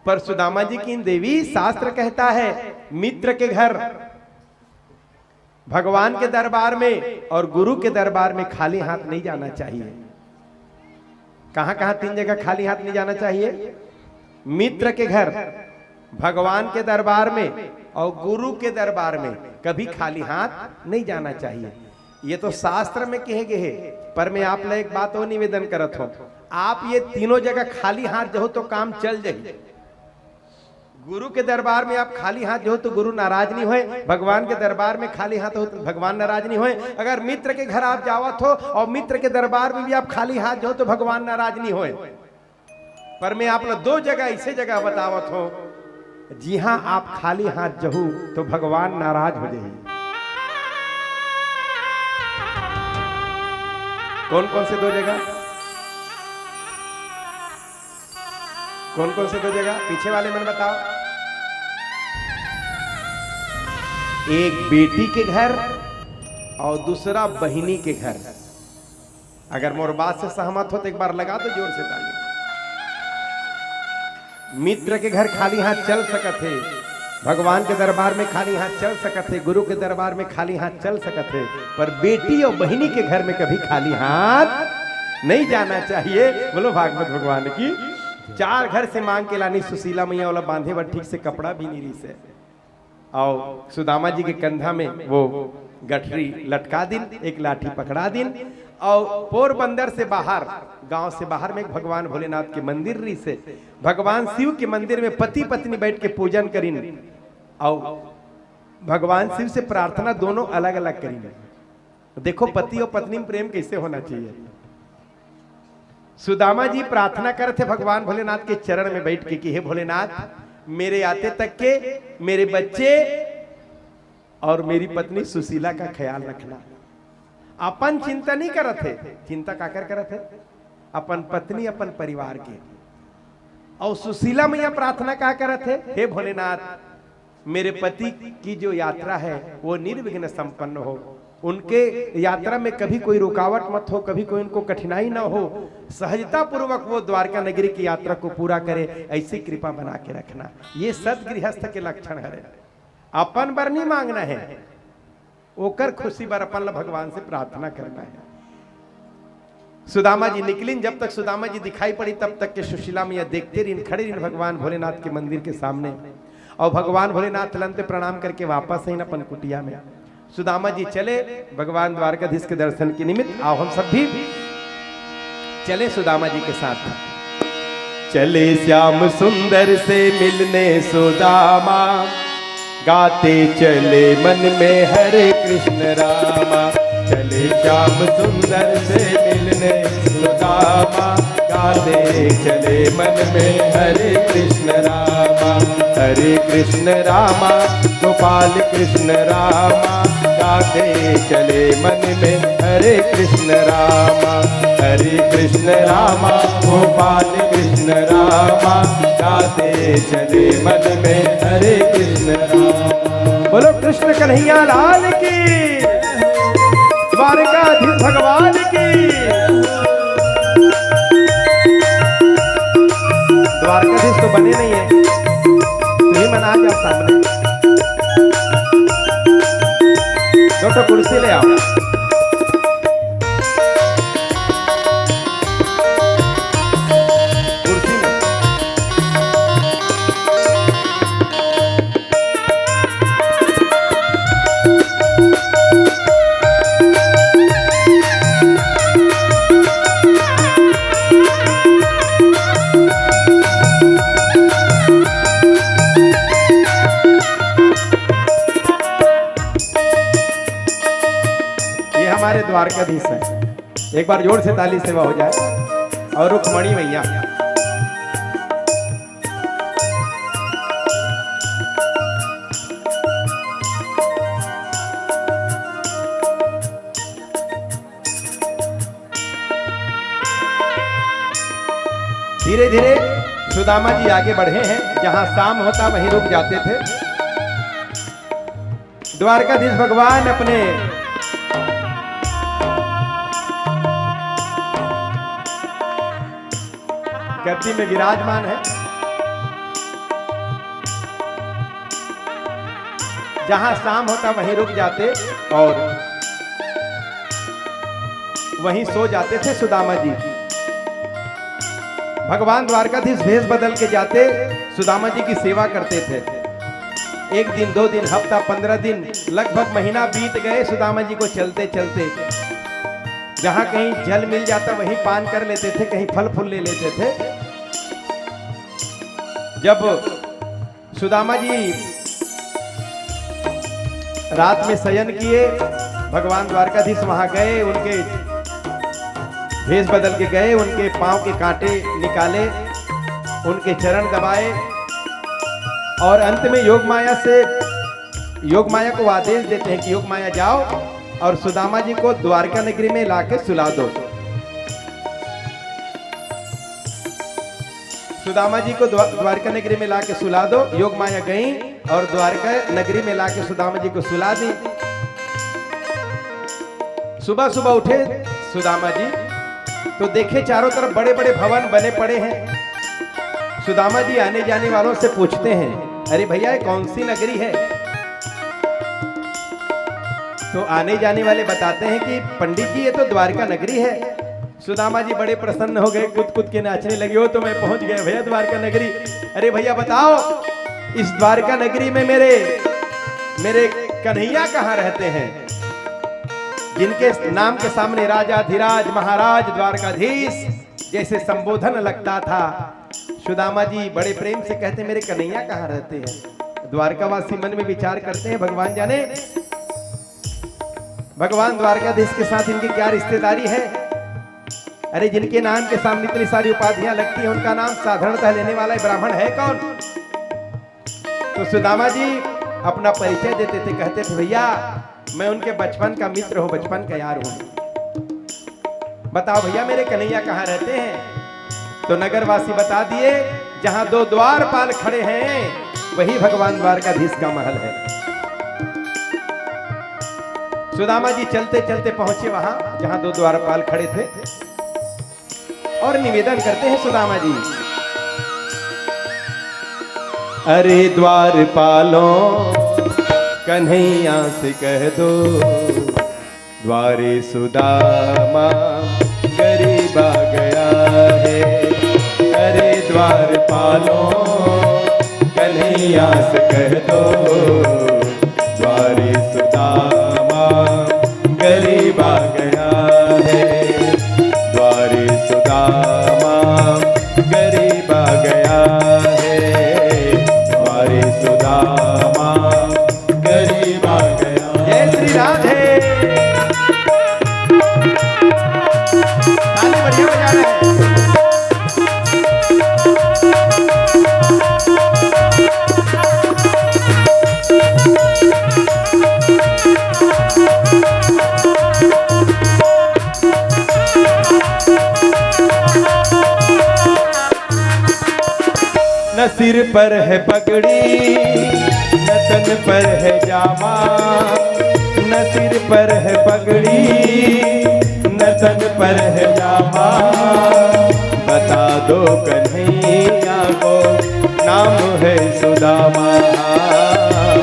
पर सुदामा जी कहिन, "देवी, शास्त्र कहता है, मित्र के घर, भगवान के दरबार में और गुरु के दरबार में खाली हाथ नहीं जाना चाहिए।" कहां कहां तीन जगह खाली हाथ नहीं जाना चाहिए? मित्र के घर, भगवान के दरबार में और गुरु के दरबार में कभी खाली हाथ नहीं जाना चाहिए। ये तो शास्त्र में कहे गए हैं, पर मैं आप ला एक बात और निवेदन करत हूं, आप ये तीनों जगह खाली हाथ जाहू तो काम चल जाही। गुरु के दरबार में आप खाली हाथ जाहू तो गुरु नाराज नहीं होए, भगवान के दरबार में खाली हाथ हो तो भगवान नाराज नहीं होए। अगर मित्र के घर आप जावत हो और मित्र के दरबार में भी आप खाली हाथ जाहू तो भगवान नाराज नहीं होए। पर मैं आप ला दो जगह, ऐसे जगह बतावत हूं, जिहां आप खाली हाथ जाहू तो भगवान नाराज हो जाही। कौन कौन से दो जगह? कौन कौन से दो जगह? पीछे वाले मन बताओ। एक बेटी के घर और दूसरा बहिनी के घर। अगर मोर बात से सहमत हो तो एक बार लगा दो जोर से ताली। मित्र के घर खाली हाथ चल सकत हे, भगवान के दरबार में खाली हाथ चल सकत हे, गुरु के दरबार में खाली हाथ चल सकत हे, पर बेटी और बहिनी के घर में कभी खाली हाथ नहीं जाना चाहिए। बोलो भागवत भगवान की। चार घर से मांग के लानी सुशीला मैया, ओला बांधे बर ठीक से कपड़ा भी नहीं रहिसे। और सुदामा जी के कंधा में वो गठरी लटका दिन, एक लाठी पकड़ा दिन। और पोरबंदर से बाहर, गांव से बाहर में एक भगवान भोलेनाथ के मंदिर रहिसे। भगवान शिव के मंदिर में पति पत्नी बैठ के पूजन करिन और भगवान शिव से प्रार्थना दोनों अलग अलग करिन। देखो, पति और पत्नी में प्रेम कैसे होना चाहिए। सुदामा जी प्रार्थना करत हे भगवान भोलेनाथ के चरण में बैठ के कि "हे भोलेनाथ, मेरे आते तक के मेरे बच्चे और मेरी पत्नी सुशीला का ख्याल रखना।" अपन चिंता नहीं करत हे, चिंता काकर करत हे? अपन पत्नी, अपन परिवार के। और सुशीला मैया प्रार्थना का करत हे, "हे भोलेनाथ, मेरे पति की जो यात्रा है वो निर्विघ्न संपन्न हो, उनके यात्रा में कभी कोई रुकावट मत हो, कभी कोई उनको कठिनाई ना हो, सहजता पूर्वक वो द्वारका नगरी की यात्रा को पूरा करे, ऐसी कृपा बना के रखना।" ये सदगृहस्थ के लक्षण हरे। अपन बर नहीं मांगना है, ओकर खुशी बर अपन ला भगवान से प्रार्थना करना है। सुदामा जी निकलिन, जब तक सुदामा जी दिखाई पड़ी तब तक के सुशीला मैया देखते रहिन, खड़े रहिन भगवान भोलेनाथ के मंदिर के सामने। और भगवान भोलेनाथ लंत प्रणाम करके वापस आइन अपन कुटिया में। सुदामा जी चले भगवान द्वारकाधीश के दर्शन के निमित्त। आओ हम सब भी चले सुदामा जी के साथ। चले श्याम सुंदर से मिलने सुदामा, गाते चले मन में हरे कृष्ण रामा। चले श्याम सुंदर से मिलने सुदामा, गाते चले मन में हरे कृष्ण रामा। हरे कृष्ण रामा, गोपाल कृष्ण रामा, गाते चले मन में हरे कृष्ण रामा। हरे कृष्ण रामा, गोपाल कृष्ण रामा, गाते चले मन में हरे कृष्ण रामा। बोलो कृष्ण कन्हैया लाल की, द्वारकाधीश भगवान की। द्वारकाधीश तो बने नहीं है, तुम ही मन आ जाओ सामने। दो ठो कुर्सी ले आओ। कुर्सी में। ये हमारे द्वारकाधीश हैं। एक बार जोर से ताली सेवा हो जाए। और रुक्मणी मैया। धीरे धीरे सुदामा जी आगे बढ़े हैं। जहां शाम होता वहीं रुक जाते थे। द्वारकाधीश भगवान अपने गद्दी में विराजमान है। जहां शाम होता वहीं रुक जाते और वहीं सो जाते थे सुदामा जी। भगवान द्वारकाधीश भेष बदल के जाते, सुदामा जी की सेवा करते थे। एक दिन, दो दिन, हफ्ता, पन्द्रह दिन, लगभग महीना बीत गए सुदामा जी को चलते चलते। जहां कहीं जल मिल जाता वहीं पान कर लेते थे, कहीं फल फूल ले लेते थे। जब सुदामा जी रात में शयन किए, भगवान द्वारकाधीश वहां गए, उनके भेष बदल के गए, उनके पांव के कांटे निकाले, उनके चरण दबाए और अंत में योग माया से, योग माया को आदेश देते हैं कि योग माया जाओ और सुदामा जी को द्वारका नगरी में लाके सुला दो। सुदामा जी को द्वा-, द्वारका नगरी में लाके सुला दो। योग माया गई और द्वारका नगरी में लाके सुदामा जी को सुला दी। सुबह सुबह उठे सुदामा जी तो देखे चारों तरफ बड़े बड़े भवन बने पड़े हैं। सुदामा जी आने जाने वालों से पूछते हैं, "अरे भैया, ये कौन सी नगरी है?" तो आने जाने वाले बताते हैं कि, "पंडित जी, ये तो द्वारका नगरी है।" सुदामा जी बड़े प्रसन्न हो गए, कूद कूद के नाचने लगे, "वो तो मैं पहुंच गया भैया, द्वारका नगरी।" "अरे भैया, बताओ, इस द्वारका नगरी में मेरे, मेरे कन्हैया कहाँ रहते हैं, जिनके नाम के सामने राजाधिराज महाराज द्वारकाधीश जैसे संबोधन लगता था?" सुदामा जी बड़े प्रेम से कहते, "मेरे कन्हैया कहाँ रहते हैं?" द्वारकावासी मन में विचार करते हैं, भगवान जाने भगवान द्वारकाधीश के साथ इनकी क्या रिश्तेदारी है। अरे, जिनके नाम के सामने इतनी सारी उपाधियां लगती हैं, उनका नाम साधारणतः लेने वाला ब्राह्मण है कौन? तो सुदामा जी अपना परिचय देते थे, कहते थे, "भैया, मैं उनके बचपन का मित्र हूँ, बचपन का यार हूँ। बताओ भैया, मेरे कन्हैया कहाँ रहते हैं?" तो नगरवासी बता दिए, "जहाँ दो द्वारपाल खड़े हैं, वही भगवान द्वारकाधीश का महल है।" सुदामा जी चलते चलते पहुंचे वहां, जहां दो द्वारपाल खड़े थे, और निवेदन करते हैं सुदामा जी, "अरे द्वारपालों, कन्हैया से कह दो, द्वारे सुदामा गरीब आ गया है। अरे द्वारपालों, कन्हैया से कह दो, द्वारे सुदामा गरीब आ गया है। द्वारे सुदामा गरीब आ हे द्वारे सुदामा करीब आ गया। जय श्री राधे। ताली बढ़िया बजा रहे हैं। न सिर पर है पगड़ी, न तन पर है जामा। न सिर पर है पगड़ी, न तन पर है जामा। बता दो कन्हैया को, नाम है सुदामा।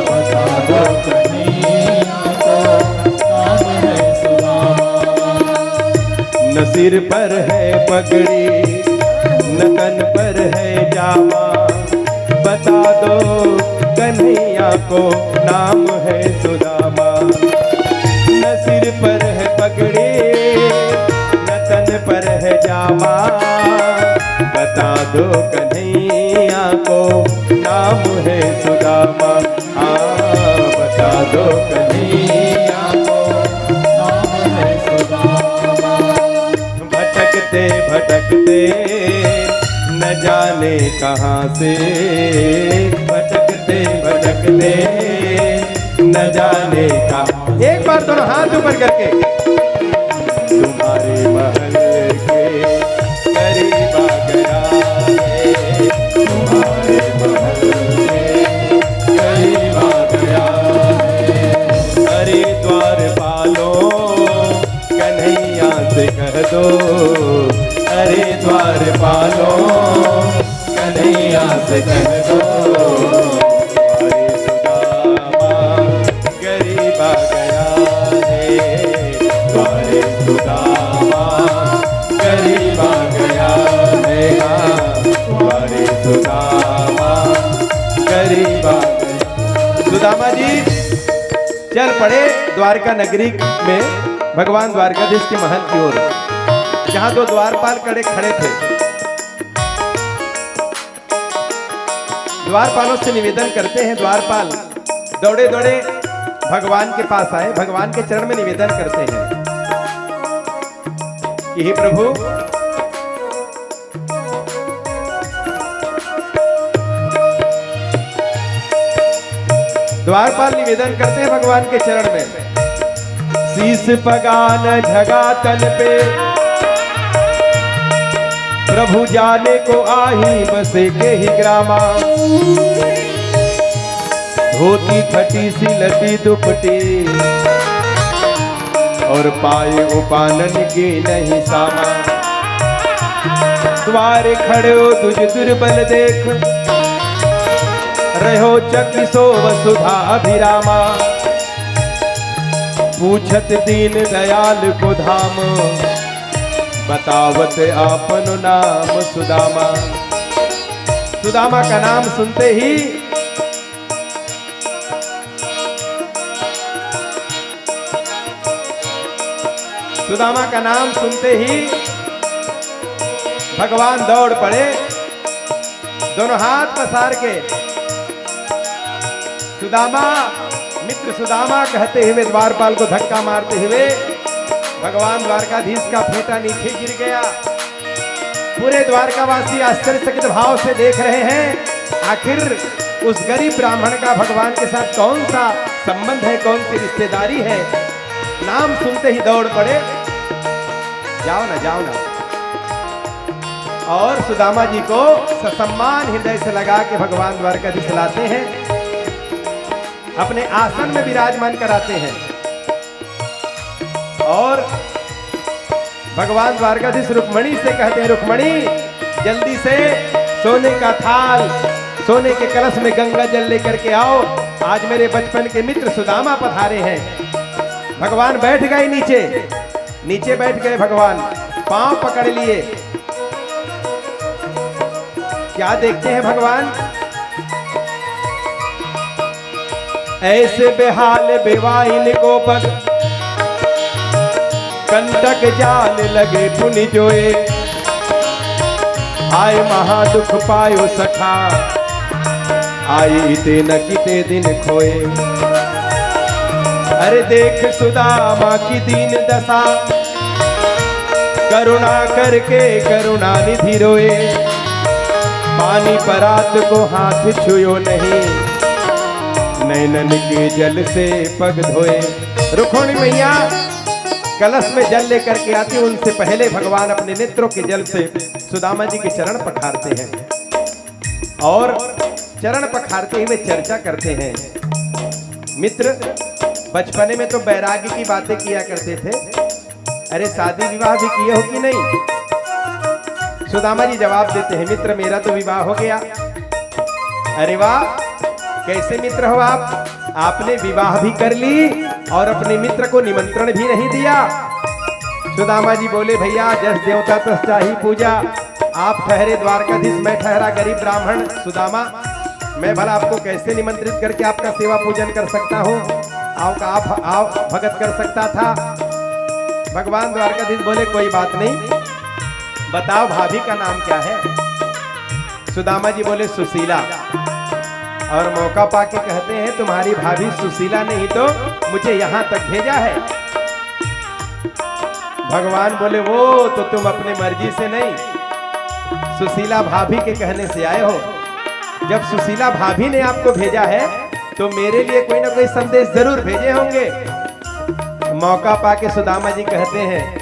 बता दो कन्हैया को, नाम है सुदामा। न सिर पर है पगड़ी, न तन पर है जामा। बता दो कन्हैया को, नाम है सुदामा। न सिर पर है पगड़ी, न तन पर है जामा। बता दो कन्हैया को, नाम है सुदामा। हाँ, बता दो कन्हैया को, नाम है सुदामा। भटकते भटकते न जाने कहाँ से, भटकते भटकते न जाने कहाँ। एक बार दोनों हाथ ऊपर करके। तुम्हारे महल के करीब आ गया है, तुम्हारे महल के करीब आ गया है। अरे द्वारपालों, कन्हैया से कह दो, अरे द्वारपालों, कन्हैया से कह दो, अरे सुदामा करीब आ गया है, अरे सुदामा करीब आ गया है, हाँ, अरे सुदामा करीब आ गया। सुदामा जी चल पड़े द्वारका नगरी में, भगवान द्वारकाधीश के महल की ओर, जहाँ दो द्वारपाल कड़े खड़े थे। द्वारपालों से निवेदन करते हैं, द्वारपाल दौड़े दौड़े भगवान के पास आए, भगवान के चरण में निवेदन करते हैं कि हे प्रभु, द्वारपाल निवेदन करते हैं भगवान के चरण में। शीश पगान झगा तन पे, प्रभु जाने को आही बसे के ही ग्रामा। धोती फटी सी लटी दुपटी, और पाए उपानन की नहीं सामा। द्वार खड़ो तुझ दुर्बल देख, रहो चकिसो वसुधा अभिरामा। पूछत दीन दयाल को धाम, बतावत आपन नाम सुदामा। सुदामा का नाम सुनते ही, सुदामा का नाम सुनते ही भगवान दौड़ पड़े, दोनों हाथ पसार के। सुदामा, मित्र सुदामा कहते हुए द्वारपाल को धक्का मारते हुए भगवान द्वारकाधीश का फेटा नीचे गिर गया। पूरे द्वारकावासी आश्चर्यचकित भाव से देख रहे हैं, आखिर उस गरीब ब्राह्मण का भगवान के साथ कौन सा संबंध है, कौन सी रिश्तेदारी है। नाम सुनते ही दौड़ पड़े, जाओ ना, जाओ ना। और सुदामा जी को ससम्मान हृदय से लगा के भगवान द्वारकाधीश लाते हैं, अपने आसन में विराजमान कराते हैं। और भगवान द्वारकाधीश रुक्मणी से कहते हैं, रुक्मणी, जल्दी से सोने का थाल, सोने के कलश में गंगा जल लेकर के आओ, आज मेरे बचपन के मित्र सुदामा पधारे हैं। भगवान बैठ गए नीचे, नीचे बैठ गए भगवान, पांव पकड़ लिए। क्या देखते हैं भगवान? ऐसे बेहाल बेवाइन को पग, कंटक जाल लगे पुनि जोए। आय महादुख पायो सखा, आय इते न किते दिन खोए। अरे देख सुदामा की दीन दशा, करुणा करके करुणा निधि रोए। पानी परात को हाथ छुयो नहीं, नैनन के जल से पग धोए। रुक्मणी मैया कलश में जल लेकर के आती, उनसे पहले भगवान अपने नेत्रों के जल से सुदामा जी के चरण पखारते हैं और चरण पखारते हुए चर्चा करते हैं। मित्र, बचपने में तो बैराग्य की बातें किया करते थे। अरे, शादी विवाह भी किए हो कि नहीं? सुदामा जी जवाब देते हैं, मित्र, मेरा तो विवाह हो गया। अरे वाह, कैसे मित्र हो आप? आपने विवाह भी कर ली और अपने मित्र को निमंत्रण भी नहीं दिया। सुदामा जी बोले, भैया, जस देवता तस चाही पूजा। आप ठहरे द्वारकाधीश, मैं ठहरा गरीब ब्राह्मण सुदामा। मैं भला आपको कैसे निमंत्रित करके आपका सेवा पूजन कर सकता हूँ, आपका आप, आप भगत कर सकता था? भगवान द्वारकाधीश बोले, कोई बात नहीं, बताओ भाभी का नाम क्या है? सुदामा जी बोले, सुशीला। और मौका पाके कहते हैं, तुम्हारी भाभी सुशीला ने ही तो मुझे यहाँ तक भेजा है। भगवान बोले, वो तो तुम अपनी मर्जी से नहीं, सुशीला भाभी के कहने से आए हो। जब सुशीला भाभी ने आपको भेजा है तो मेरे लिए कोई ना कोई संदेश जरूर भेजे होंगे। मौका पाके सुदामा जी कहते हैं,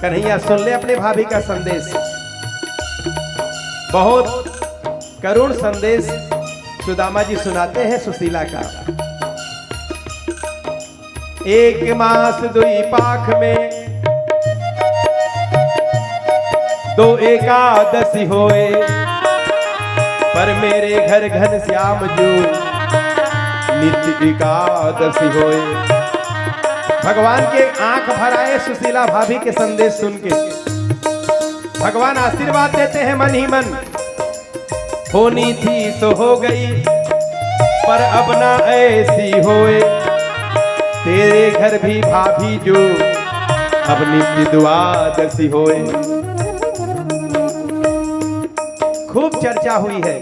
कन्हैया, सुन ले अपने भाभी का संदेश। बहुत करुण संदेश सुदामा जी सुनाते हैं सुशीला का। एक मास दुई पाख में दो एकादशी होए, पर मेरे घर घनश्याम जो नित्य एकादशी होए। भगवान के आंख भर आए सुशीला भाभी के संदेश सुन के। भगवान आशीर्वाद देते हैं मन ही मन, होनी थी सो हो गई, पर अब ना ऐसी होए। तेरे घर भी भाभी जो अब नित्य द्वादशी होए। खूब चर्चा हुई है,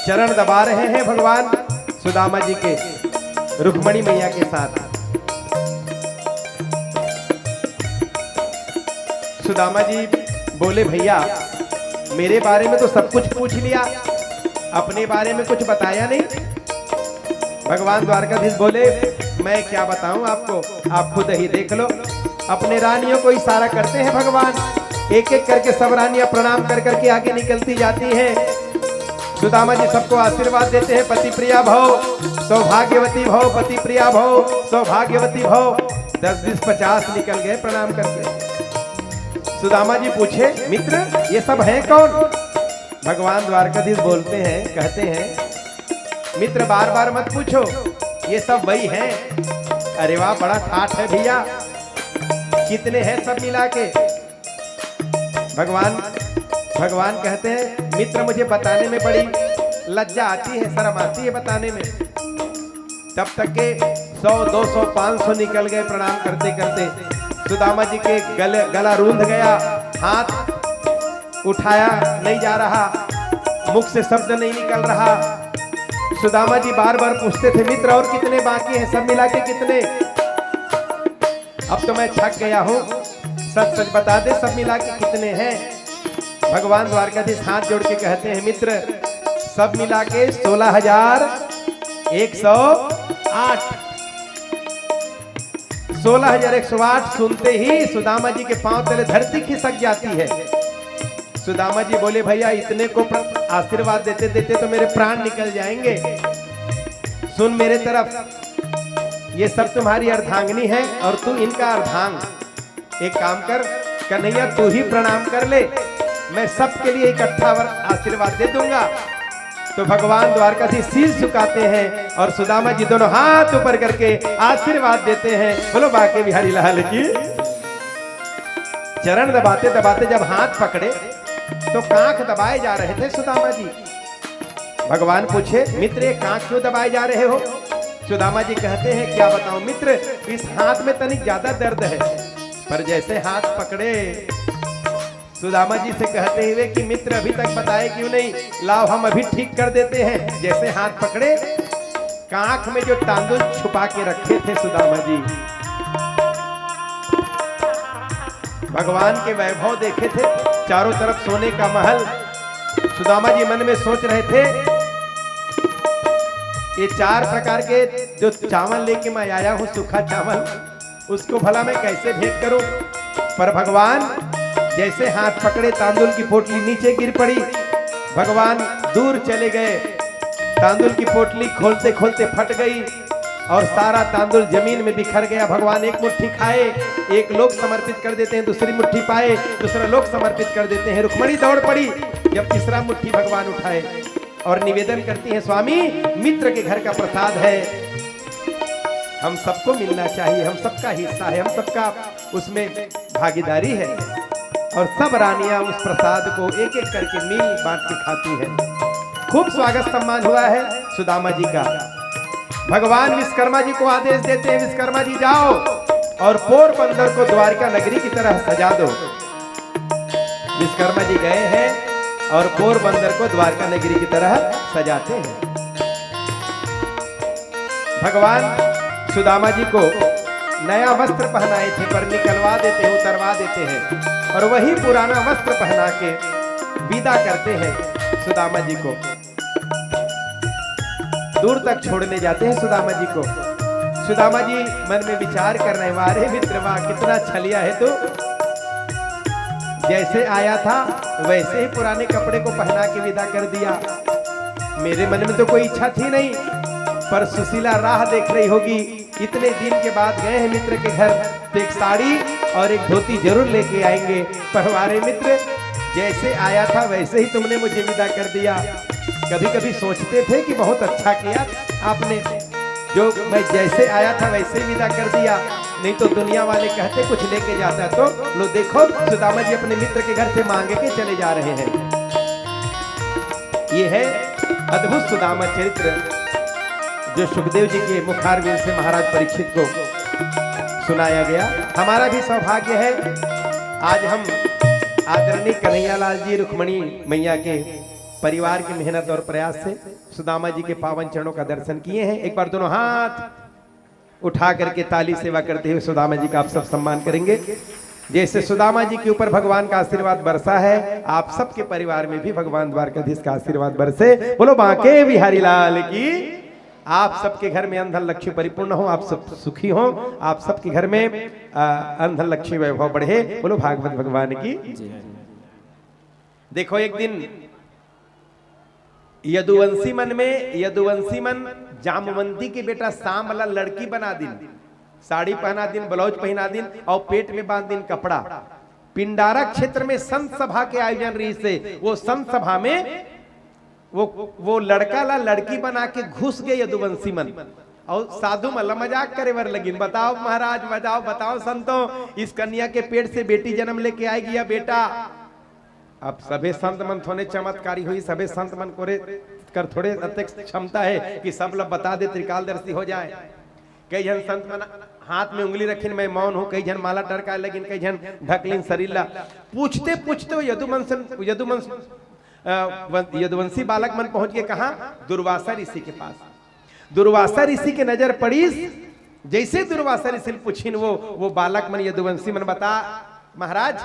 चरण दबा रहे हैं भगवान सुदामा जी के, रुक्मणी मैया के साथ। सुदामा जी बोले, भैया, मेरे बारे में तो सब कुछ पूछ लिया, अपने बारे में कुछ बताया नहीं। भगवान द्वारकाधीश बोले, मैं क्या बताऊं आपको, आप खुद ही देख लो। अपने रानियों को इशारा करते हैं भगवान, एक एक करके सब रानियां प्रणाम कर करके आगे निकलती जाती हैं। सुदामा जी सबको आशीर्वाद देते हैं, पति प्रिया भव, सौभाग्यवती भव, पति प्रिया भव, सौभाग्यवती भव। दस बीस पचास निकल गए प्रणाम करके। सुदामा जी पूछे, मित्र, ये सब हैं कौन? भगवान द्वारकाधीश बोलते हैं, कहते हैं, मित्र, बार बार मत पूछो, ये सब वही हैं। अरे वाह, बड़ा ठाठ है भैया। कितने हैं सब मिला के? भगवान, भगवान कहते हैं, मित्र, मुझे बताने में बड़ी लज्जा आती है, शर्म आती है बताने में। तब तक के सौ, दो सौ, पाँच सौ निकल गए प्रणाम करते करते। सुदामा जी के गले, गला रूंध गया, हाथ उठाया नहीं जा रहा, मुख से शब्द नहीं निकल रहा। सुदामा जी बार बार पूछते थे, मित्र, और कितने बाकी हैं, सब मिला के कितने? अब तो मैं थक गया हूँ, सच सच बता दे, सब मिला के कितने हैं? भगवान द्वारकाधीश हाथ जोड़ के कहते हैं, मित्र, सब मिला के सोलह हजार एक सौ आठ। सोलह हजार एक सौ आठ सुनते ही सुदामा जी के पांव तले धरती खिसक जाती है। सुदामा जी बोले, भैया, इतने को प्र-, आशीर्वाद देते देते तो मेरे प्राण निकल जाएंगे। सुन मेरे तरफ, ये सब तुम्हारी अर्धांगिनी है और तू इनका अर्धांग। एक काम कर कन्हैया, तू ही प्रणाम कर ले, मैं सबके लिए इकट्ठा वर आशीर्वाद दे दूंगा। तो भगवान द्वारकाधीश शीश झुकाते हैं और सुदामा जी दोनों हाथ ऊपर करके आशीर्वाद देते हैं। बोलो बांके बिहारी लाल की। चरण दबाते दबाते जब हाथ पकड़े तो कांख दबाए जा रहे थे सुदामा जी। भगवान पूछे, मित्र, ये कांख क्यों दबाए जा रहे हो? सुदामा जी कहते हैं, क्या बताऊं मित्र, इस हाथ में तनिक ज्यादा दर्द है। पर जैसे हाथ पकड़े, सुदामा जी से कहते हुए कि मित्र, अभी तक बताए क्यों नहीं, लाओ हम अभी ठीक कर देते हैं। जैसे हाथ पकड़े, कांख में जो तांदुल छुपा के रखे थे सुदामा जी, भगवान के वैभव देखे थे, चारों तरफ सोने का महल। सुदामा जी मन में सोच रहे थे, ये चार प्रकार के जो चावल लेके मैं आया हूँ, सूखा चावल, उसको भला मैं कैसे भेंट करूं? पर भगवान जैसे हाथ पकड़े, तांदुल की पोटली नीचे गिर पड़ी। भगवान दूर चले गए, तांदुल की पोटली खोलते खोलते फट गई और सारा तांदुल जमीन में बिखर गया। भगवान एक मुट्ठी खाए, एक लोग समर्पित कर देते हैं, दूसरी मुट्ठी पाए, दूसरा लोग समर्पित कर देते हैं। रुक्मणी दौड़ पड़ी, जब तीसरा मुट्ठी भगवान उठाए और निवेदन करती हैं, स्वामी, मित्र के घर का प्रसाद है, हम सबको मिलना चाहिए, हम सबका हिस्सा है, हम सबका उसमें भागीदारी है। और सब रानियां उस प्रसाद को एक एक करके मिल बांट के खाती हैं। खूब स्वागत सम्मान हुआ है सुदामा जी का। भगवान विश्वकर्मा जी को आदेश देते हैं, विश्वकर्मा जी, जाओ और पोरबंदर को द्वारिका नगरी की तरह सजा दो। विश्वकर्मा जी गए हैं और पोरबंदर को द्वारका नगरी की तरह सजाते हैं। भगवान सुदामा जी को नया वस्त्र पहनाए थे, पर निकलवा देते हैं, उतरवा देते हैं और वही पुराना वस्त्र पहना के विदा करते हैं सुदामा जी को। दूर तक छोड़ने जाते हैं सुदामा जी को। सुदामा जी मन में विचार कर रहे हैं, "वाह रे मित्र, वाह, कितना छलिया है तू। जैसे आया था, वैसे ही पुराने कपड़े को पहना के विदा कर दिया। मेरे मन में तो कोई इच्छा थी नहीं, पर सुशीला राह देख रही होगी। इतने दिन के बाद गए हैं मित्र के घर, तो एक साड़ी और एक धोती जरूर लेके आएंगे।" पर वाह रे मित्र, जैसे आया था, वैसे ही तुमने मुझे विदा कर दिया। कभी कभी सोचते थे कि बहुत अच्छा किया आपने, जो मैं जैसे आया था, वैसे ही विदा कर दिया, नहीं तो दुनिया वाले कहते कुछ लेके जाता। तो लो, देखो, सुदामा जी अपने मित्र के घर से मांग के चले जा रहे हैं। ये है अद्भुत सुदामा चरित्र, जो सुखदेव जी के मुखारविंद से महाराज परीक्षित को सुनाया गया। हमारा भी सौभाग्य है, आज हम आदरणीय कन्हैयालाल जी, रुक्मणी मैया के परिवार की मेहनत और प्रयास से सुदामा जी के पावन चरणों का दर्शन किए हैं। एक बार दोनों हाथ उठा करके ताली सेवा करते हुए सुदामा जी का आप सब सम्मान करेंगे। जैसे सुदामा जी के ऊपर भगवान का आशीर्वाद बरसा है, आप सबके परिवार में भी भगवान द्वारकाधीश का आशीर्वाद बरसे। बोलो बांके बिहारी लाल की। आप सबके घर में अंधन लक्ष्मी परिपूर्ण हो, आप सब सुखी हो, आप सबके घर में, आ, अंधन लक्ष्मी वैभव बढ़े। बोलो भागवत भगवान की। देखो, एक दिन यदुवंशी मन में, यदुवंशी मन जामवंती के बेटा सांब ला लड़की बना दिन, साड़ी पहना दिन, ब्लाउज पहना दिन और पेट में बांध दिन कपड़ा। पिंडारा क्षेत्र में संत सभा के आयोजन रहिसे, वो संत सभा में वो, वो लड़का ला लड़की बना के घुस गए यदुवंशी मन। और साधु मन ला मजाक करे बर लगिन, "बताओ महाराज, बताओ, बताओ संतों, इस कन्या के पेट से बेटी जन्म लेके आएगी या बेटा?" अब सभे संत मन थोड़े चमत्कारी होही, सभे संत मन कोरे कर थोड़े अतेक क्षमता हे कि सब ला बता दे, त्रिकालदर्शी हो जाए। कई झन संत मन हाथ में उंगली रखिन, "मैं मौन हूँ", कई झन माला टरकाए लगिन, कई झन ढकलिन शरीर ला। पूछते पूछते वो यदुमंस, यदुमंस, अ, वन-, यदुवंशी बालक मन पहुंच गए कहाँ? दुर्वासा ऋषि के पास। दुर्वासा ऋषि के नजर पड़ीस, जैसे दुर्वासा ऋषि ल पूछिन वो, वो बालक मन यदुवंशी मन बता, "महाराज,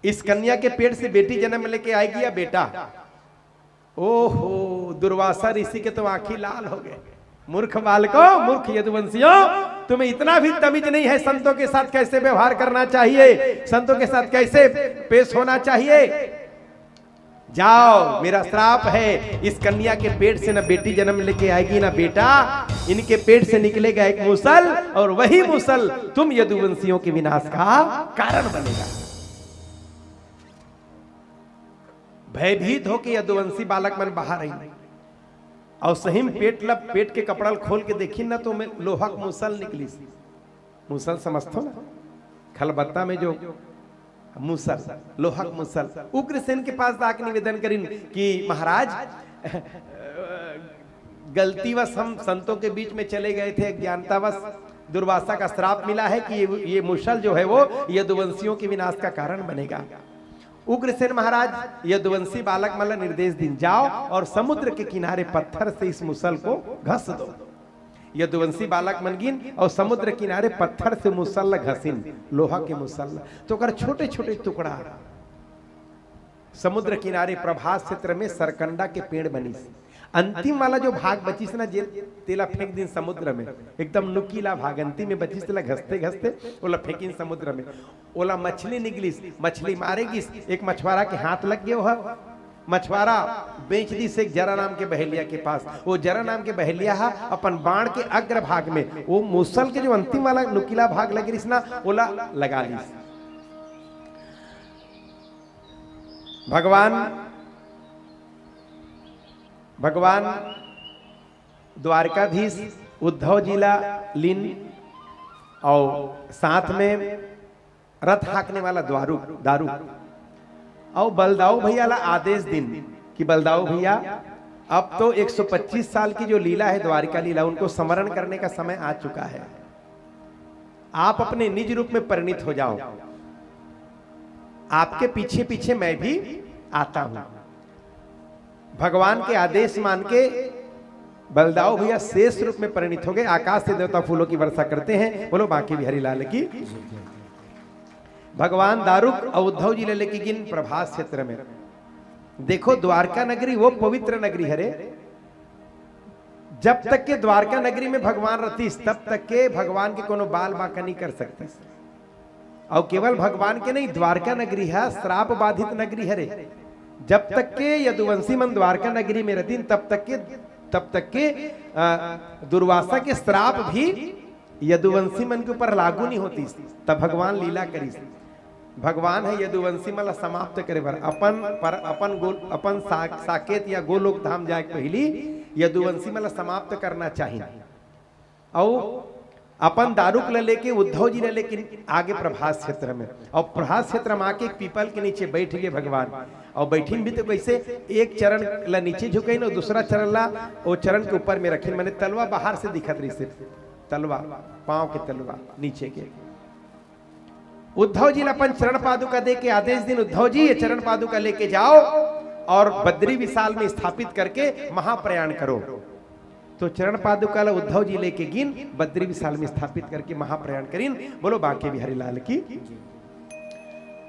इस कन्या के पेट से बेटी जन्म लेके आएगी या बेटा?" ओहो, दुर्वासा ऋषि के तो आंखी लाल हो गए। "मूर्ख बालकों, मूर्ख यदुवंशियों, तुम्हें इतना भी तमीज नहीं है संतों के साथ कैसे व्यवहार करना चाहिए, संतों के साथ कैसे पेश होना चाहिए। जाओ, मेरा श्राप है, इस कन्या के पेट से ना बेटी जन्म लेके आएगी ना बेटा, इनके पेट से निकलेगा एक मूसल और वही मूसल तुम यदुवंशियों के विनाश का कारण बनेगा।" भयभीत होके यदुवंशी बालक मन बाहर आई और सही में पेट लब, पेट के कपड़ा ल खोल के देखिन ना, तो में लोहा के मूसल निकलिस। मूसल समझथो ना, खलबत्ता में जो मूसल, लोहा के मूसल। उग्रसेन के पास जाके निवेदन करिन कि महाराज, गलतीवश हम संतों के बीच में चले गए थे, अज्ञानतावश, दुर्वासा का श्राप मिला है कि ये, ये मुसल जो है वो यदुवंशियों के विनाश का कारण बनेगा। उग्रसेन महाराज यदुवंशी बालक मन ला निर्देश दिन, जाओ और समुद्र के किनारे पत्थर से इस मुसल को घस दो। यदुवंशी बालक मन गिन और समुद्र किनारे पत्थर से मुसल ला घसिन, लोहा के मुसल ला, तो ओकर छोटे छोटे टुकड़ा। समुद्र किनारे प्रभास क्षेत्र में सरकंडा के पेड़ बनिस। अंतिम वाला जो भाग बचिस ना, जे तेला फेंक दिन समुद्र में, एकदम नुकीला भाग अंतिम में बचिस, तेला घसते घसते ओला फेंकिन समुद्र में। ओला मछली निकलिस, मछली मारे गिस, एक मछुआरा के हाथ लग गयो ह। मछुआरा बेच दिस एक जरा नाम के बहेलिया के पास। वो जरा नाम के बहेलिया ह अपन बाण के अग्र भाग में वो मुसल के जो अंतिम वाला नुकीला भाग लग रहिस ना, ओला लगा लिस। भगवान भगवान द्वारकाधीश उद्धव जी ला लीन और साथ में रथ हाँकने वाला द्वारुक दारुक और बलदाऊ भैया ला आदेश दिन कि बलदाऊ भैया, अब तो एक सौ पच्चीस साल की जो लीला है, द्वारिका लीला, उनको स्मरण करने का समय आ चुका है। आप अपने निज रूप में परिणित हो जाओ। आपके पीछे पीछे मैं भी आता हूं। भगवान के आदेश मान के बलदाऊ भैया शेष रूप में परिणित हो गए। आकाश से देवता फूलों की वर्षा करते हैं। बोलो बांके बिहारी लाल की। भगवान दारुक और उद्धव जी ला लेके गिन प्रभास क्षेत्र में। देखो, द्वारका नगरी वो पवित्र नगरी हरे, जब तक के द्वारका नगरी में भगवान रतिस, तब तक के भगवान के कोनो बाल बांका नहीं कर सकतिस। और केवल भगवान के नहीं, द्वारका नगरी है श्राप बाधित नगरी हरे। जब तक के यदुवंशी मन द्वारका नगरी में रहतिन, तब तक के तब तक के अ, दुर्वासा के श्राप भी यदुवंशी मन के ऊपर लागू नहीं होतिस। तब भगवान लीला करिस। भगवान है यदुवंशी मन ला समाप्त करे बर अपन पर अपन गोल अपन सा, साकेत या गोलोक धाम जाए के पहली यदुवंशी मन ला समाप्त करना चाहिए। अउ अपन दारुक ला लेके उद्धव जी ला लेके आगे प्रभास क्षेत्र में, और प्रभास क्षेत्र में आके एक पीपल के नीचे बैठ गए भगवान। और बैठिन भी तो कैसे, एक चरण ला नीचे झुकइन और दूसरा चरण ला वो चरण के ऊपर में रखिन, माने तलवा बाहर से दिखत रहिसे, तलवा पांव के तलवा नीचे के। उद्धव जी ला अपन चरण पादुका दे के आदेश दिन, उद्धव जी ये चरण पादुका लेके जाओ और बद्री विशाल में स्थापित करके महाप्रयाण करो। तो चरण पादुका ला उद्धव जी लेके गिन बद्री विशाल में स्थापित करके महाप्रयाण करिन। बोलो बांके बिहारी लाल की।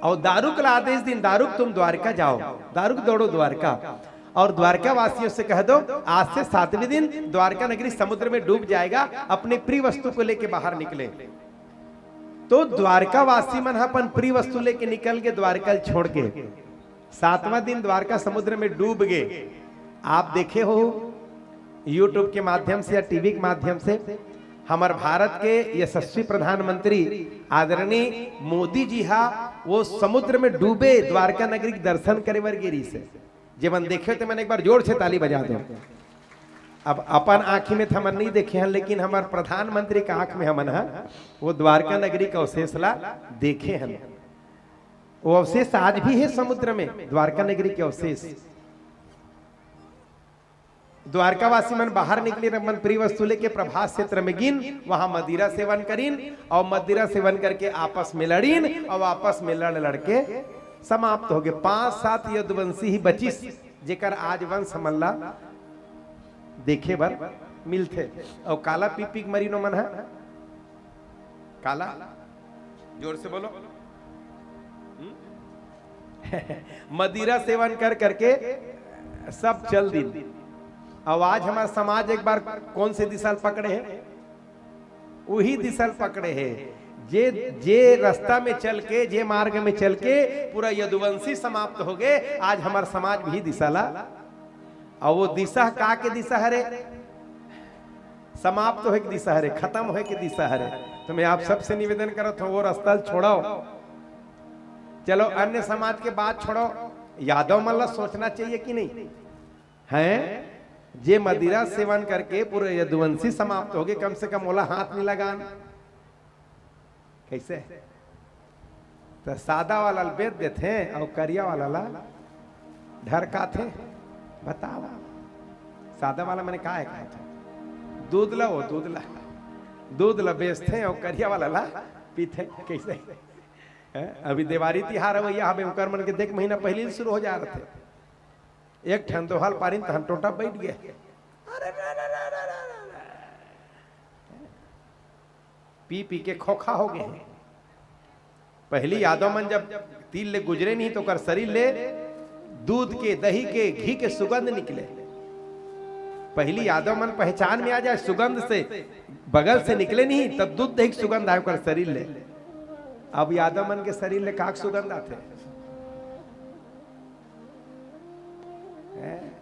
और दारुक ला आदेश दिन, दारुक तुम द्वारका जाओ, दारुक दौड़ो द्वारका, और द्वारका वासियों से कह दो आज से सातवें दिन द्वारका नगरी समुद्र में डूब जाएगा, अपने प्रिय वस्तु को लेके बाहर निकले। तो द्वारका वासी मन ह अपन प्रिय वस्तु लेके निकल के द्वारका ल छोड़ के सातवां दिन द्वारका समुद्र में डूब गए। आप देखे हो YouTube के माध्यम से या टीवी के माध्यम से, हमार भारत के यशस्वी प्रधानमंत्री आदरणीय मोदी जी हा वो समुद्र में डूबे द्वारका नगरी के दर्शन करे बर गे रहिसे। जेमन देखे हो, तेमन एक बार जोर से ताली बजा दो। अब अपन आँखी में तो हमन नहीं देखे हन, लेकिन हमार प्रधानमंत्री के आँख में हमन ह वो द्वारका नगरी के अवशेष ला देखे हन। वो अवशेष आज भी है समुद्र में, द्वारका नगरी के अवशेष। द्वारकावासी मन बाहर निकलिन, अपन प्रिय वस्तु लेके प्रभास क्षेत्र में गिन, वहां मदिरा सेवन करिन और मदिरा सेवन करके आपस में लड़िन और आपस में लड़ लड़ के समाप्त हो गए। पांच सात यदुवंशी ही बचिस, जेकर आज वंश हमन ला देखे बर मिलथे। और काला पी पी के मरिन ओमन ह। काला, जोर से बोलो। हम्म? मदिरा सेवन कर करके सब चल दिन। अब आज हमार समाज एक बार कौन से दिशा ल पकड़े है, वही दिशा ल पकड़े है। जे जे रास्ता में चल के, जे मार्ग में चल के पूरा यदुवंशी समाप्त हो गए, आज हमार समाज भी दिशा ला। और वो दिशा का के दिशा हरे? समाप्त होए के दिशा हरे, खत्म होए के दिशा हरे। तो मैं आप सबसे निवेदन करत हूँ, वो रास्ता ल छोड़ो। चलो, अन्य समाज के बात छोड़ो, यादव मन ला सोचना चाहिए कि नहीं? हैं, जे मदिरा सेवन करके पूरे यदुवंशी समाप्त हो गए, कम से कम ओला हाथ नहीं लगान। कैसे? तो सादा वाला ल बेच देथे और करिया वाला ला ढरकाथे। बताओ, सादा वाला मैंने कहा है, कहा था? दूध ला, वो दूध ला। दूध ला बेचथे अउ करिया वाला ला पीथे। कैसे? हैं? अभी देवारी तिहार अवइया हवे, ओकर मन के देख महीना पहिली ले शुरू हो जा रथे। एक ठन दोहा ल पारिन तहन टोंटा बइठ गे। अरे रे रे रे रे रे रे। पी पी के खोखा हो गे हे। पहिली यादव मन जब तीर ले गुजरे नहीं तो ओकर शरीर ले दूध के, दही के, घी के सुगंध निकले। पहिली यादव मन पहचान में आ जाए, सुगंध से बगल से निकले नहीं, तब दूध दही के सुगंध आए ओकर शरीर ले। अब यादव मन के शरीर ले का के सुगंध आथे? हैं?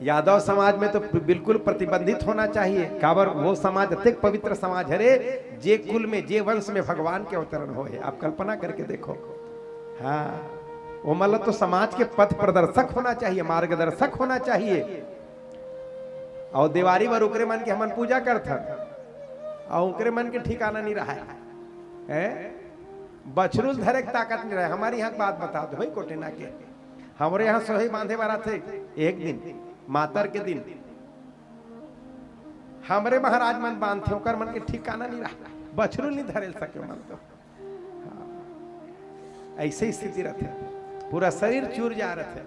यादव समाज में तो बिल्कुल प्रतिबंधित होना चाहिए, काबर वो समाज अतेक पवित्र समाज हरे, जे कुल में, जे वंश में भगवान के अवतरण होए हे। आप कल्पना करके देखो। हाँ, ओमन ला तो समाज के पथ प्रदर्शक होना चाहिए, मार्गदर्शक होना चाहिए। अउ देवारी बर ओकरे मन के हमन पूजा करथन, अउ ओकरे मन के ठिकाना नहीं रहा है। बछरू ल धरे के ताकत नहीं रहे। हमर इहाँ के बात बता दो भाई, कोटेना के, हमरे इहाँ सोहई बांधे बर आथे एक दिन, मातर के दिन, हमरे महाराज मन बांधथे, ओकर मन के ठिकाना नहीं रहा, बछरू नहीं धरे सके मन तो। हाँ। ऐसे स्थिति रथे, पूरा शरीर चूर जा रथे।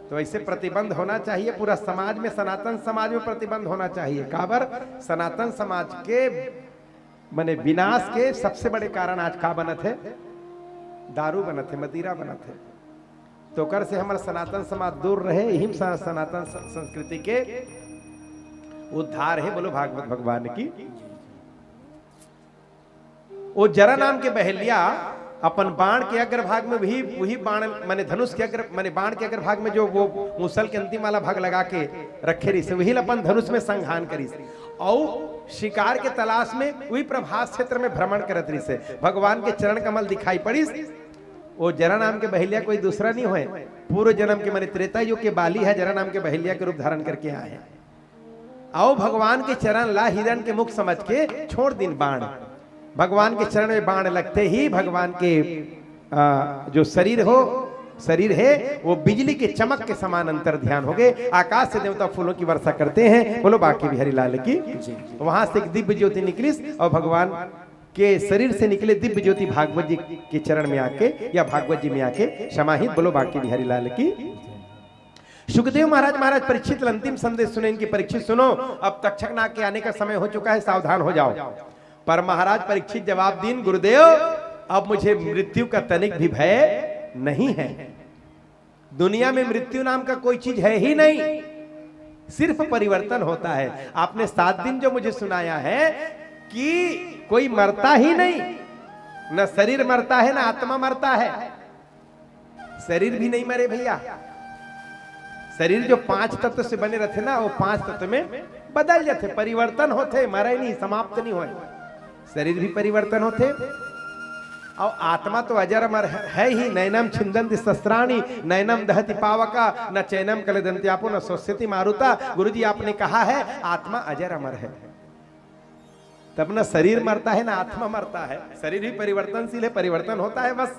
तो ऐसे प्रतिबंध होना चाहिए पूरा समाज में, सनातन समाज में प्रतिबंध होना चाहिए। काबर? सनातन समाज के, माने, विनाश के सबसे बड़े कारण आज का बनत हे? दारू बनत हे, मदिरा बनत हे। तो ओकर से हमर सनातन समाज दूर रहे, इही में स-, सनातन स-, संस्कृति के उद्धार हे। बोलो भागवत भगवान की। वो जरा नाम के बहेलिया अपन बाण के अग्रभाग में भी, वही बाण, माने, धनुष के अग्र, माने, बाण के अग्रभाग में जो वो मूसल के अंतिम वाला भाग लगा के रखे रहिस, वही ल अपन धनुष में संघान करिस। अउ शिकार के तलाश में वही प्रभास क्षेत्र में भ्रमण करत रहिस। भगवान के चरण कमल दिखाई पड़िस। वो जरा नाम के बहेलिया कोई दूसरा नहीं होय, पूर्व जन्म के, माने, त्रेता युग के बाली हे, जरा नाम के बहेलिया के रूप धारण करके आए हे। अउ भगवान के चरण ला हिरण के मुख समझ के छोड़ दिन बाण। भगवान के चरण में बाण लगते ही भगवान के, आ, जो शरीर हो, शरीर हे, वो बिजली के चमक के समान अंतर ध्यान हो गए। आकाश से देवता फूलों की वर्षा करते हैं। बोलो बांके बिहारी लाल की। जी। वहां से एक दिव्य ज्योति निकलिस अउ भगवान के शरीर से निकले दिव्य ज्योति भागवत जी के चरण में आके या भागवत जी में आके समाहित। बोलो बांके बिहारी लाल की। सुखदेव महाराज, महाराज परीक्षित ल अंतिम संदेश सुनइन कि परीक्षित सुनो, अब तक्षक नाग के आने का समय हो चुका है, सावधान हो जाओ। पर महाराज परीक्षित जवाब दीन, गुरुदेव, अब मुझे मृत्यु का तनिक भी भय नहीं है। दुनिया में मृत्यु नाम का कोई चीज है ही नहीं, सिर्फ परिवर्तन होता है। आपने सात दिन जो मुझे सुनाया है कि कोई मरता ही नहीं, न शरीर मरता है, न आत्मा मरता है। शरीर भी नहीं मरे भैया। शरीर जो पांच तत्व से बने रथे ना, वो पांच तत्व में बदल जाथे, परिवर्तन होथे, मरे नहीं, समाप्त नहीं होय। शरीर भी परिवर्तन होथे। अउ आत्मा तो अजर अमर है, है ही। नैनम छिंदंति शस्त्राणि, नैनम दहति पावका, न चैनम क्लेदंत्यापो, न शोष्यति मारुता। गुरुजी, आपने कहा है, आत्मा अजर अमर है। तब ना शरीर मरता है, ना आत्मा मरता है। शरीर भी परिवर्तनशील है, परिवर्तन होता है बस।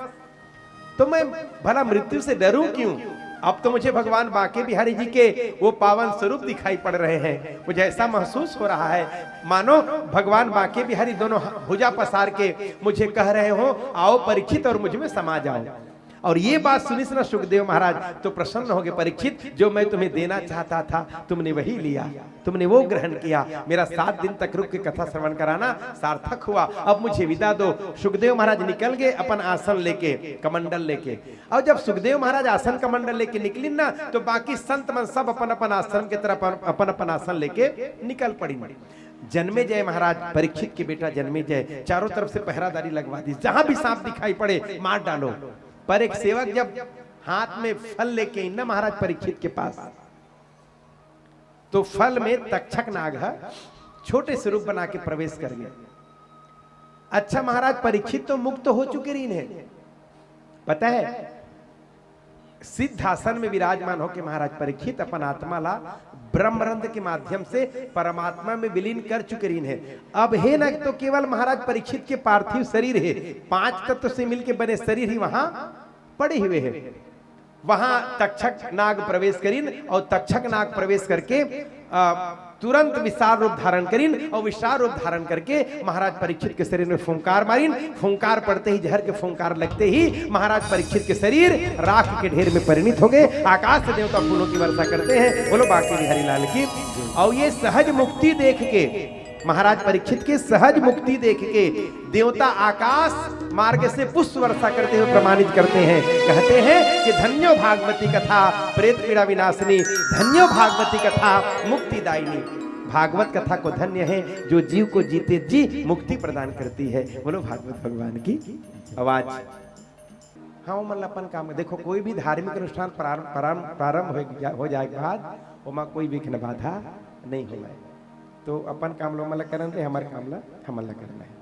तो मैं भला मृत्यु से डरूं क्यों? अब तो मुझे भगवान बांके बिहारी जी के वो पावन स्वरूप दिखाई पड़ रहे हैं। मुझे ऐसा महसूस हो रहा है मानो भगवान बांके बिहारी दोनों ह-, भुजा पसार के मुझे कह रहे हो, "आओ परीक्षित और मुझ में समा जाओ।" और ये बात सुनिस ना सुखदेव महाराज तो प्रसन्न हो गए, "परीक्षित, जो मैं तुम्हें देना चाहता था, तुमने वही लिया, तुमने वो ग्रहण किया। मेरा सात दिन तक रुक के कथा श्रवण कराना सार्थक हुआ। अब मुझे विदा दो।" सुखदेव महाराज निकल गए अपन आसन लेके, कमंडल लेके। और जब सुखदेव महाराज आसन कमंडल लेके निकलिन ना, तो बाकी संत मन सब अपन अपन आश्रम के तरफ अपन अपन आसन लेके निकल पड़िन। जन्मेजय महाराज, परीक्षित के बेटा जन्मेजय, चारों तरफ से पहरादारी लगवा दी, जहां भी सांप दिखाई पड़े, मार डालो। पर एक सेवक जब हाथ में फल लेके आइन ना महाराज परीक्षित के पास, तो फल में तक्षक नाग ह छोटे से रूप बना के प्रवेश कर गया। अच्छा महाराज, परीक्षित तो मुक्त हो चुके रहिन हे, पता है, सिद्धासन में विराजमान होके महाराज परीक्षित अपन आत्मा ला ब्रह्मरंध्र के माध्यम से परमात्मा में विलीन कर चुके रहिन हे। अब हे न तो केवल महाराज परीक्षित के पार्थिव शरीर हे, पांच तत्व से मिलके बने शरीर ही वहां पड़े हुए हे। वहां तक्षक नाग प्रवेश करिन और तक्षक नाग प्रवेश करके अ, तुरंत विशाल रूप धारण करिन और विशाल रूप धारण करके महाराज परीक्षित के शरीर में फूंकार मारिन। फूंकार पड़ते ही, जहर के फूंकार लगते ही महाराज परीक्षित के शरीर राख के ढेर में परिणित हो गए। आकाश से देवता फूलों की वर्षा करते हैं। बोलो बांके बिहारी लाल की। और ये सहज मुक्ति देख के, महाराज परीक्षित के सहज मुक्ति देख के देवता आकाश मार्ग से पुष्प वर्षा करते हुए प्रमाणित करते हैं, कहते हैं कि धन्यो भागवती कथा प्रेत पीड़ा विनाशिनी, धन्यो भागवती कथा मुक्तिदायिनी। भागवत कथा को धन्य है जो जीव को जीते जी मुक्ति प्रदान करती है। बोलो भागवत भगवान की। आवाज। हाँ, ओमन ला अपन काम, देखो, कोई भी धार्मिक अनुष्ठान प्रारंभ, प्रारंभ, प्रारंभ हो, हो जाए के बाद ओमा कोई विघ्न बाधा नहीं होवे। तो अपन काम ला ओमन ला करन दे, हमर काम ला हमन ला करना है।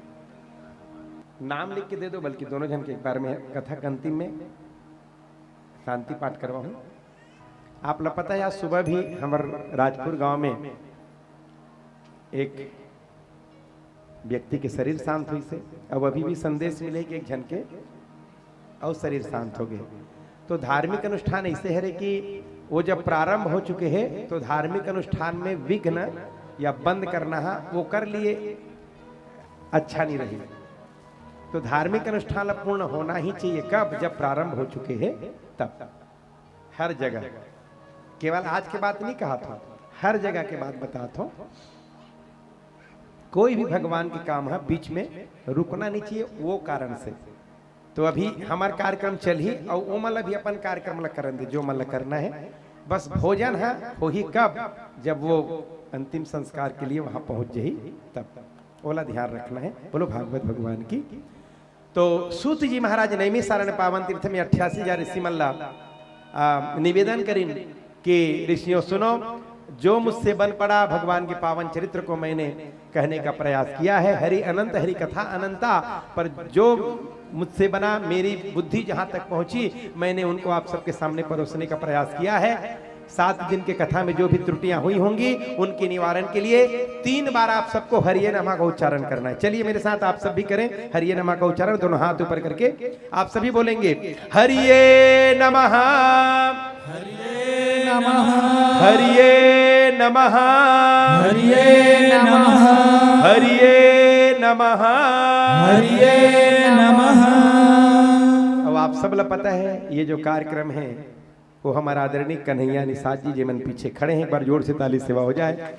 नाम लिख के दे दो, बल्कि दोनों झन के एक बार में। कथा के अंतिम में शांति पाठ करवाहूँ। आप ला पता है, आज सुबह भी हमर राजपुर गांव में एक व्यक्ति के शरीर शांत होइसे, अब अभी भी संदेश मिले कि एक झन के अउ शरीर शांत हो गए। तो धार्मिक अनुष्ठान ऐसे हरे कि वो जब प्रारंभ हो चुके हैं तो धार्मिक अनुष्ठान में विघ्न या बंद करना हा, ओकर लिए अच्छा नहीं रही। तो धार्मिक अनुष्ठान ला पूर्ण होना ही चाहिए। कब? जब प्रारंभ हो चुके हैं तब। हर जगह, केवल आज के बात नहीं कहा था, हर जगह के बात बता था। कोई भी भगवान के काम है, बीच में रुकना नहीं चाहिए वो कारण से। तो अभी हमार कार्यक्रम चलही, और ओमन ला भी अपन कार्यक्रम ला करन दे, जो मन ला करना है। बस भोजन है, होही कब? जब वो अंतिम संस्कार के लिए वहां पहुंच जाही, तब ओला ध्यान रखना है। बोलो भागवत भगवान की। तो सूत जी महाराज नैमिषारण्य पावन तीर्थ में अट्ठासी हजार ऋषि मन ला, आ, निवेदन करिन कि ऋषियों सुनो, जो मुझसे बन पड़ा, भगवान के पावन चरित्र को मैंने कहने का प्रयास किया है। हरि अनंत, हरि कथा अनंता, पर जो मुझसे बना, मेरी बुद्धि जहां तक पहुंची, मैंने उनको आप सबके सामने परोसने का प्रयास किया है। सात दिन के कथा में जो भी त्रुटियां हुई होंगी, उनके निवारण के लिए तीन बार आप सबको हरिये नमः का उच्चारण करना है। चलिए मेरे साथ, आप सब भी करें हरिये नमः का उच्चारण, दोनों हाथ ऊपर करके आप सभी बोलेंगे, हरिये नमः, हरिये नमः, हरिये नमः, हरिये नमः, हरिये नमः, हरिये नमः। अब आप सब ला पता है, ये जो कार्यक्रम है, वो हमारा आदरणीय कन्हैया निषाद जी, जेमन पीछे खड़े हैं, एक बार जोर से ताली सेवा हो जाए।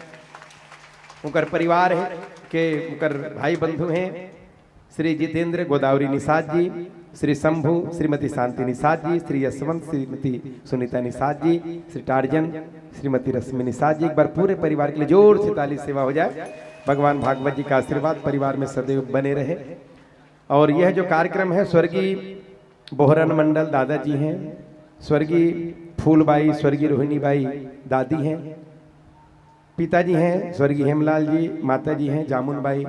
उनकर परिवार है, के उनकर भाई बंधु हैं, श्री जितेंद्र गोदावरी निषाद जी, श्री शंभू, श्रीमती शांति निषाद जी, श्री यशवंत, श्रीमती सुनीता निषाद जी, श्री टार्जन, श्रीमती रश्मि निषाद जी। एक बार पूरे परिवार के लिए जोर से ताली सेवा हो जाए। भगवान भागवत जी का आशीर्वाद परिवार में सदैव बने रहे। और यह जो कार्यक्रम है, स्वर्गीय बोहरन मंडल दादाजी हैं, स्वर्गीय फूलबाई, स्वर्गीय रोहिणी बाई दादी हैं, पिताजी हैं स्वर्गीय हेमलाल जी, माता जी हैं जामुन बाई।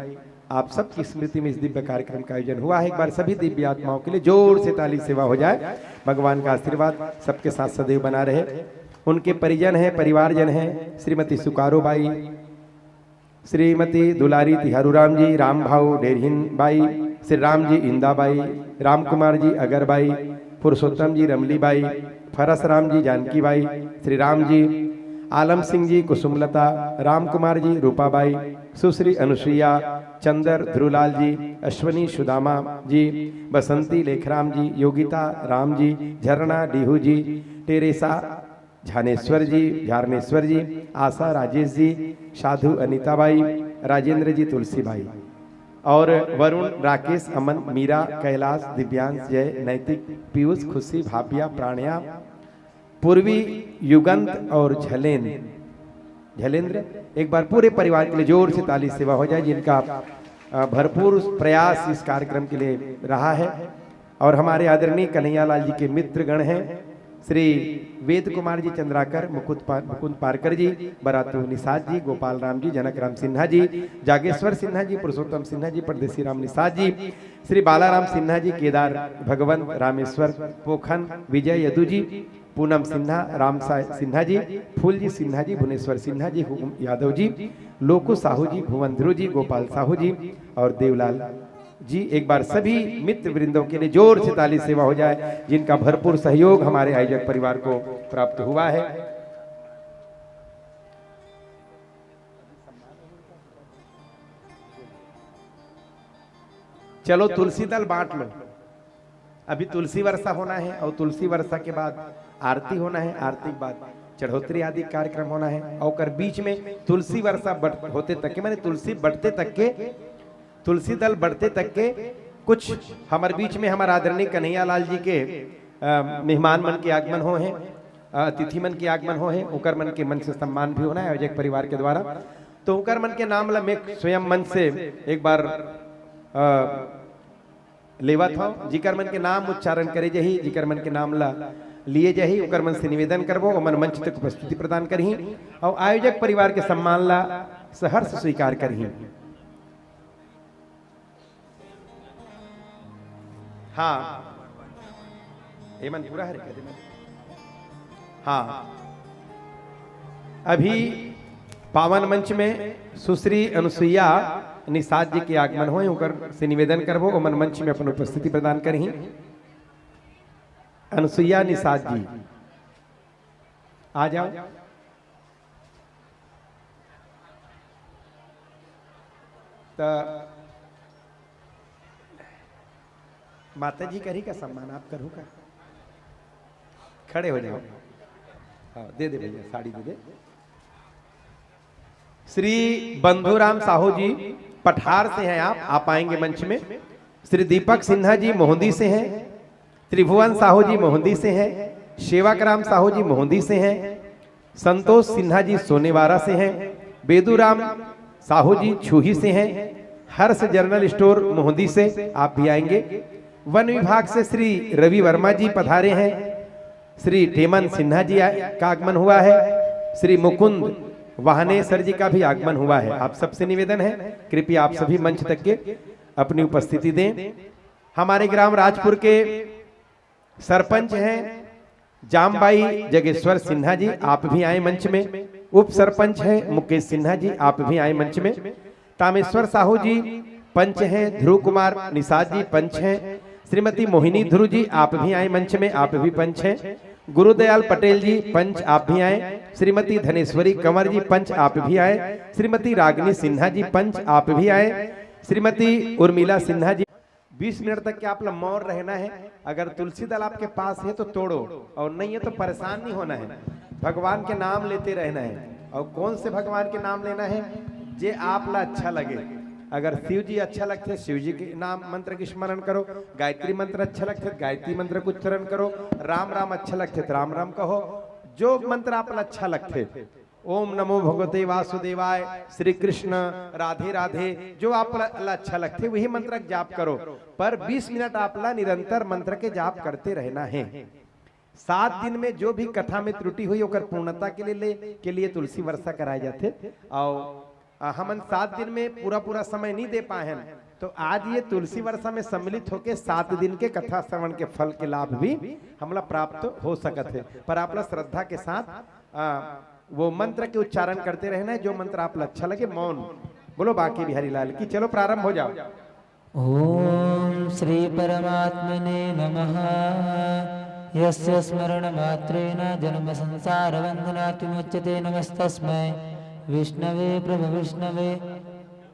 आप सबकी स्मृति में इस दिव्य कार्यक्रम का आयोजन हुआ है। एक बार सभी दिव्य आत्माओं के लिए जोर से ताली सेवा हो जाए। भगवान का आशीर्वाद सबके साथ सदैव बना रहे। उनके परिजन हैं, परिवारजन हैं, श्रीमती सुकारो बाई, श्रीमती दुलारी तिहारू राम जी, राम भाऊ डेरहिन बाई, श्री राम जी इंदा बाई, राम कुमार जी अगर बाई, पुरुषोत्तम जी रमली बाई, फरस राम जी जानकी बाई, श्री राम जी, आलम सिंह जी कुसुमलता, राम कुमार जी रूपा बाई, सुश्री अनुसुईया, चंदर ध्रुवलाल जी, अश्वनी सुदामा जी, बसंती लेखराम जी, योगिता राम जी, झरना डीहू जी, टेरेसा झानेश्वर जी, झारनेश्वर जी, आशा राजेश जी, साधु अनिता बाई, राजेंद्र जी तुलसी बाई और वरुण, राकेश, अमन, मीरा, कैलाश, दिव्यांश, जय, नैतिक, पीयूष, खुशी, भापिया, प्राणया, पूर्वी, युगंत और झलेन, झलेंद्र। एक बार पूरे परिवार के लिए जोर से ताली सेवा हो जाए, जिनका, अ, भरपूर प्रयास इस कार्यक्रम के लिए रहा है। और हमारे आदरणीय कन्हैयालाल जी के मित्रगण हैं, श्री वेद कुमार जी चंद्राकर, मुकुंद पा-, मुकुंद पारकर जी, बरातू निषाद जी, गोपाल राम जी, जनक राम सिन्हा जी, जागेश्वर सिन्हा जी, पुरुषोत्तम सिन्हा जी, परदेसी राम निषाद जी, श्री बालाराम सिन्हा जी, केदार भगवंत, रामेश्वर पोखन, विजय यदु जी, पूनम सिन्हा, राम साय सिन्हा जी, फूल जी सिन्हा जी, भुवनेश्वर सिन्हा जी, हुकुम यादव जी, लोकू साहू जी, भुवन ध्रुव जी, गोपाल साहू जी और देवलाल जी, एक बार सभी मित्र वृंदों के लिए जोर से ताली सेवा हो जाए, जिनका भरपूर सहयोग हमारे आयोजक परिवार को प्राप्त हुआ है। चलो, तुलसी दल बांट लो। अभी तुलसी वर्षा होना है और तुलसी वर्षा के बाद आरती होना है, आरती के बाद चढ़ोतरी आदि कार्यक्रम होना है, और ओकर बीच में तुलसी वर्षा बट-, होते तक के, माने तुलसी बटते तक के, तुलसी दल बटते तक के कुछ हमर बीच में हमर आदरणीय कन्हैया लाल जी के, अ, मेहमान मन के आगमन हो है, अ, अतिथि मन के आगमन हो है, ओकर मन के मंच से सम्मान भी होना है आयोजक परिवार के द्वारा। तो ओकर मन के नाम ला मैं स्वयं मंच से एक बार, अ, लेवत हव, जिकर मन के नाम उच्चारण करे जाही, जिकर मन के नाम ला लिए जाही, ओकर मन से निवेदन करबो, ओमन मंच तक उपस्थिति प्रदान करही और आयोजक परिवार के सम्मान ला सहर्ष स्वीकार करही। हाँ, एमन पूरा हरे कर दे मन। हाँ, अभी पावन मंच में सुश्री अनुसुईया निषाद जी के आगमन होय, ओकर से निवेदन करबो, ओमन मंच में अपन उपस्थिति प्रदान करही। अनुसुईया निषाद जी, आ जाओ। त माता जी करही का सम्मान, आप करहू का? खड़े हो जाओ। हाँ, दे दे भैया, साड़ी दे दे। श्री बंधुराम साहू जी पठार से हैं आप, आप आएंगे मंच में। श्री दीपक सिन्हा जी मोहंदी से हैं। त्रिभुवन साहू जी मोहंदी से हैं। सेवक राम साहू जी मोहंदी से हैं। संतोष सिन्हा जी सोनेवारा से हैं। बेदूराम साहू जी छुही से हैं। हर्ष जनरल स्टोर मोहंदी से आप भी आएंगे। वन विभाग से श्री रवि वर्मा जी पधारे हैं। श्री टेमन सिन्हा जी आ-, का आगमन हुआ है। श्री मुकुंद वाहने सर जी का भी आगमन हुआ है। आप सबसे निवेदन है, कृपया आप सभी मंच तक के अपनी उपस्थिति दें। हमारे ग्राम राजपुर के सरपंच हैं जामबाई जगेश्वर सिन्हा जी, आप भी आए मंच में। उप सरपंच हैं मुकेश सिन्हा जी, आप भी आए मंच में। तामेश्वर साहू जी पंच हैं, ध्रुव कुमार निषाद जी पंच हैं, श्रीमती मोहिनी ध्रुव जी आप भी आए मंच में, आप भी पंच हैं। गुरुदयाल पटेल जी पंच आप भी आए, श्रीमती धनेश्वरी कंवर जी पंच आप भी आए, श्रीमती रागनी सिन्हा जी पंच आप भी आए, श्रीमती उर्मिला सिन्हा जी। बीस मिनट तक के आप ला मौन रहना है। अगर तुलसी दल आपके पास है तो तोड़ो, और नहीं है तो परेशान नहीं होना है। भगवान के नाम लेते रहना है। और कौन से भगवान के नाम लेना है? जे आप ला अच्छा लगे। अगर शिव जी अच्छा लगथे, शिव जी के नाम मंत्र के स्मरण करो। गायत्री मंत्र अच्छा लगथे तो गायत्री मंत्र के उच्चारण करो। राम राम अच्छा लगथे तो राम राम कहो। जो मंत्र आप ला अच्छा लगथे, ओम नमो भगवते वासुदेवाय, श्री कृष्ण, राधे राधे, जो आप ला, ला अच्छा लगथे वही मंत्र के जाप करो, पर बीस मिनट आप ला निरंतर मंत्र के जाप करते रहना है। सात दिन में जो भी कथा में त्रुटि हुई ओकर पूर्णता के लिए ले, के लिए तुलसी वर्षा कराए जाथे। और, आ, हमन सात दिन में पूरा पूरा समय नहीं दे पाए हैं, तो आज ये तुलसी वर्षा में सम्मिलित होके सात दिन के कथा श्रवण के फल के लाभ भी हमला प्राप्त हो सकत है। पर आप ला श्रद्धा के साथ, आ, वो मंत्र के उच्चारण करते रहना है, जो मंत्र आप ला अच्छा लगे, मौन। बोलो बांके बिहारी लाल की। चलो, प्रारंभ हो जाओ। ओम श्री परमात्मने नमः। यस्य स्मरण मात्रेण जन्म संसार बंधनात् विमुच्यते। नमस्तस्मै विष्णवे प्रभु विष्णवे।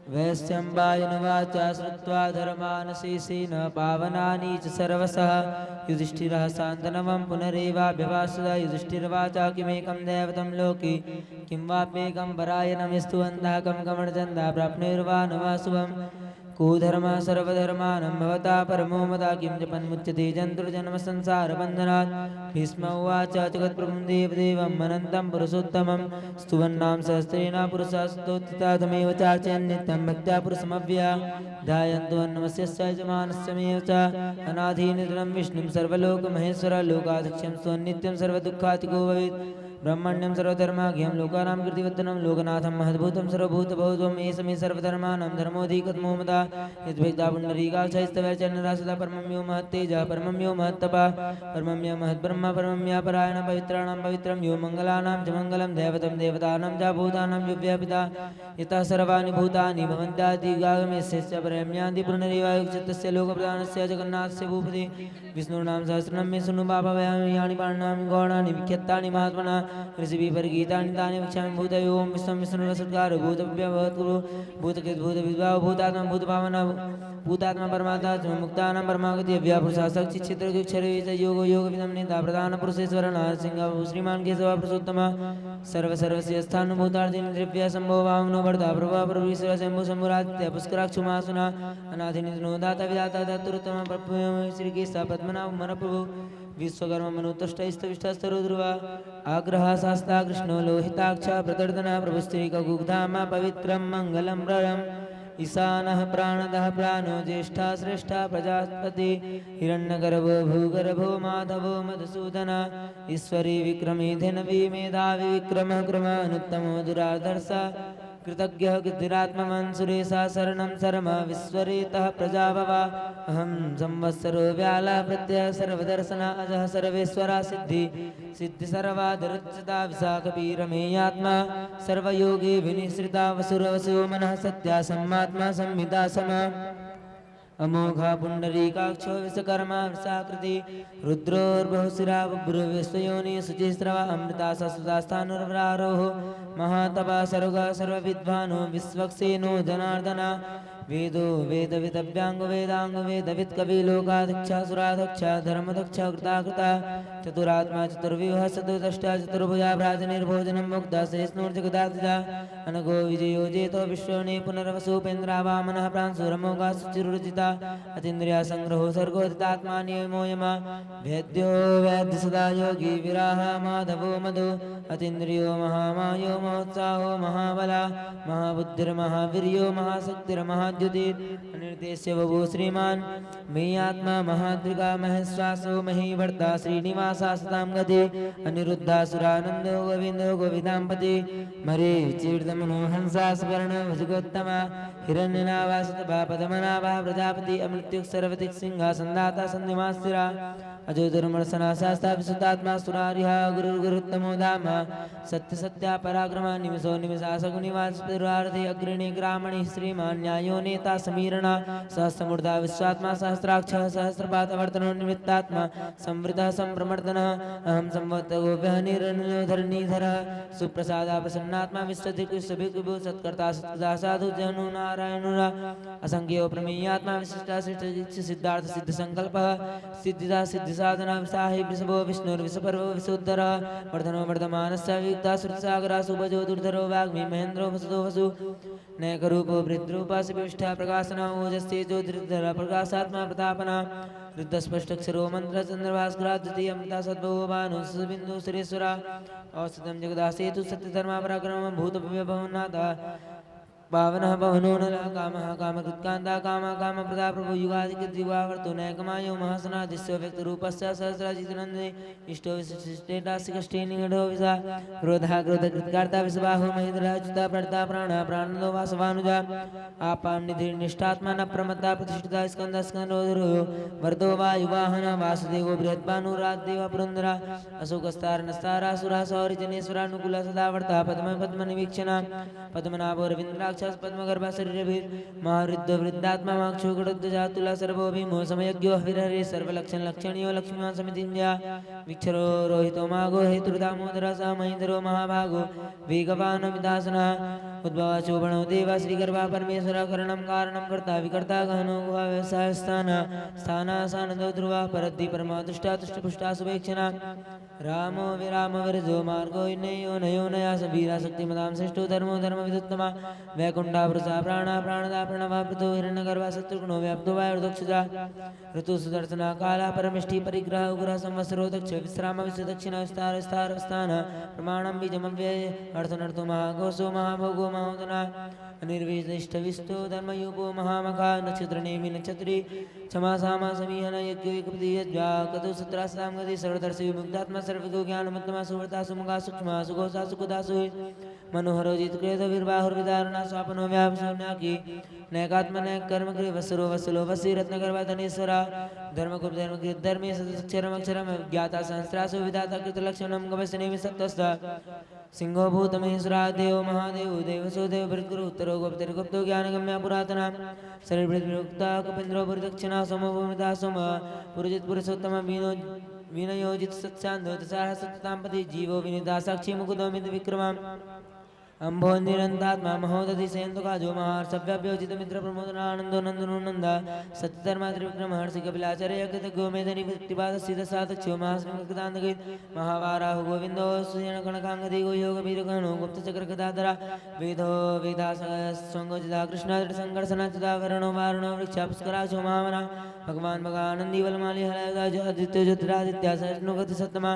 वैशंपायनुवाच श्रुत्वा धर्मानशेषेण पावनानि च सर्वशः। युधिष्ठिरः सान्तनवं पुनरेवाभ्यभाषत। युधिष्ठिरवाच किमेकं दैवतं लोके किं वाप्येकं परायणं। स्तुवन्तः कं कमर्चन्ता प्राप्नुर्वा न वा शुभम्। को धर्मः सर्वधर्माणां भवता परमो मता। किं जपन्मुच्यते जन्तुर्जन्म संसार बन्धनात्। भीष्म उवाच जगत्प्रभुं देवदेवम् अनन्तं पुरुषोत्तमम्। स्तुवन्नाम सहस्रेण पुरुषः स्तोति तमेव चार्चयन् नित्यं भक्त्या पुरुषमव्ययम्। ध्यायन्तो नमस्यस्य यजमानस्य मेव च। अनादिनिधनं विष्णुं सर्वलोकमहेश्वरं। लोकाध्यक्षं स्तुवन् नित्यं सर्वदुःखातिको भवेत्। ब्रह्मण्यं सर्वधर्माख्यं लोकानां कीर्तिवर्धनं लोकनाथं महद्भूतं सर्वभूतभवत्वम्। एष मे सर्वधर्माणां धर्मोऽधिकतमो मता। यद्वेत्ता पुण्डरीकाक्षः स्तवैर्जनैर्नरः सदा। परमं यो महत्तेजः परमं यो महत्तपः परमं यो महद्ब्रह्मा परमं यो परायणः। पवित्राणां पवित्रं यो मङ्गलानां च मङ्गलं दैवतं देवतानां च भूतानां यो व्यापिता यतः सर्वाणि भूतानि भवन्त्यादिगागमेऽस्यस्य परयं यान्ति पुनरेवायुक्तस्य लोकप्रधानस्य जगन्नाथस्य भूपति। विष्णूनां सहस्रनाम मे शृणु पापावयानि यानि पाणिनां गौणानि विख्यातानि महात्मना ऋषिभिः परगीतानि तानि वक्ष्यामि भूतयो। ॐ विश्वं विष्णुरसत्कारो भूतभव्यो भूतकृद्भूतविद्भावो भूतात्मा भूतभावना भूतात्मा परमात्मा च मुक्तानां परमागति अव्यापुरुषः साक्षिक्षेत्रज्ञोऽक्षरवेचो योगो योगविदं नेता प्रधानपुरुषेश्वरः नारसिंहः श्रीमान् केशवः पुरुषोत्तमः सर्वसर्वस्य स्थानुभूतार्थिनी द्रव्यसम्भवो वामनो भर्ता प्रभवः प्रभुरीश्वरः शम्भुः शम्भुरादित्यः पुष्कराक्षो महासुनः अनादिनिधनो दाता विधाता धातुरुत्तमः प्रभुः श्रीकेशः पद्मनाभः मरप्रभुः विश्वकर्मा मनुत्वष्टा इष्टविष्टा सरोद्रुवा आग्रहः शास्ता कृष्णो लोहिताक्षः प्रदर्दनः प्रभुः श्रीककुधामः पवित्रं मङ्गलं प्रदम्। ईशानः प्राणदः प्राणो ज्येष्ठः श्रेष्ठः प्रजापति हिरण्यगर्भो भूगर्भो माधवो मधुसूदन ईश्वरी विक्रमी धनवी मेधावी विक्रमः क्रमानुत्तमो दुराधर्ष कृतज्ञः कृतिरात्मवान् सुरेशः शरणं शर्मा विश्वरेतः प्रजाभवा अहं संवत्सरो व्यालः प्रत्ययः सर्वदर्शनः अजः सर्वेश्वरः सिद्धि सिद्धि सर्वादरचिता विशाखपीरमेयात्मा सर्वयोगे विनिश्रिता वसुरवसो मनः सत्या सम्मात्मा संविदा समा अमोघः पुण्डरीकाक्षो विश्वकर्मा वृषाकृति रुद्रोर्बहुशिरा बभ्रुविश्वयोनिः शुचिस्रवा अमृता सस्वता स्थाणुर्वरारोहो महातपः सर्वगः सर्वविद्वानो विश्वक्सेनो जनार्दन वेदो वेदविदव्याङ्गो वेदाङ्गो वेदवित् कवि लोकाध्यक्षः सुराध्यक्षः धर्मध्यक्षः कृताकृतः चतुरात्मा चतुर्व्यूहः चतुर्द्रष्टा चतुर्भुजा भ्राजनीर्भोजनं मुक्तः सहिष्णुर्जगदादिजा अनघो विजयो जेतो विश्वने पुनर्वसुपेन्द्रा वामनः प्रांशुरमोघः सुचिरुर्जिता अतीन्द्रियः सङ्ग्रहो सर्गो जितात्मा नियमो यम वेद्यो वेद्य सदा योगी विराह माधवो मधु अतीन्द्रियो महामायो महोत्साहो महाबला महाबुद्धिर्महावीर्यो महाशक्तिर्महाद्युति अनिर्देश्य बभूव श्रीमान् मय्यात्मा महाद्रिका महेश्वासो महीभर्ता श्रीनिवासः सतां गति अनिरुद्धः सुरानन्दो गोविन्दो गोविदाम्पति मरीचीर्दमनो हंसः सुवर्णो भुजगोत्तमः हिरण्यनाभः सुतपः पद्मनाभः प्रजापति अमृत्युक् सर्वदिक्सिंहः सन्धाता सन्धिमास्थिरः अजो दुर्मर्शनः शास्ता विशुद्धात्मा सुरारिः गुरुर्गुरुत्तमो धाम सत्य सत्या पराक्रम निमिषो निमिषा सगुनिवास दुरारथी अग्रणी ग्रामणी श्रीमान् न्यायो नेता समीरणः सहस्रमूर्धा विश्वात्मा सहस्राक्षः सहस्रपादवर्तनो निमित्तात्मा संवृतः संप्रमर्दनः अहं संवत्सरो व्यहनिरनिलो धरणीधरः सुप्रसादा प्रसन्नात्मा विश्वधिक विश्वभिक्विभू सत्कर्ता सत्कृता साधु जनु नारायणुरा असंख्यो प्रमेयात्मा विशिष्टा सिद्धार्थ सिद्ध संकल्पः सिद्धिदा सिद्धिसाधना साहि वृषभो विष्णुर्विषपर्वो विषोद्धरः वर्धनो वर्धमानश्च वियुक्ता श्रुतिसागरः सुभजो दुर्धरो वाग्मी महेन्द्रो वसुतो वसु नैकरूपो वृद्धरूपः सुविष्ठा प्रकाशना ओजस्तेजो धृतिधरः प्रकाशात्मा प्रतापना रुद्धस्पष्टक्षरो मन्त्रचन्द्रभास्करः द्वितीयमृता सद्भवो भानुः सुबिन्दुः सुरेश्वरः अवस्थितं जगदासेतु सत्यधर्मा पराक्रमः भूतभव्यभवन्नाथः पावनः पवनो नरः कामः कामकृत्कान्ता कामः कामप्रदा प्रभो युगादिकृद्युगावर्तो नैकमायो महासनादिश्यो व्यक्तरूपश्च सहस्राजितनन्दिनी इष्टो विशिष्टेटा शिखष्ठी निगडो विषा क्रोधः क्रोधकृत्कर्ता विषबाहो महीधरः अच्युतः प्रणता प्राणः प्राणदो वासवानुजा आपां निधिर्निष्ठात्मा न प्रमत्ता प्रतिष्ठिता स्कन्दः स्कन्दो धुरो वरदो वायुवाहनः वासुदेवो बृहद्भानुरादिदेवः पुरन्दरः अशोकस्तारणस्तारासुरः सौरिजनेश्वरानुकूलः सदा वर्तः पद्म पद्मनिवीक्षणः पद्मनाभो रवीन्द्राक्षः पद्मगर्भः शरीरभिर्महारुद्रो वृद्धात्मा माक्षो गरुडध्वजः तुलः सर्वो भीमो समयज्ञो हविर्हरिः सर्वलक्षणलक्षणीयो लक्ष्मीवान् समितिञ्जयः वीक्षरो रोहितो माघो हेतुर्दामोदरः सह महीधरो महाभागो वेगवानमितासनः उद्भवः शोभनो देवः श्रीगर्भः परमेश्वरः करणं कारणं कर्ता विकर्ता गहनो गुहा व्यवसायः स्थानः स्थानाः सानन्दो ध्रुवः परद्धि परमा तुष्टा तुष्टिपुष्टा सुवेक्षणः रामो विरामविरजो मार्गो नयो नयो नयासः वीरः शक्तिमतां श्रेष्ठो धर्मो धर्मविदुत्तमः वैकुण्ठा पुरुषा प्राणा प्राणदा प्रणवा पृथु हिरण्यगर्भा शत्रुघ्नो व्याप्तो वायुर्दक्षजा ऋतु सुदर्शना काला परमेष्ठी परिग्रह उग्रः संवत्सरो दक्ष विश्राम विश्व दक्षिणा विस्तार विस्तार स्थान प्रमाणं बीजमव्यय अर्थनर्थो महाघोषो महाभोगो महोदना अनिर्विष्टविष्टो धर्मयूपो महामखा नक्षत्र नेमि नक्षत्री क्षमा सामा समीहन यज्ञो एकपति यज्वा कतु सत्रास्तां गति सर्वदर्शी विमुक्तात्मा सर्वज्ञो ज्ञानमुत्तमा सुव्रता सुमुखा सूक्ष्मा सुघोषा सुखदा सुहि मनोहरो जितक्रेतो वीरबाहुर्विदारणा स्वापनो व्यापशून्याकी नैकात्मनैककर्मकृ वत्सरो वत्सलो वत्सी रत्नगर्भा धनेश्वरा धर्मगुप्त धर्मकृत धर्मे सदक्षरमक्षरम ज्ञाता सहस्रासु विधाता कृतलक्षणं गवस्नेमि सत्त्वस्थ सिंहो भूतमहेश्वरा देवो महादेवो देवसो देवभृत्कुरु उत्तरो गोपतिर्गुप्तो ज्ञानगम्या पुरातना शरीरभृद्विरुक्ता कुपेन्द्रो भूरिदक्षिणा सोमो भूमिदा सोम पुरजित्पुरुषोत्तम विनो विनयोजितसत्सान्धो दशाः सततां पति जीवो विनिता साक्षी मुकुदो मितविक्रमा अम्भो निरन्तात्मा महोदधि सयन्तकाजो महार्षव्याप्योजितमित्रप्रमोदनानन्दो नन्दनो नन्द सत्यधर्मा त्रिविक्रमहर्षि कपिलाचार्य कृतज्ञो मेदनी प्रतिपादस्थितसाधक्षो महासिंहकृतान्तकृत् महावाराहु गोविन्दो सुसेनकणकाङ्गदी गोयोगवीरगणो गुप्तचक्रगदाधरा वेदो वेदासङ्गोचिता कृष्णादृढसङ्घर्षणा चितावरणो वारणो वृक्षापुष्कराशो महावना भगवान् भगानन्दी वलमाली हलायुधा आदित्यो ज्योतिरादित्या सहस्रनुगतिसत्तमा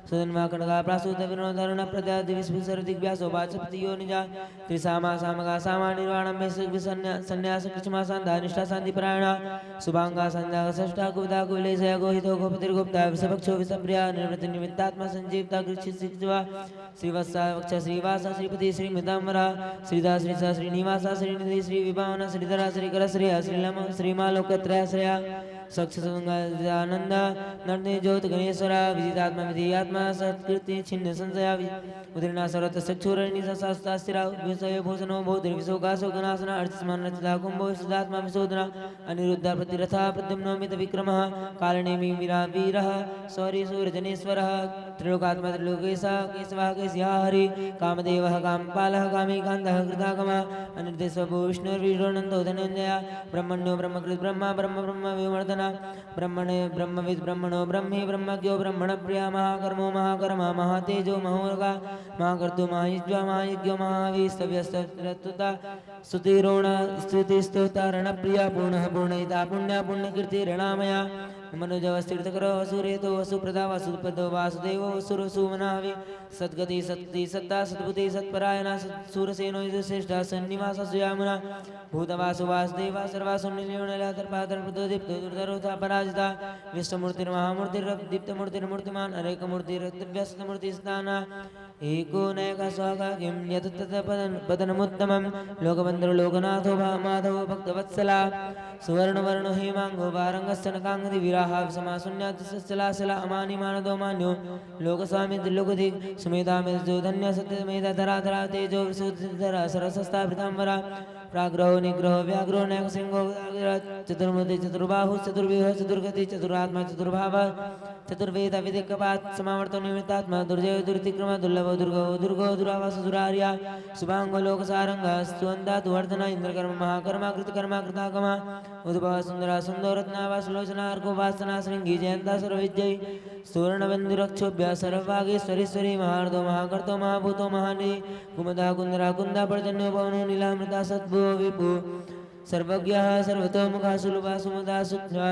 सुधन्वा कनका प्रासूत विनोदरुण प्रद्या दिविस्फुसर दिग्व्यासो वाचस्पति यो निजा त्रिसामा सामगा सामा निर्वाणं वैश्विक सन्न्या सन्न्यास कृष्मा शान्ता निष्ठा शान्तिपरायणा शुभाङ्गा सन्ध्या सष्टा कुविदा कुविलेशया गोहितो गोपतिर्गुप्ता विषभक्षो विषप्रिया निर्वृत्ति निमित्तात्मा सञ्जीवता कृषि शिक्षवा श्रीवत्सा वक्ष श्रीवासा श्रीपति श्रीमिताम्बरा श्रीदा श्रीसा श्रीनिवासा श्रीनिधि श्रीविभावना श्रीधरा श्रीकर श्रिया श्रीलम श्रीमा लोकत्रयाश्रया सक्षसंगानन्द नर्दे ज्योत गणेश्वरा विजितात्मा विधियात्मा सत्कृति छिन्न संशया उदीर्णा सर्वत्र सक्षुरणी सशास्ता स्थिरा विषय भूषणो भूतिर्विशोकाशो गणासना अर्चिस्मरण चिता कुम्भो विशुद्धात्मा विशोधना अनिरुद्धा प्रतिरथा प्रद्युम्नो मितविक्रमः कालनेमि वीरा वीरः शौरी सूरजनेश्वरः त्रिलोकात्मा त्रिलोकेशः केशवः केशिहा हरि कामदेवः कामपालः कामी कान्तः कृतागमः अनिर्देशो विष्णुर्विष्णुर्नन्दो धनञ्जया ब्रह्मण्यो ब्रह्मकृद् ब्रह्मा ब्रह्म ब्रह्म विवर्धना ब्रह्मणे ब्रह्मविद् ब्रह्मणो ब्रह्मी ब्रह्मज्ञो ब्रह्मणप्रिया महाकर्मो महाकर्मा महातेजो महोरगा महाकर्तु महायुज्वा महायज्ञो महावीस्तव्यस्तुता सुतिरोण स्तुतिस्तोता रणप्रिया पूर्णः पूर्णहिता पुण्या पुण्यकीर्ति रणामया मनोजवस्तीर्थकरो वसुरेतो वसुप्रदा वसुपदो वासुदेवो वसुरसुमनावि सद्गति सत्ति सत्ता सद्बुद्धि सत्परायणा सत्सूरसेनो यदुश्रेष्ठा सन्निवासा सुयामुना भूतवासु वासुदेवा सर्वासु निलयो नैलातर्पातर्पदो दीप्तो दुर्धरोधा पराजिता विश्वमूर्तिर्महामूर्तिर्दीप्तमूर्तिर्मूर्तिमान् अनेकमूर्तिरव्यस्तमूर्तिस्थाना एको नैकस्वाकाकिं यत् तत् पदन पदनमुत्तमं लोकबन्धुर्लोकनाथो भा माधवो भक्तवत्सला सुवर्णवर्णो हेमाङ्गो वारङ्गश्चनकाङ्गदी विराहा विषमा शून्यातिशलाशला अमानि मानदो मान्यो लोकस्वामी त्रिलोकधी सुमेधा मेधो धन्य सत्यमेधा धराधरा तेजो विशुद्धरा सरसस्ता पीताम्बरा प्राग्रहो निग्रहो व्याघ्रो नैकशृङ्गो गदाग्रज चतुर्मुखी चतुर्बाहु चतुर्व्यूह चतुर्गति चतुरात्मा चतुर्भाव चतुर्वेद विदिक्कपात समावर्तो निमित्तात्मा दुर्जयो दुरतिक्रम दुर्लभो दुर्गो दुर्गो दुरावास दुरार्या शुभाङ्गो लोकसारङ्ग सुवन्ता दुवर्धन इन्द्रकर्म महाकर्मा कृतकर्मा कृतागमा उद्भव सुन्दरा सुन्दो रत्नावास लोचना अर्को वासना शृङ्गी जयन्ता सर्वविजयी सुवर्णबन्धुरक्षोभ्य सर्वभागेश्वरीश्वरी महार्दो महाकर्तो महाभूतो महानिधि कुमुदा कुन्दरा कुन्दा पर्जन्यो पवनो नीलामृता सद्भुवो विभु सर्वज्ञः सर्वतोमुखः सुलभः सुमुदा सुध्वा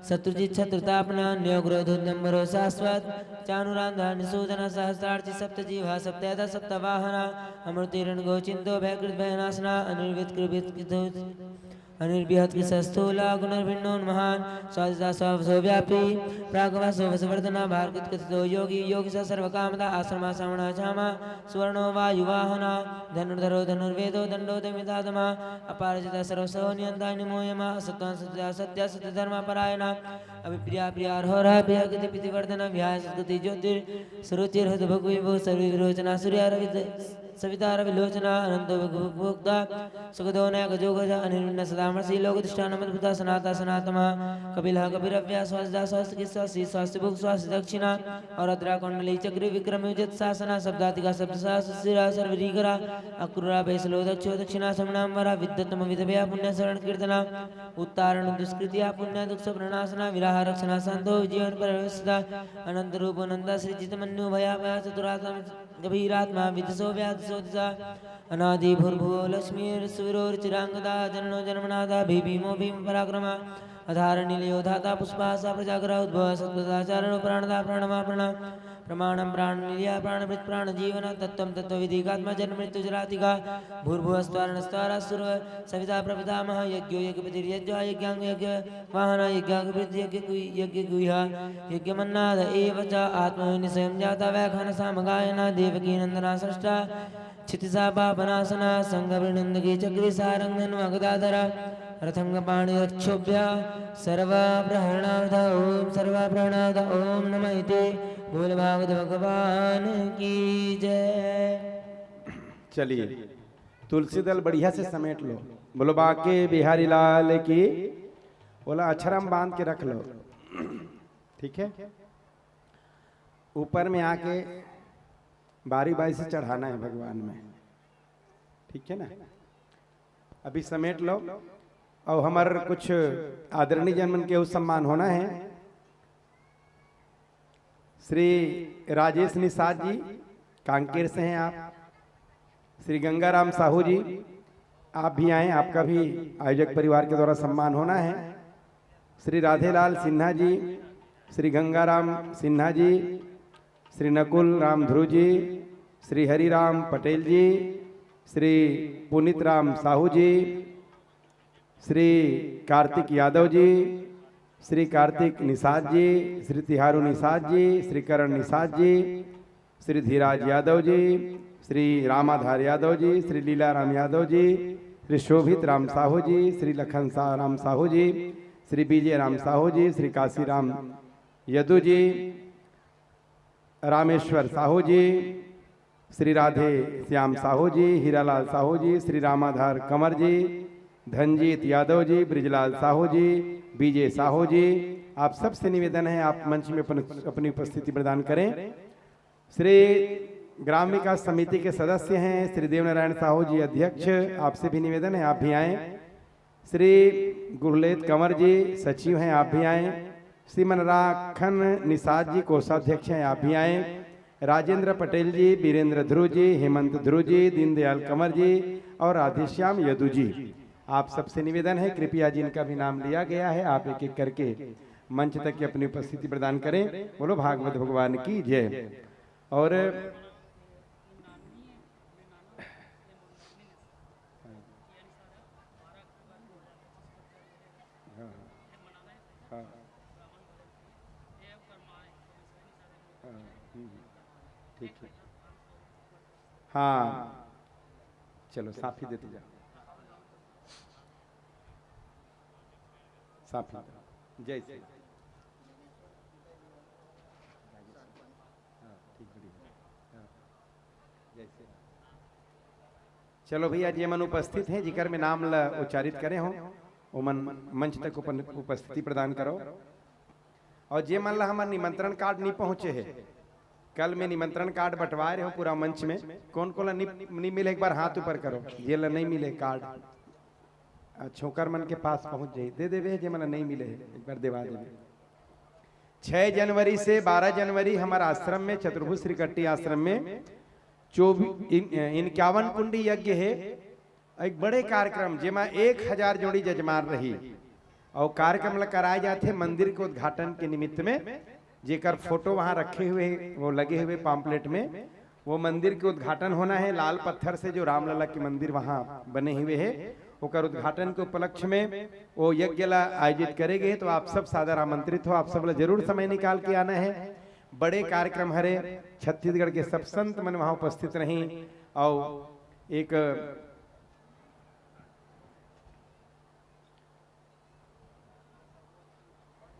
शत्रुजिच्छत्रुतापनान्यो क्रोधोद्दम्बरो शाश्वत चाणूरान्धा निषूदनसहस्रार्ची सप्तजीवा सप्तैता सप्तवाहना अमृतिरण्गो चिन्तो भयकृद्भयनाशना अनिर्वित्कृवित्कृतो अनिर्विहत्कृशस्थूला गुणर्भिन्नो महान् स्वादिता स्वावसो व्यापी प्रागवासो वसवर्धना भारकृत्कथितो योगी योगिशः सर्वकामदा आश्रमा श्रवणा क्षामा सुवर्णो वायुवाहना धनुर्धरो धनुर्वेदो दण्डो दमितात्मा अपराजिता सर्वसहो नियन्ता निमोयमा सत्त्वान् सत्या सत्या सत्यधर्मपरायणा अभिप्रिया प्रियार्होरा प्रियकृतिप्रीतिवर्धना विहाय सद्गति ज्योतिर्सुरुचिर्हतभुग्विभु सर्वविरोचना सूर्या रवि सविता रविलोचना अनन्तो भोक्ता सुखदो नैकजोगज अनिर्विण्ण सदामर्षि लोकधिष्ठानमद्भुता सनाता सनातमा कपिलः कपिरव्या स्वासिता स्वास्तिकी स्वास्ति स्वास्तिभुक् स्वास्ति दक्षिणा अहोरात्रा कुण्डली चक्री विक्रमयुजत्सासना शब्दातिका शब्दसा सुशिरा सर्वरीकरा अक्रूरा वैसलो दक्षो दक्षिणा शमनाम्बरा विद्वत्तमविधवया पुण्यस्मरणकीर्तना उत्तारणदुष्कृत्या पुण्यदुःखप्रणाशना विराहरक्षणा शान्तो जीवनपरवेशिता अनन्तरूपो नन्दा श्रीजितमन्युभयाभया चतुरात्मा गभीरात्मा विद्यसो व्याधिसो दिशा। अनादि भूर्भुवो लक्ष्मीर्सुविरोर्चिराङ्गदा। जननो जन्मनादा भी भीमो भीम पराक्रमा। अधार निलयो धाता पुष्पा सा प्रजागर उद्भव सत्पथाचारणो प्राणदा प्राणमा प्राण प्रमाणं प्राणनिलया प्राणभृत् प्राणजीवन तत्त्वं तत्त्वविदीकात्मा जन्म मृत्यु जरातिका। भूर्भुवस्त्वारणस्त्वारा सुर सविता प्रपितामह। यज्ञो यज्ञपतिर्यज्वा यज्ञाङ्ग यज्ञ वाहन यज्ञाग्रभृद् यज्ञ यज्ञगुह्या। यज्ञमन्नाद एव च आत्मयो निःशयं जाता। व्याख्यान सामगायना देवकी नन्दना स्रष्टा। क्षितिशा पापनाशना संघ प्रनन्दकी चक्री सारंग धन्वा गदाधर। रथंग पाणि रक्षोभ्य सर्वप्रहरणार्थ ओम सर्वप्रहरणार्थ ओम नमः इति। बोल भागवत भगवान की जय। चलिए, तुलसी दल बढ़िया से समेट लो। बोलो बांके बिहारी लाल की। बोला अक्षरम बांध के रख लो। ठीक है, ऊपर में आके बारी बारी से चढ़ाना है भगवान में। ठीक है ना? अभी समेट लो। और हमर कुछ आदरणीय जन मन के सम्मान होना है। श्री राजेश निषाद जी, कांकेर से हैं आप। श्री गंगाराम साहू जी, आप भी आएं, आपका भी आयोजक परिवार के द्वारा सम्मान होना है। श्री राधेलाल सिन्हा जी, श्री गंगाराम सिन्हा जी, श्री नकुल राम ध्रुव जी, श्री हरिराम पटेल जी, श्री पुनीत राम साहू जी, श्री कार्तिक यादव जी, श्री कार्तिक निषाद जी, श्री तिहारू निषाद जी, श्री करण निषाद जी, श्री धीराज यादव जी, श्री रामाधार यादव जी, श्री लीलाराम यादव जी, श्री शोभित राम साहू जी, श्री लखन सा राम साहू जी, श्री बीजे राम साहू जी, श्री काशीराम यदु जी, रामेश्वर साहू जी, श्री राधे श्याम साहू जी, हीरालाल साहू जी, श्री रामाधार कंवर जी, धनजीत यादव जी, ब्रिजलाल साहू जी, बीजे साहू जी, आप सबसे निवेदन है आप मंच में अपन, अपनी उपस्थिति प्रदान करें। श्री ग्राम विकास समिति के सदस्य हैं श्री देवनारायण साहू जी अध्यक्ष, आपसे भी निवेदन है आप भी आएं। श्री गुरुलेत कंवर जी सचिव हैं, आप भी आएं। श्री मनराखन निषाद जी कोषाध्यक्ष हैं, आप भी आएं। राजेंद्र पटेल जी, बीरेंद्र ध्रुव जी, हेमंत ध्रुव जी, दीनदयाल कंवर जी और राधेश्याम यदु जी, आप सबसे निवेदन है कृपया जिनका भी नाम लिया गया है आप एक एक करके मंच तक की अपनी उपस्थिति प्रदान करें। बोलो भागवत भगवान की जय। और हाँ, हाँ, हाँ, हम्म, ठीक है। हाँ, चलो साफी देते जाओ, साफी। जय श्री राम। हाँ, ठीक, बढ़िया। हाँ। जय श्री राम। चलो भैया, जे मन उपस्थित हैं, जिकर में नाम ल उच्चारित करे हो, ओमन मंच तक उपन-, उपस्थिति प्रदान करो। और जे मन ला हमर निमंत्रण कार्ड नहीं पहुंचे है, कल में निमंत्रण कार्ड बंटवाए रहे हो पूरा मंच में, कौन कौन ला नहीं, नहीं मिले, एक बार हाथ ऊपर करो, जे ला नहीं मिले कार्ड। आ, छोकर मन के पास पहुंच जाई, दे देवे, जे मन ला नहीं मिले है, एक बार देवा देवे। छह जनवरी से बारह जनवरी हमर आश्रम में, चतुर्भुज श्री कट्टी आश्रम में चौबीस, इन-, इक्यावन कुंडी यज्ञ है, एक बड़े कार्यक्रम, जेमा एक हजार जोड़ी जजमान रही। और कार्यक्रम ल कराए जाथे मंदिर के उद्घाटन के निमित्त में, जेकर फोटो वहां रखे हुए, वो लगे हुए पॉम्पलेट में, वो मंदिर के उद्घाटन होना है। लाल पत्थर से जो रामलला के मंदिर वहां बने हुए है, ओकर उद्घाटन के उपलक्ष्य में वो यज्ञ ला आयोजित करे गए। तो आप सब सादर आमंत्रित हो, आप सब ला जरूर समय निकाल के आना है। बड़े कार्यक्रम हरे, छत्तीसगढ़ के सब संत मन वहां उपस्थित रही और एक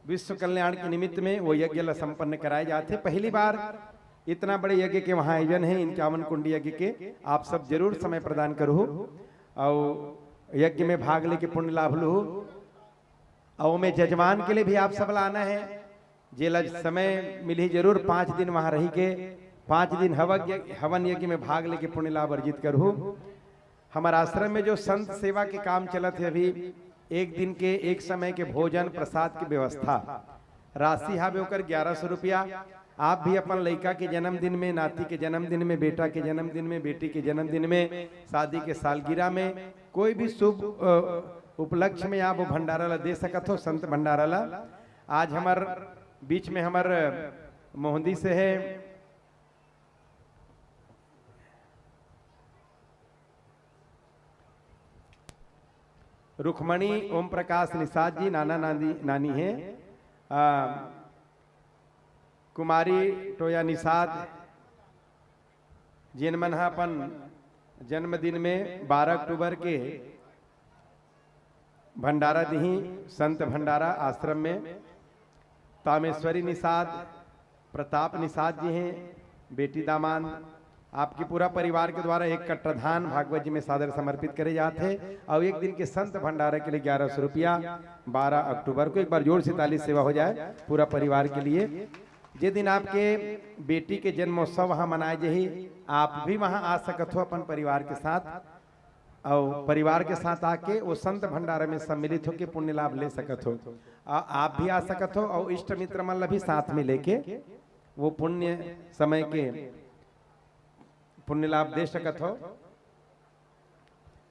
विश्व कल्याण के निमित्त में वो यज्ञ ला संपन्न कराए जाथे। पहली बार इतना बड़े यज्ञ के वहां आयोजन है, इक्यावन कुंडी यज्ञ के। आप सब जरूर समय प्रदान करो और यज्ञ में भाग लेके पुण्य लाभ लो। और में जजमान के लिए भी आप सब ला आना है, जेला समय मिली जरूर पाँच दिन वहां रही के पाँच दिन हवज्ञ-, हवन यज्ञ में भाग लेके पुण्य लाभ अर्जित करहु। हमारे आश्रम में जो संत सेवा के काम चलत है, अभी एक दिन के एक समय के भोजन प्रसाद की व्यवस्था, राशि हावे ओकर ग्यारह सौ रुपया। आप भी अपन लइका के जन्मदिन में, नाती के जन्मदिन में, बेटा के जन्मदिन में, बेटी के जन्मदिन में, शादी के सालगिरह में, कोई भी शुभ, अ, उपलक्ष्य में आप वो भंडारा ला दे सकत हो, संत भंडारा ला। आज हमर बीच में हमर मोहदी से है रुक्मणी ओम प्रकाश निषाद जी, नाना नानी, नानी है, आ, कुमारी टोया निषाद, जेन मन ह अपन जन्मदिन में बारह अक्टूबर के भंडारा दिही, संत भंडारा आश्रम में। तामेश्वरी निषाद, प्रताप निषाद जी हैं, बेटी दामाद, आपके पूरा परिवार के द्वारा एक कट्टा धान भागवत जी में सादर समर्पित करे जात हे। और एक दिन के संत भंडारा के लिए ग्यारह सौ रुपया, बारह अक्टूबर को। एक बार जोर से ताली सेवा हो जाए पूरा परिवार के लिए। जे दिन आपके बेटी के जन्मोत्सव वहाँ मनाए जाही, आप भी वहाँ आ सकत हो अपन परिवार के साथ, और परिवार के साथ आके वो संत भंडारा में सम्मिलित होके पुण्य लाभ ले सकत हो। आ, आप भी आ सकत हो और इष्ट मित्र मन ला भी साथ में लेके वो पुण्य समय के पुण्य लाभ दे सकत हो।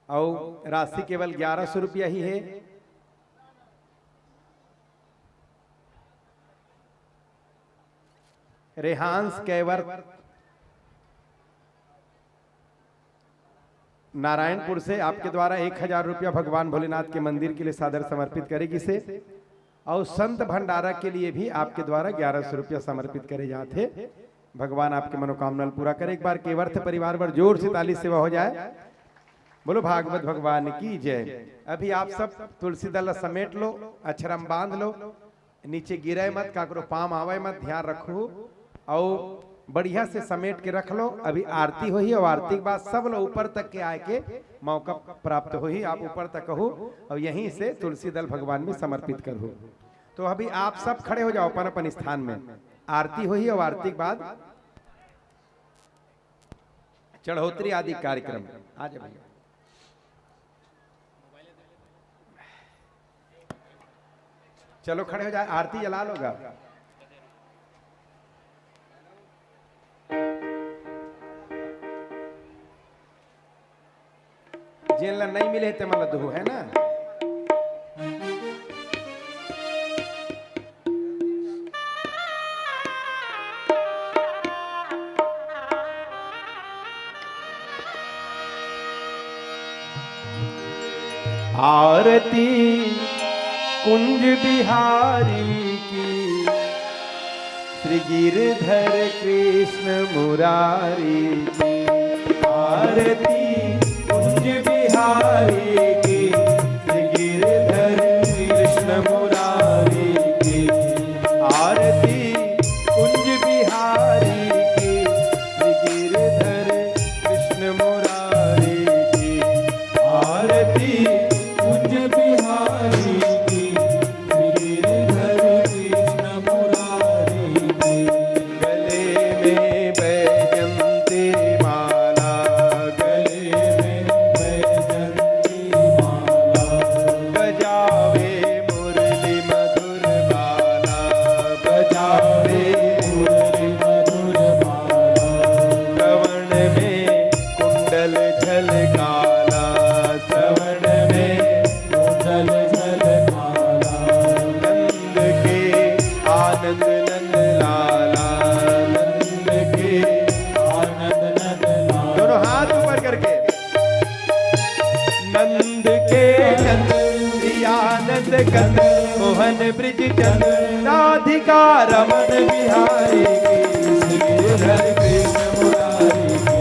और राशि केवल ग्यारह सौ रुपया ही है। रेहांश कैवर नारायणपुर से आपके द्वारा एक हजार रुपया भगवान भोलेनाथ के मंदिर के लिए सादर समर्पित करे गिसे, और संत भंडारा के लिए भी आपके द्वारा ग्यारह सौ रुपया समर्पित करे जात हे। भगवान आपके मनोकामना ल पूरा करे। एक बार केवर्थ परिवार बर जोर से ताली सेवा हो जाए। बोलो भागवत भगवान की जय। अभी आप सब तुलसी दल ला समेट लो, अछरम बांध लो, नीचे गिरे मत, काकरो पाम आवे मत, ध्यान रखो। और बढ़िया से समेट के रख लो। अभी आरती होही और आरती के बाद सब लोग ऊपर तक के आए के मौका प्राप्त होही। आप ऊपर तक हो और यहीं से तुलसी दल भगवान में समर्पित करो। तो अभी आप सब खड़े हो जाओ अपन अपन स्थान में। आरती होही और आरती के बाद चढ़ोतरी आदि कार्यक्रम। आ जा भैया, चलो खड़े हो जाए, आरती जला लोगा। जेन ला नहीं मिले ते मन ला दुहू, है ना? आरती कुंज बिहारी की, श्री गिरधर कृष्ण मुरारी की। आरती कुंज बिहारी की, श्री गिरधर कृष्ण मुरारी की। आरती कुंज बिहारी की, श्री गिरधर कृष्ण मुरारी की। आरती कुंज बिहारी की, श्री गिरधर कृष्ण मुरारी की। गले में बैजंती माला, गले में बैजंती माला। बजावे मुरली मधुर बाला, बजावे मुरली मधुर बाला। श्रवण में कुंडल झलकाला, श्रवण में कुंडल झलकाला। नंद के आनंद नंद लाला, नंद के आनंद नंद लाला। दोनों हाथ ऊपर करके। नंद के नंद आनंद कंद, मोहन ब्रिज चंद, राधिका रमण बिहारी की, श्री गिरधर कृष्ण मुरारी की।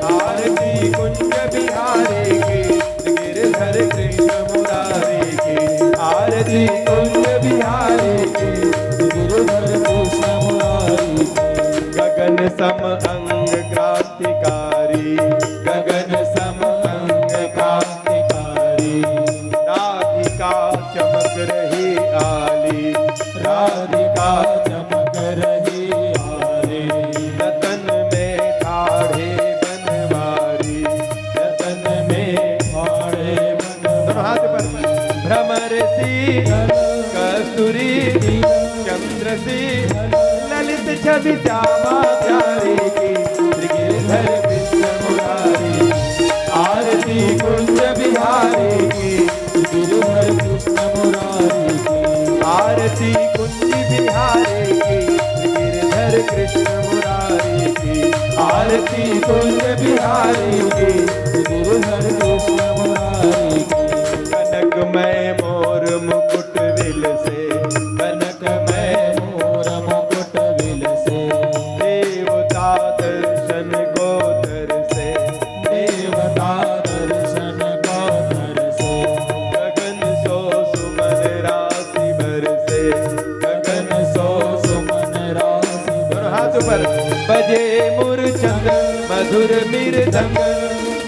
आरती कुंज बिहारी की, श्री गिरधर कृष्ण मुरारी की। आरती कुंज बिहारी की, श्री गिरधर कृष्ण मुरारी की। गगन सम अंग क्रांतिकारी, गगन सम अंग क्रांतिकारी। राधिका चमक रही आली, राधिका चमक रही आली। रतन में ठाढ़े बनवारी, रतन में ठाढ़े बनवारी। दोनों हाथ ऊपर। भ्रमर सी कस्तूरी चंद्र से ललित छवि श्यामा प्यारी की, श्री गिरधर कृष्ण मुरारी। आरती कुंज बिहारी की, श्री गिरधर कृष्ण मुरारी की। आरती कुंज बिहारी की, श्री गिरधर कृष्ण मुरारी की। आरती कुंज बिहारी की, श्री गिरधर कृष्ण मुरारी की। कनक मैं मोर मुकुट विल से, कनक मैं मोर मुकुट विल से। देवता दर्शन गोचर से, देवता दर्शन गोचर से। गगन सो सुमन राशि भर से, गगन सो सुमन राशि भर। हाथ ऊपर। बजे मुरचंग मधुर मृदंग,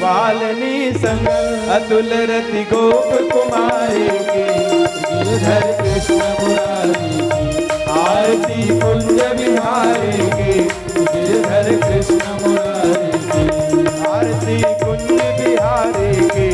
वालनी संग अतुल रति गोप कुमारी की। गिरधर कृष्ण मुरारी की। आरती कुंज बिहारी की, गिरधर कृष्ण मुरारी की। आरती कुंज बिहारी की,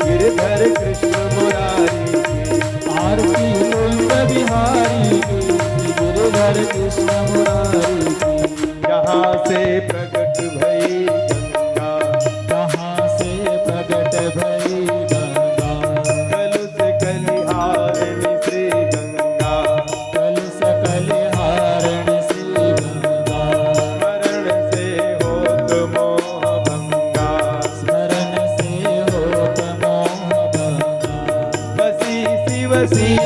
गिरधर कृष्ण मुरारी की। आरती कुंज बिहारी की, गिरधर कृष्ण मुरारी की। जहाँ से प्रकट भई गंगा, जहाँ से प्रकट भई गंगा। कलुष कलिहारिणी श्री गंगा, कलुष कलिहारिणी श्री गंगा। स्मरण से होत मोह भंगा, स्मरण से होत मोह भंगा। बसी शिव सी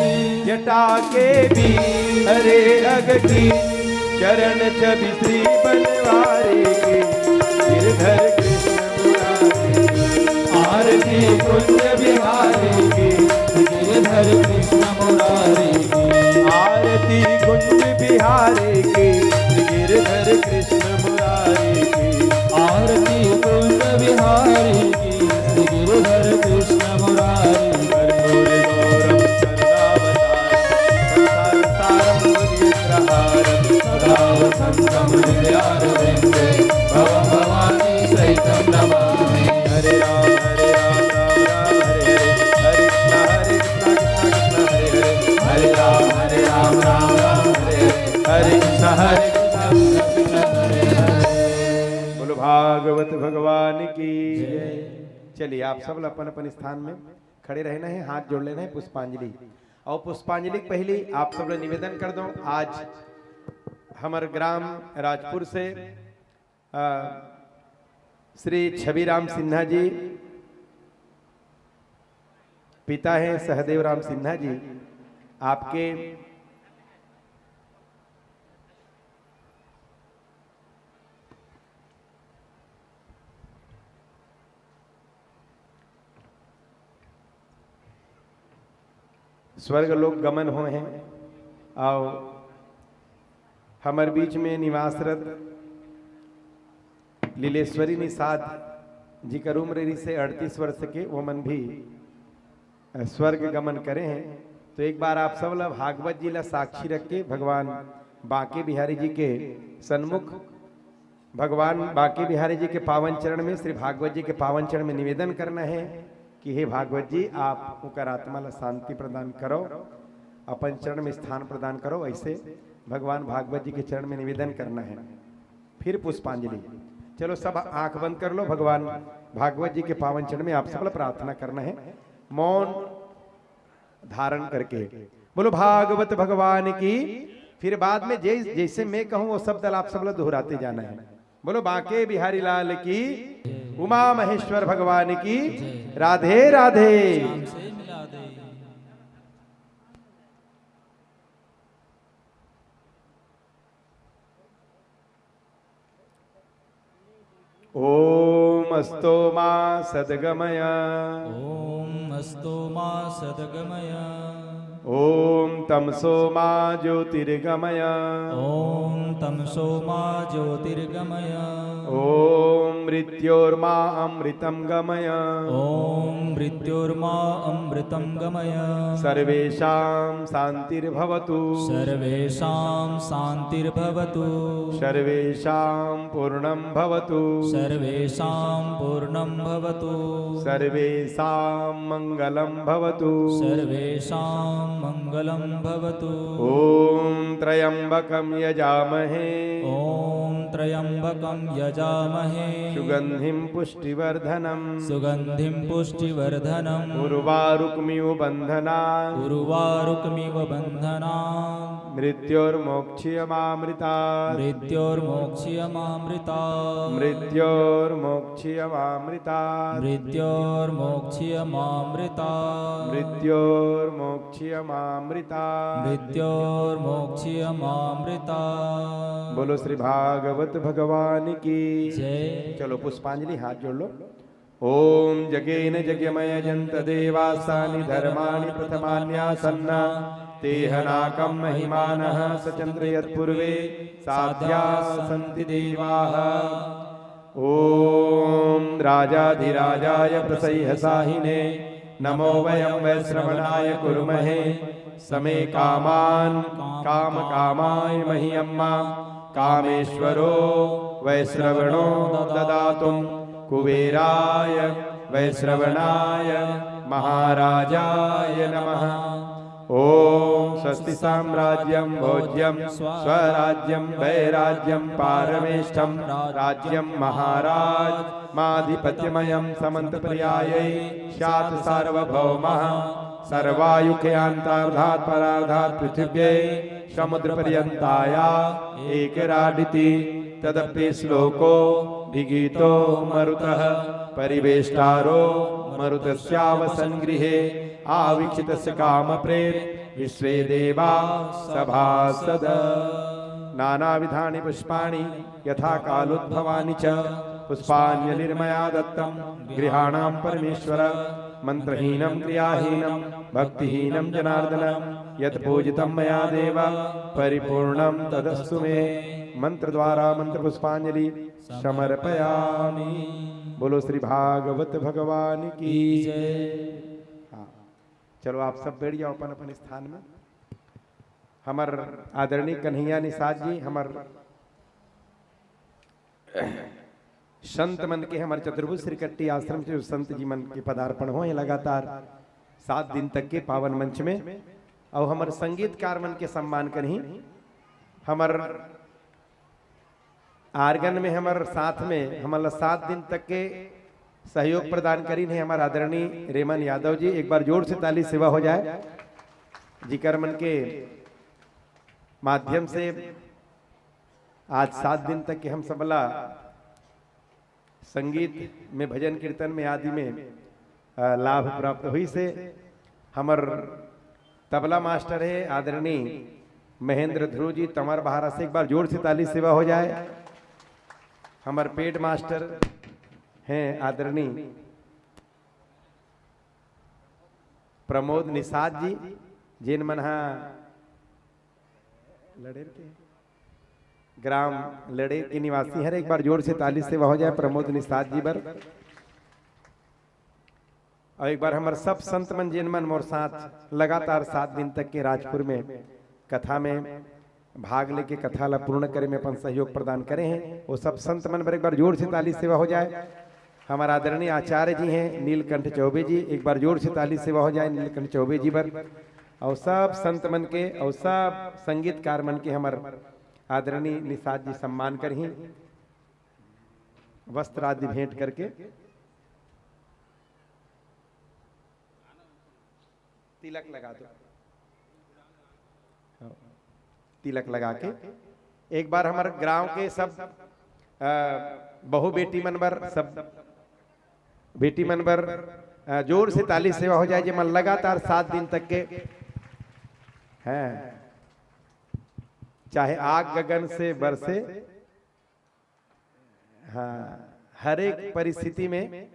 जटा के बीच, हरे अघ की चरण छवि श्री बनवारी की। गिरधर कृष्ण मुरारी की। आरती कुंज बिहारी की, गिरधर कृष्ण मुरारी की। आरती कुंज बिहारी की, गिरधर कृष्ण मुरारी की। आरती कुंज बिहारी की, गिरधर कृष्ण मुरारी। कर्पूर गौरम सदावतारम, संसार सारम भुजगेंद्रहारम, सदा वसंतम हृदयारविंदे, भवम भवानी सहितम नमामि। हरे राम हरे राम राम राम हरे हरे, हरे कृष्णा हरे कृष्णा कृष्णा कृष्णा हरे हरे, हरे राम हरे राम राम राम हरे हरे, हरे कृष्णा हरे कृष्णा कृष्णा कृष्णा हरे हरे। बोलो भागवत भगवान की। चलिए, आप सब ला अपन अपन स्थान में खड़े रहना है, हाथ जोड़ लेना है, पुष्पांजलि। और पुष्पांजलि के पहले आप सब ला निवेदन कर दो, आज हमर ग्राम राजपुर से, अ, श्री छवि राम सिन्हा जी, पिता हैं सहदेव राम सिन्हा जी, आपके स्वर्ग लोक गमन होय हे, अउ हमर बीच में निवासरत लीलेश्वरी निषाद जी कर उम्र रिहिसे अड़तीस वर्ष के, वो मन भी, अ, स्वर्ग गमन करे हैं। तो एक बार आप सब ला भागवत जी ला साक्षी रख के भगवान बांके बिहारी जी के सन्मुख, भगवान बांके बिहारी जी के पावन चरण में, श्री भागवत जी के पावन चरण में निवेदन करना है कि हे भागवत जी, आप ओकर आत्मा ला शांति प्रदान करो, अपन चरण में स्थान प्रदान करो। ऐसे भगवान भागवत जी के चरण में निवेदन करना है। फिर पुष्पांजलि। चलो, सब आंख बंद कर लो, भगवान भागवत जी के पावन चरण में आप सब ला प्रार्थना करना है। मौन धारण करके बोलो भागवत भगवान की। फिर बाद में जै-, जैसे मैं कहूं वो शब्द आप सब लोग दोहराते जाना है। बोलो बांके बिहारी लाल की, उमा महेश्वर भगवान की, राधे राधे। ओम अस्तो मा सद्गमय। ओम अस्तो मा सद्गमय। ओम तमसो मा ज्योतिर्गमय। ओम तमसो मा ज्योतिर्गमय। ओम मृत्योर्मा अमृतम गमय। ओम मृत्योर्मा अमृतम गमय। सर्वेषां शांतिर्भवतु। सर्वेषां शांतिर्भवतु। सर्वेषां पूर्णं भवतु। सर्वेषां पूर्णं भवतु। सर्वेषां मंगलं भवतु। सर्वेषां मंगलं भवतु। ॐ त्र्यम्बकं यजामहे। ॐ त्र्यम्बकं यजामहे। सुगन्धिं पुष्टिवर्धनम्। सुगन्धिं पुष्टिवर्धनम्। उर्वारुकमिव बन्धनात्। उर्वारुकमिव बन्धनात्। मृत्योर्मोक्षीयमामृतात्। मृत्योर्मोक्षीयमामृतात्। मृत्योर्मोक्षीयमामृतात्। मृत्योर्मोक्षीयमामृतात्। मृत्योर्मोक्षीयमामृतात्। मृत्योर्मोक्षीयमामृतात्। बोलो श्री भागवत भगवान की जय। चलो पुष्पांजलि, हाथ जोड़ लो। ॐ जगेन जगमयजन्त देवास्तानि धर्माणि प्रथमान्यासन्ना तेहनाकं महिमानः सचन्त यत्पूर्वे साध्या सन्ति देवाः। ॐ राजाधिराजाय प्रसह्य साहिने नमो वयं वैश्रवणाय कुर्महे। समे कामान् कामकामाय मह्यम्मा कामेश्वरो वैश्रवणो ददातुं कुबेराय वैश्रवणाय महाराजाय नमः। ॐ स्वस्ति साम्राज्यं भोज्यं स्वराज्यं वैराज्यं पारमेष्ठं राज्यं महाराज माधिपत्यमयं समन्तपर्यायै स्यात् सार्वभौमः। सर्वायुख्यान्तार्धात् परार्धात् पृथिव्यै समुद्रपर्यन्ताया एकराडिति। तदपि श्लोको विगीतो मरुतः परिवेष्टारो मरुतस्यावसन्गृहे आवीक्षितस्य कामप्रेर विश्वे देवा सभासद। नानाविधानि पुष्पाणि यथा कालोद्भवानि च पुष्पाञ्जलिर्मया दत्तं गृहाणां परमेश्वर। मन्त्रहीनं क्रियाहीनं भक्तिहीनं जनार्दन यत् पूजितं मया देव परिपूर्णं तदस्तु मे। मंत्र द्वारा मंत्र पुष्पांजलि समर्पयामि। बोलो श्री भागवत भगवान की जय। हाँ, चलो आप सब बैठ जाओ अपन अपन स्थान में। हमर आदरणीय कन्हैया निषाद जी, हमर संत मन के, हमर चतुर्भुज श्री कट्टी आश्रम के संत जी मन के पदार्पण होय हे लगातार सात दिन तक के पावन मंच में, अउ हमर संगीतकार मन के सम्मान करही। हमर आर्गन में हमर साथ में हमन ला सात दिन तक के सहयोग प्रदान करिन हे हमर आदरणीय रेमन यादव जी। एक बार जोर से ताली सेवा हो जाए, जिकर मन के माध्यम से आज सात दिन तक के हम सबला संगीत में, भजन कीर्तन में आदि में, अ, लाभ प्राप्त होइस हे। हमर तबला मास्टर हे आदरणीय महेंद्र ध्रुव जी तमर बहारा से, एक बार जोर से ताली सेवा हो जाए। हमर पैड मास्टर हे आदरणीय प्रमोद निषाद जी, जेन मन हा लड़ेर के ग्राम लड़ेर के निवासी हरे। एक बार जोर से ताली सेवा हो जाए प्रमोद निषाद जी बर। अउ एक बार हमर सब संत मन, जेन मन मोर साथ लगातार सात दिन तक के राजपुर में कथा में भाग लेके कथा ला पूर्ण करे में अपन सहयोग प्रदान करे हे, वो सब संत मन बर एक बार जोर से ताली सेवा हो जाए। हमर आदरणीय आचार्य जी हे नीलकंठ चौबे जी, एक बार जोर से ताली सेवा हो जाए नीलकंठ चौबे जी बर। अउ सब संत मन के, अउ सब संगीतकार मन के हमर आदरणीय निषाद जी सम्मान करही, वस्त्र आदि भेंट करके तिलक लगा दो। हाँ, तिलक लगा के एक बार हमर गांव के सब, अ, बहू बेटी मन बर, सब बेटी मन बर, अ, जोर से ताली सेवा हो जाए, जेमन लगातार सात दिन तक के हैं, चाहे आग गगन से बरसे, हाँ, हर एक परिस्थिति में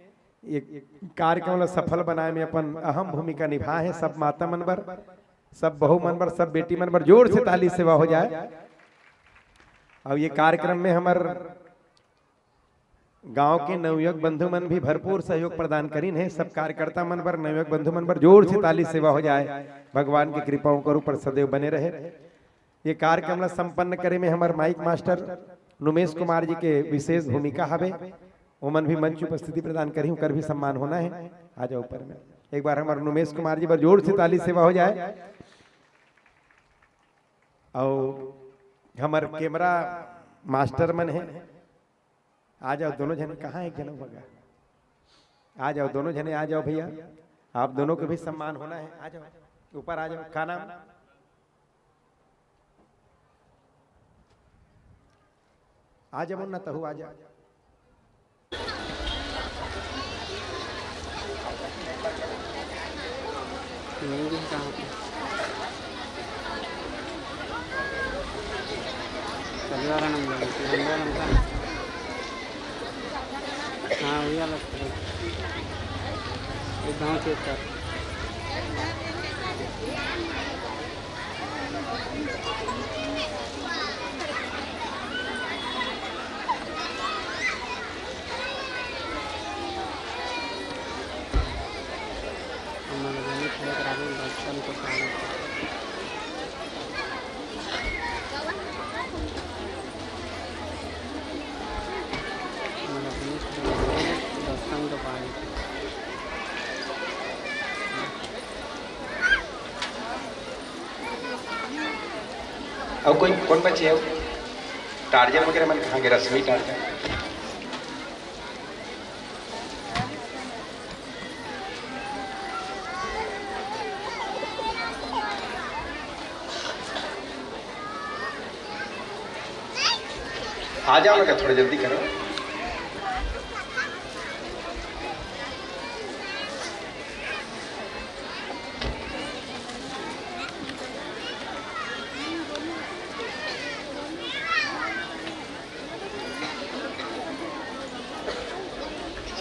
ये कार्यक्रम ला सफल बनाए में अपन अहम भूमिका निभाए हे सब माता मन बर, सब बहू मन बर, सब बेटी मन बर जोर से ताली सेवा हो जाए। अउ ये कार्यक्रम में हमर गांव के नवयुवक बंधु मन भी भरपूर सहयोग प्रदान करिन हे। सब कार्यकर्ता मन बर, नवयुवक बंधु मन बर जोर से ताली सेवा हो जाए। भगवान की कृपा ओकर ऊपर सदैव बने रहे। ये कार्यक्रम ला संपन्न करे में हमर माइक मास्टर नुमेश कुमार जी के विशेष भूमिका हवे। ओमन भी मंच उपस्थिति प्रदान करही, ओकर भी सम्मान होना हे। आ जाओ ऊपर में। एक बार हमर नुमेश कुमार जी बर जोर से ताली सेवा हो जाए। अउ हमर कैमरा मास्टर मन हे, आ जाओ दोनों झने। कहाँ एक झन होगा? आ जाओ दोनों झने, आ जाओ भैया, आप दोनों के भी सम्मान होना है। आ जाओ, ऊपर आ जाओ। का नाम? आ जाओ ना, तहु आ जाओ। हाँ, वही वाला। एक गाँव के ऊपर। अउ कोई कोन बचे हे? टार्जन वगैरह मन कहाँ गे? रश्मि टार्जन। आ जाओ ना, थोड़ा जल्दी करो।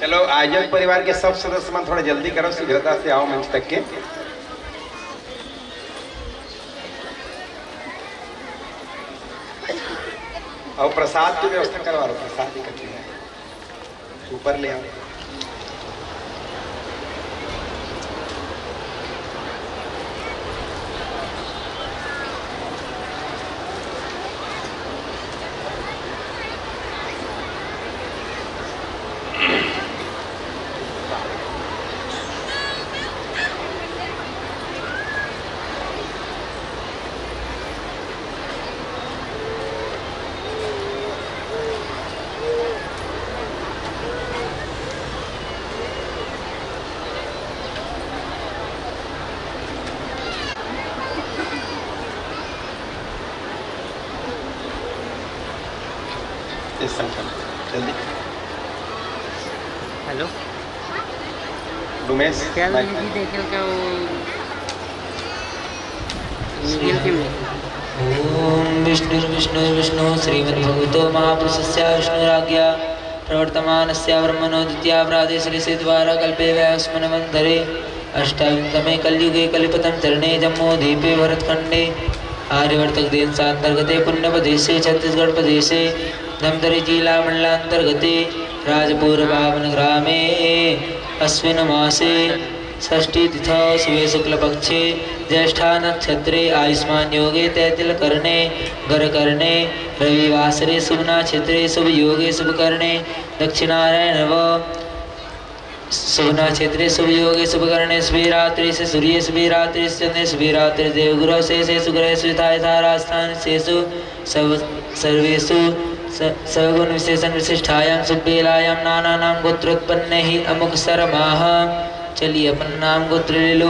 चलो, आयोजक परिवार के सब सदस्य मन थोड़ा जल्दी करो, शीघ्रता से आओ मंच तक के। अउ प्रसाद के व्यवस्था करवा लो, प्रसाद इकट्ठे है, ऊपर ले आओ। इस संख्या में जल्दी। हेलो। डुमेश, क्या माइक में। देखे क्या वो निखिल के में? ॐ विष्णुर्विष्णुर्विष्णुः श्रीमद्भगवतो महापुरुषस्य विष्णुराज्ञा प्रवर्तमानस्य ब्रह्मणो द्वितीयापराधे श्रीसे द्वारा कल्पे वैवस्वन्मन्वन्तरे अष्टाविंशतमे कलियुगे कलिप्रथमचरणे जम्बूद्वीपे भरतखण्डे आर्यवर्तकदेशान्तर्गते पुण्यप्रदेशे छत्तीसगढ़प्रदेशे धमतरी जिलामण्डलान्तर्गते राजपुरपावनग्रामे अस्मिन् मासे षष्ठी तिथौ शुभे शुक्लपक्षे ज्येष्ठा नक्षत्रे आयुष्मान योगे तैतिलकरणे गरकरणे रविवासरे शुभ नक्षत्रे शुभ योगे शुभ करणे दक्षिणायनव शुभ नक्षत्रे शुभ योगे शुभ करणे शुभे रात्रि से सूर्ये शुभे रात्रि से चंद्रे शुभे रात्रि देवगुरौ शेषेषु ग्रहेषु यथा यथा राजस्थान शेषु सर्व सर्वेषु स- सगुण विशेषण विशिष्टायाम शुभ बेलायाम नाना नाम गोत्रोत्पन्नैः अमुक सरमाह। चलिए अपन नाम गोत्र ले लो।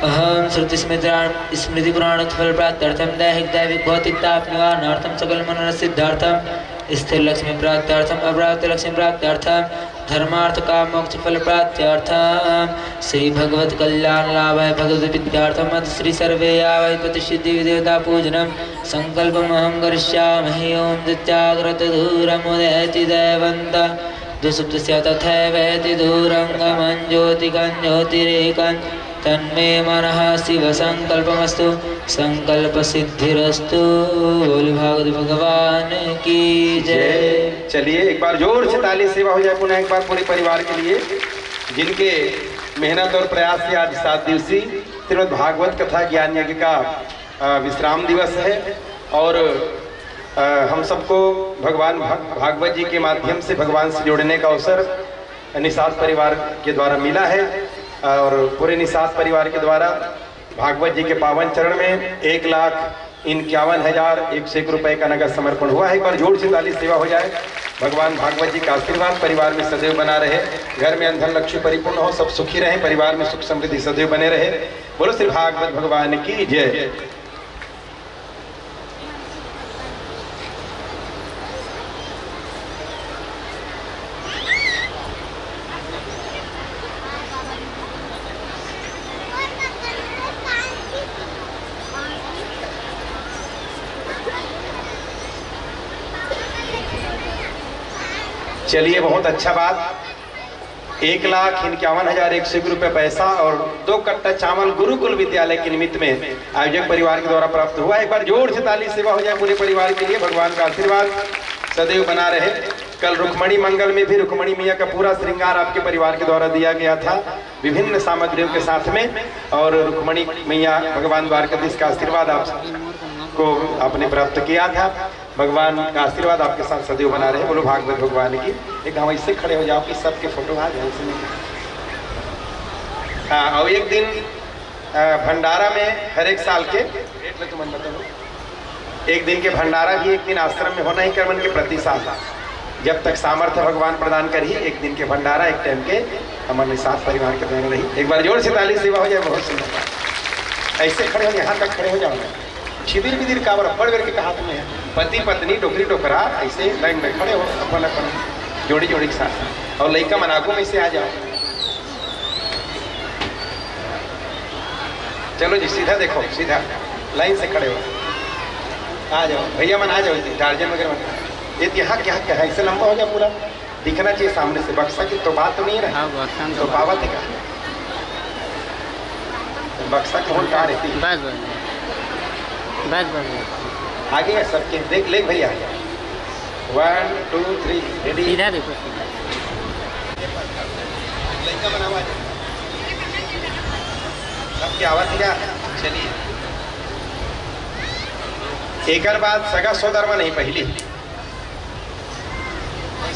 अहम श्रुति स्मृति स्मृति पुराण फल प्राप्त्यर्थम दैहिक दैविक भौतिक ताप निवारणार्थम सकल मनोरथ सिद्धार्थम स्थिर लक्ष्मी प्राप्त्यर्थम अप्राप्त लक्ष्मी प्राप्त्यर्थम धर्मार्थ काम मोक्ष फल प्राप्त्यर्थम श्री भगवत कल्याण लाभाय भगवत प्रीत्यर्थम अथ श्री सर्वे यावै प्रतिष्ठित देवी देवता पूजनम संकल्पमहं करिष्यामि। ओम तच्चाग्रत दूरमुदेति जयवंत दुशब्दस्य तथैवेति दूरंगमं ज्योतिकं ज्योतिरेकं तन्मे मनः शिव संकल्पमस्तु। संकल्प सिद्धिरस्तु। बोल भागवत भगवान की जय। चलिए, एक बार जोर से ताली सेवा हो जाए पुनः एक बार पूरे परिवार के लिए, जिनके मेहनत और प्रयास से आज सात दिवसीय श्रीमद् भागवत कथा ज्ञान यज्ञ का, अ, विश्राम दिवस है और, अ, हम सबको भगवान भाग-, भागवत जी के माध्यम से भगवान से जुड़ने का अवसर निषाद परिवार के द्वारा मिला है और पूरे निषाद परिवार के द्वारा भागवत जी के पावन चरण में एक लाख इक्यावन हजार एक सौ एक रुपए का नगद समर्पण हुआ है। एक बार जोर से ताली, सेवा हो जाए। भगवान भागवत जी का आशीर्वाद परिवार में सदैव बना रहे, घर में अन्न धन लक्ष्मी परिपूर्ण हो, सब सुखी रहें, परिवार में सुख समृद्धि सदैव बने रहे। बोलो श्री भागवत भगवान की जय। चलिए, बहुत अच्छा बात। एक लाख इक्यावन हजार एक सौ एक रुपये पैसा और दो कट्टा चावल गुरुकुल विद्यालय के निमित्त में आयोजक परिवार के द्वारा प्राप्त हुआ। एक बार जोर से ताली, सेवा हो जाए पूरे परिवार के लिए। भगवान का आशीर्वाद सदैव बना रहे। कल रुक्मणी मंगल में भी रुक्मणी मैया का पूरा श्रृंगार आपके परिवार के द्वारा दिया गया था, विभिन्न सामग्रियों के साथ में। और रुक्मणी मैया, भगवान द्वारकाधीश का आशीर्वाद आपको, आपने प्राप्त किया था। भगवान का आशीर्वाद आपके साथ सदैव बना रहे। बोलो भागवत भगवान की। एक हम ऐसे खड़े हो जाओ कि सबके फोटो आ जाए, ऐसे नहीं। हाँ, और एक दिन, अ, भंडारा में हर एक साल के, एक दिन के भंडारा भी एक दिन आश्रम में होना ही कर्मन के प्रति साल। जब तक सामर्थ्य भगवान प्रदान करी, एक दिन के भंडारा, एक टाइम के हमन साथ परिवार के देने रही। एक बार जोर से ताली, सेवा हो जाए, बहुत सुंदर। ऐसे खड़े हो, यहाँ तक खड़े हो जाओ ना। छिदिर बिदिर काबर, अब्बड़ बेर के कहा तुम्हें, पति पत्नी, डोकरी डोकरा, ऐसे लाइन में खड़े हो, अपन अपन जोड़ी जोड़ी के साथ। और लइका मन आगू में से आ जाओ। चलो जी, सीधा देखो, सीधा लाइन से खड़े हो, आ जाओ भैया मन, आ जाओ जी, टार्जन वगैरह मन। ये यहाँ क्या, क्या है, ऐसे लंबा हो गया पूरा। दिखना चाहिए सामने से। बक्सा की तो बात तो नहीं है ना? हाँ, बक्सा में तो तो बात पावत है का? बक्सा की होल का रहती है। बस, बस। बस, बस, बस। आगे है सबके, देख ले भैया। One, two, three, ready? सीधा देखो, सीधा। लइका मन आवाज। सबके आवाज क्या? चलिए। एकर बाद सगा सोदर मन ही पहली।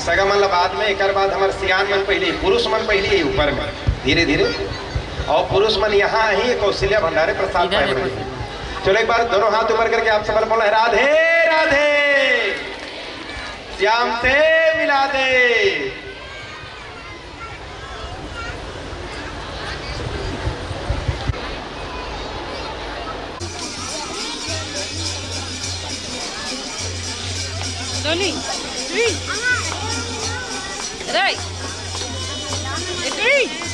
सगा मन ला बाद में, एकर बाद हमर सियान मन पहले, पुरुष मन पहले ही ऊपर में, धीरे धीरे। और पुरुष मन यहाँ ही कौशल्या भंडारे प्रसाद इधर पाए देखो। बने। चलो, एक बार दोनों हाथ ऊपर करके आप सब बोलो, "राधे राधे, श्याम से मिला दे।" Tony, three. Right. Three.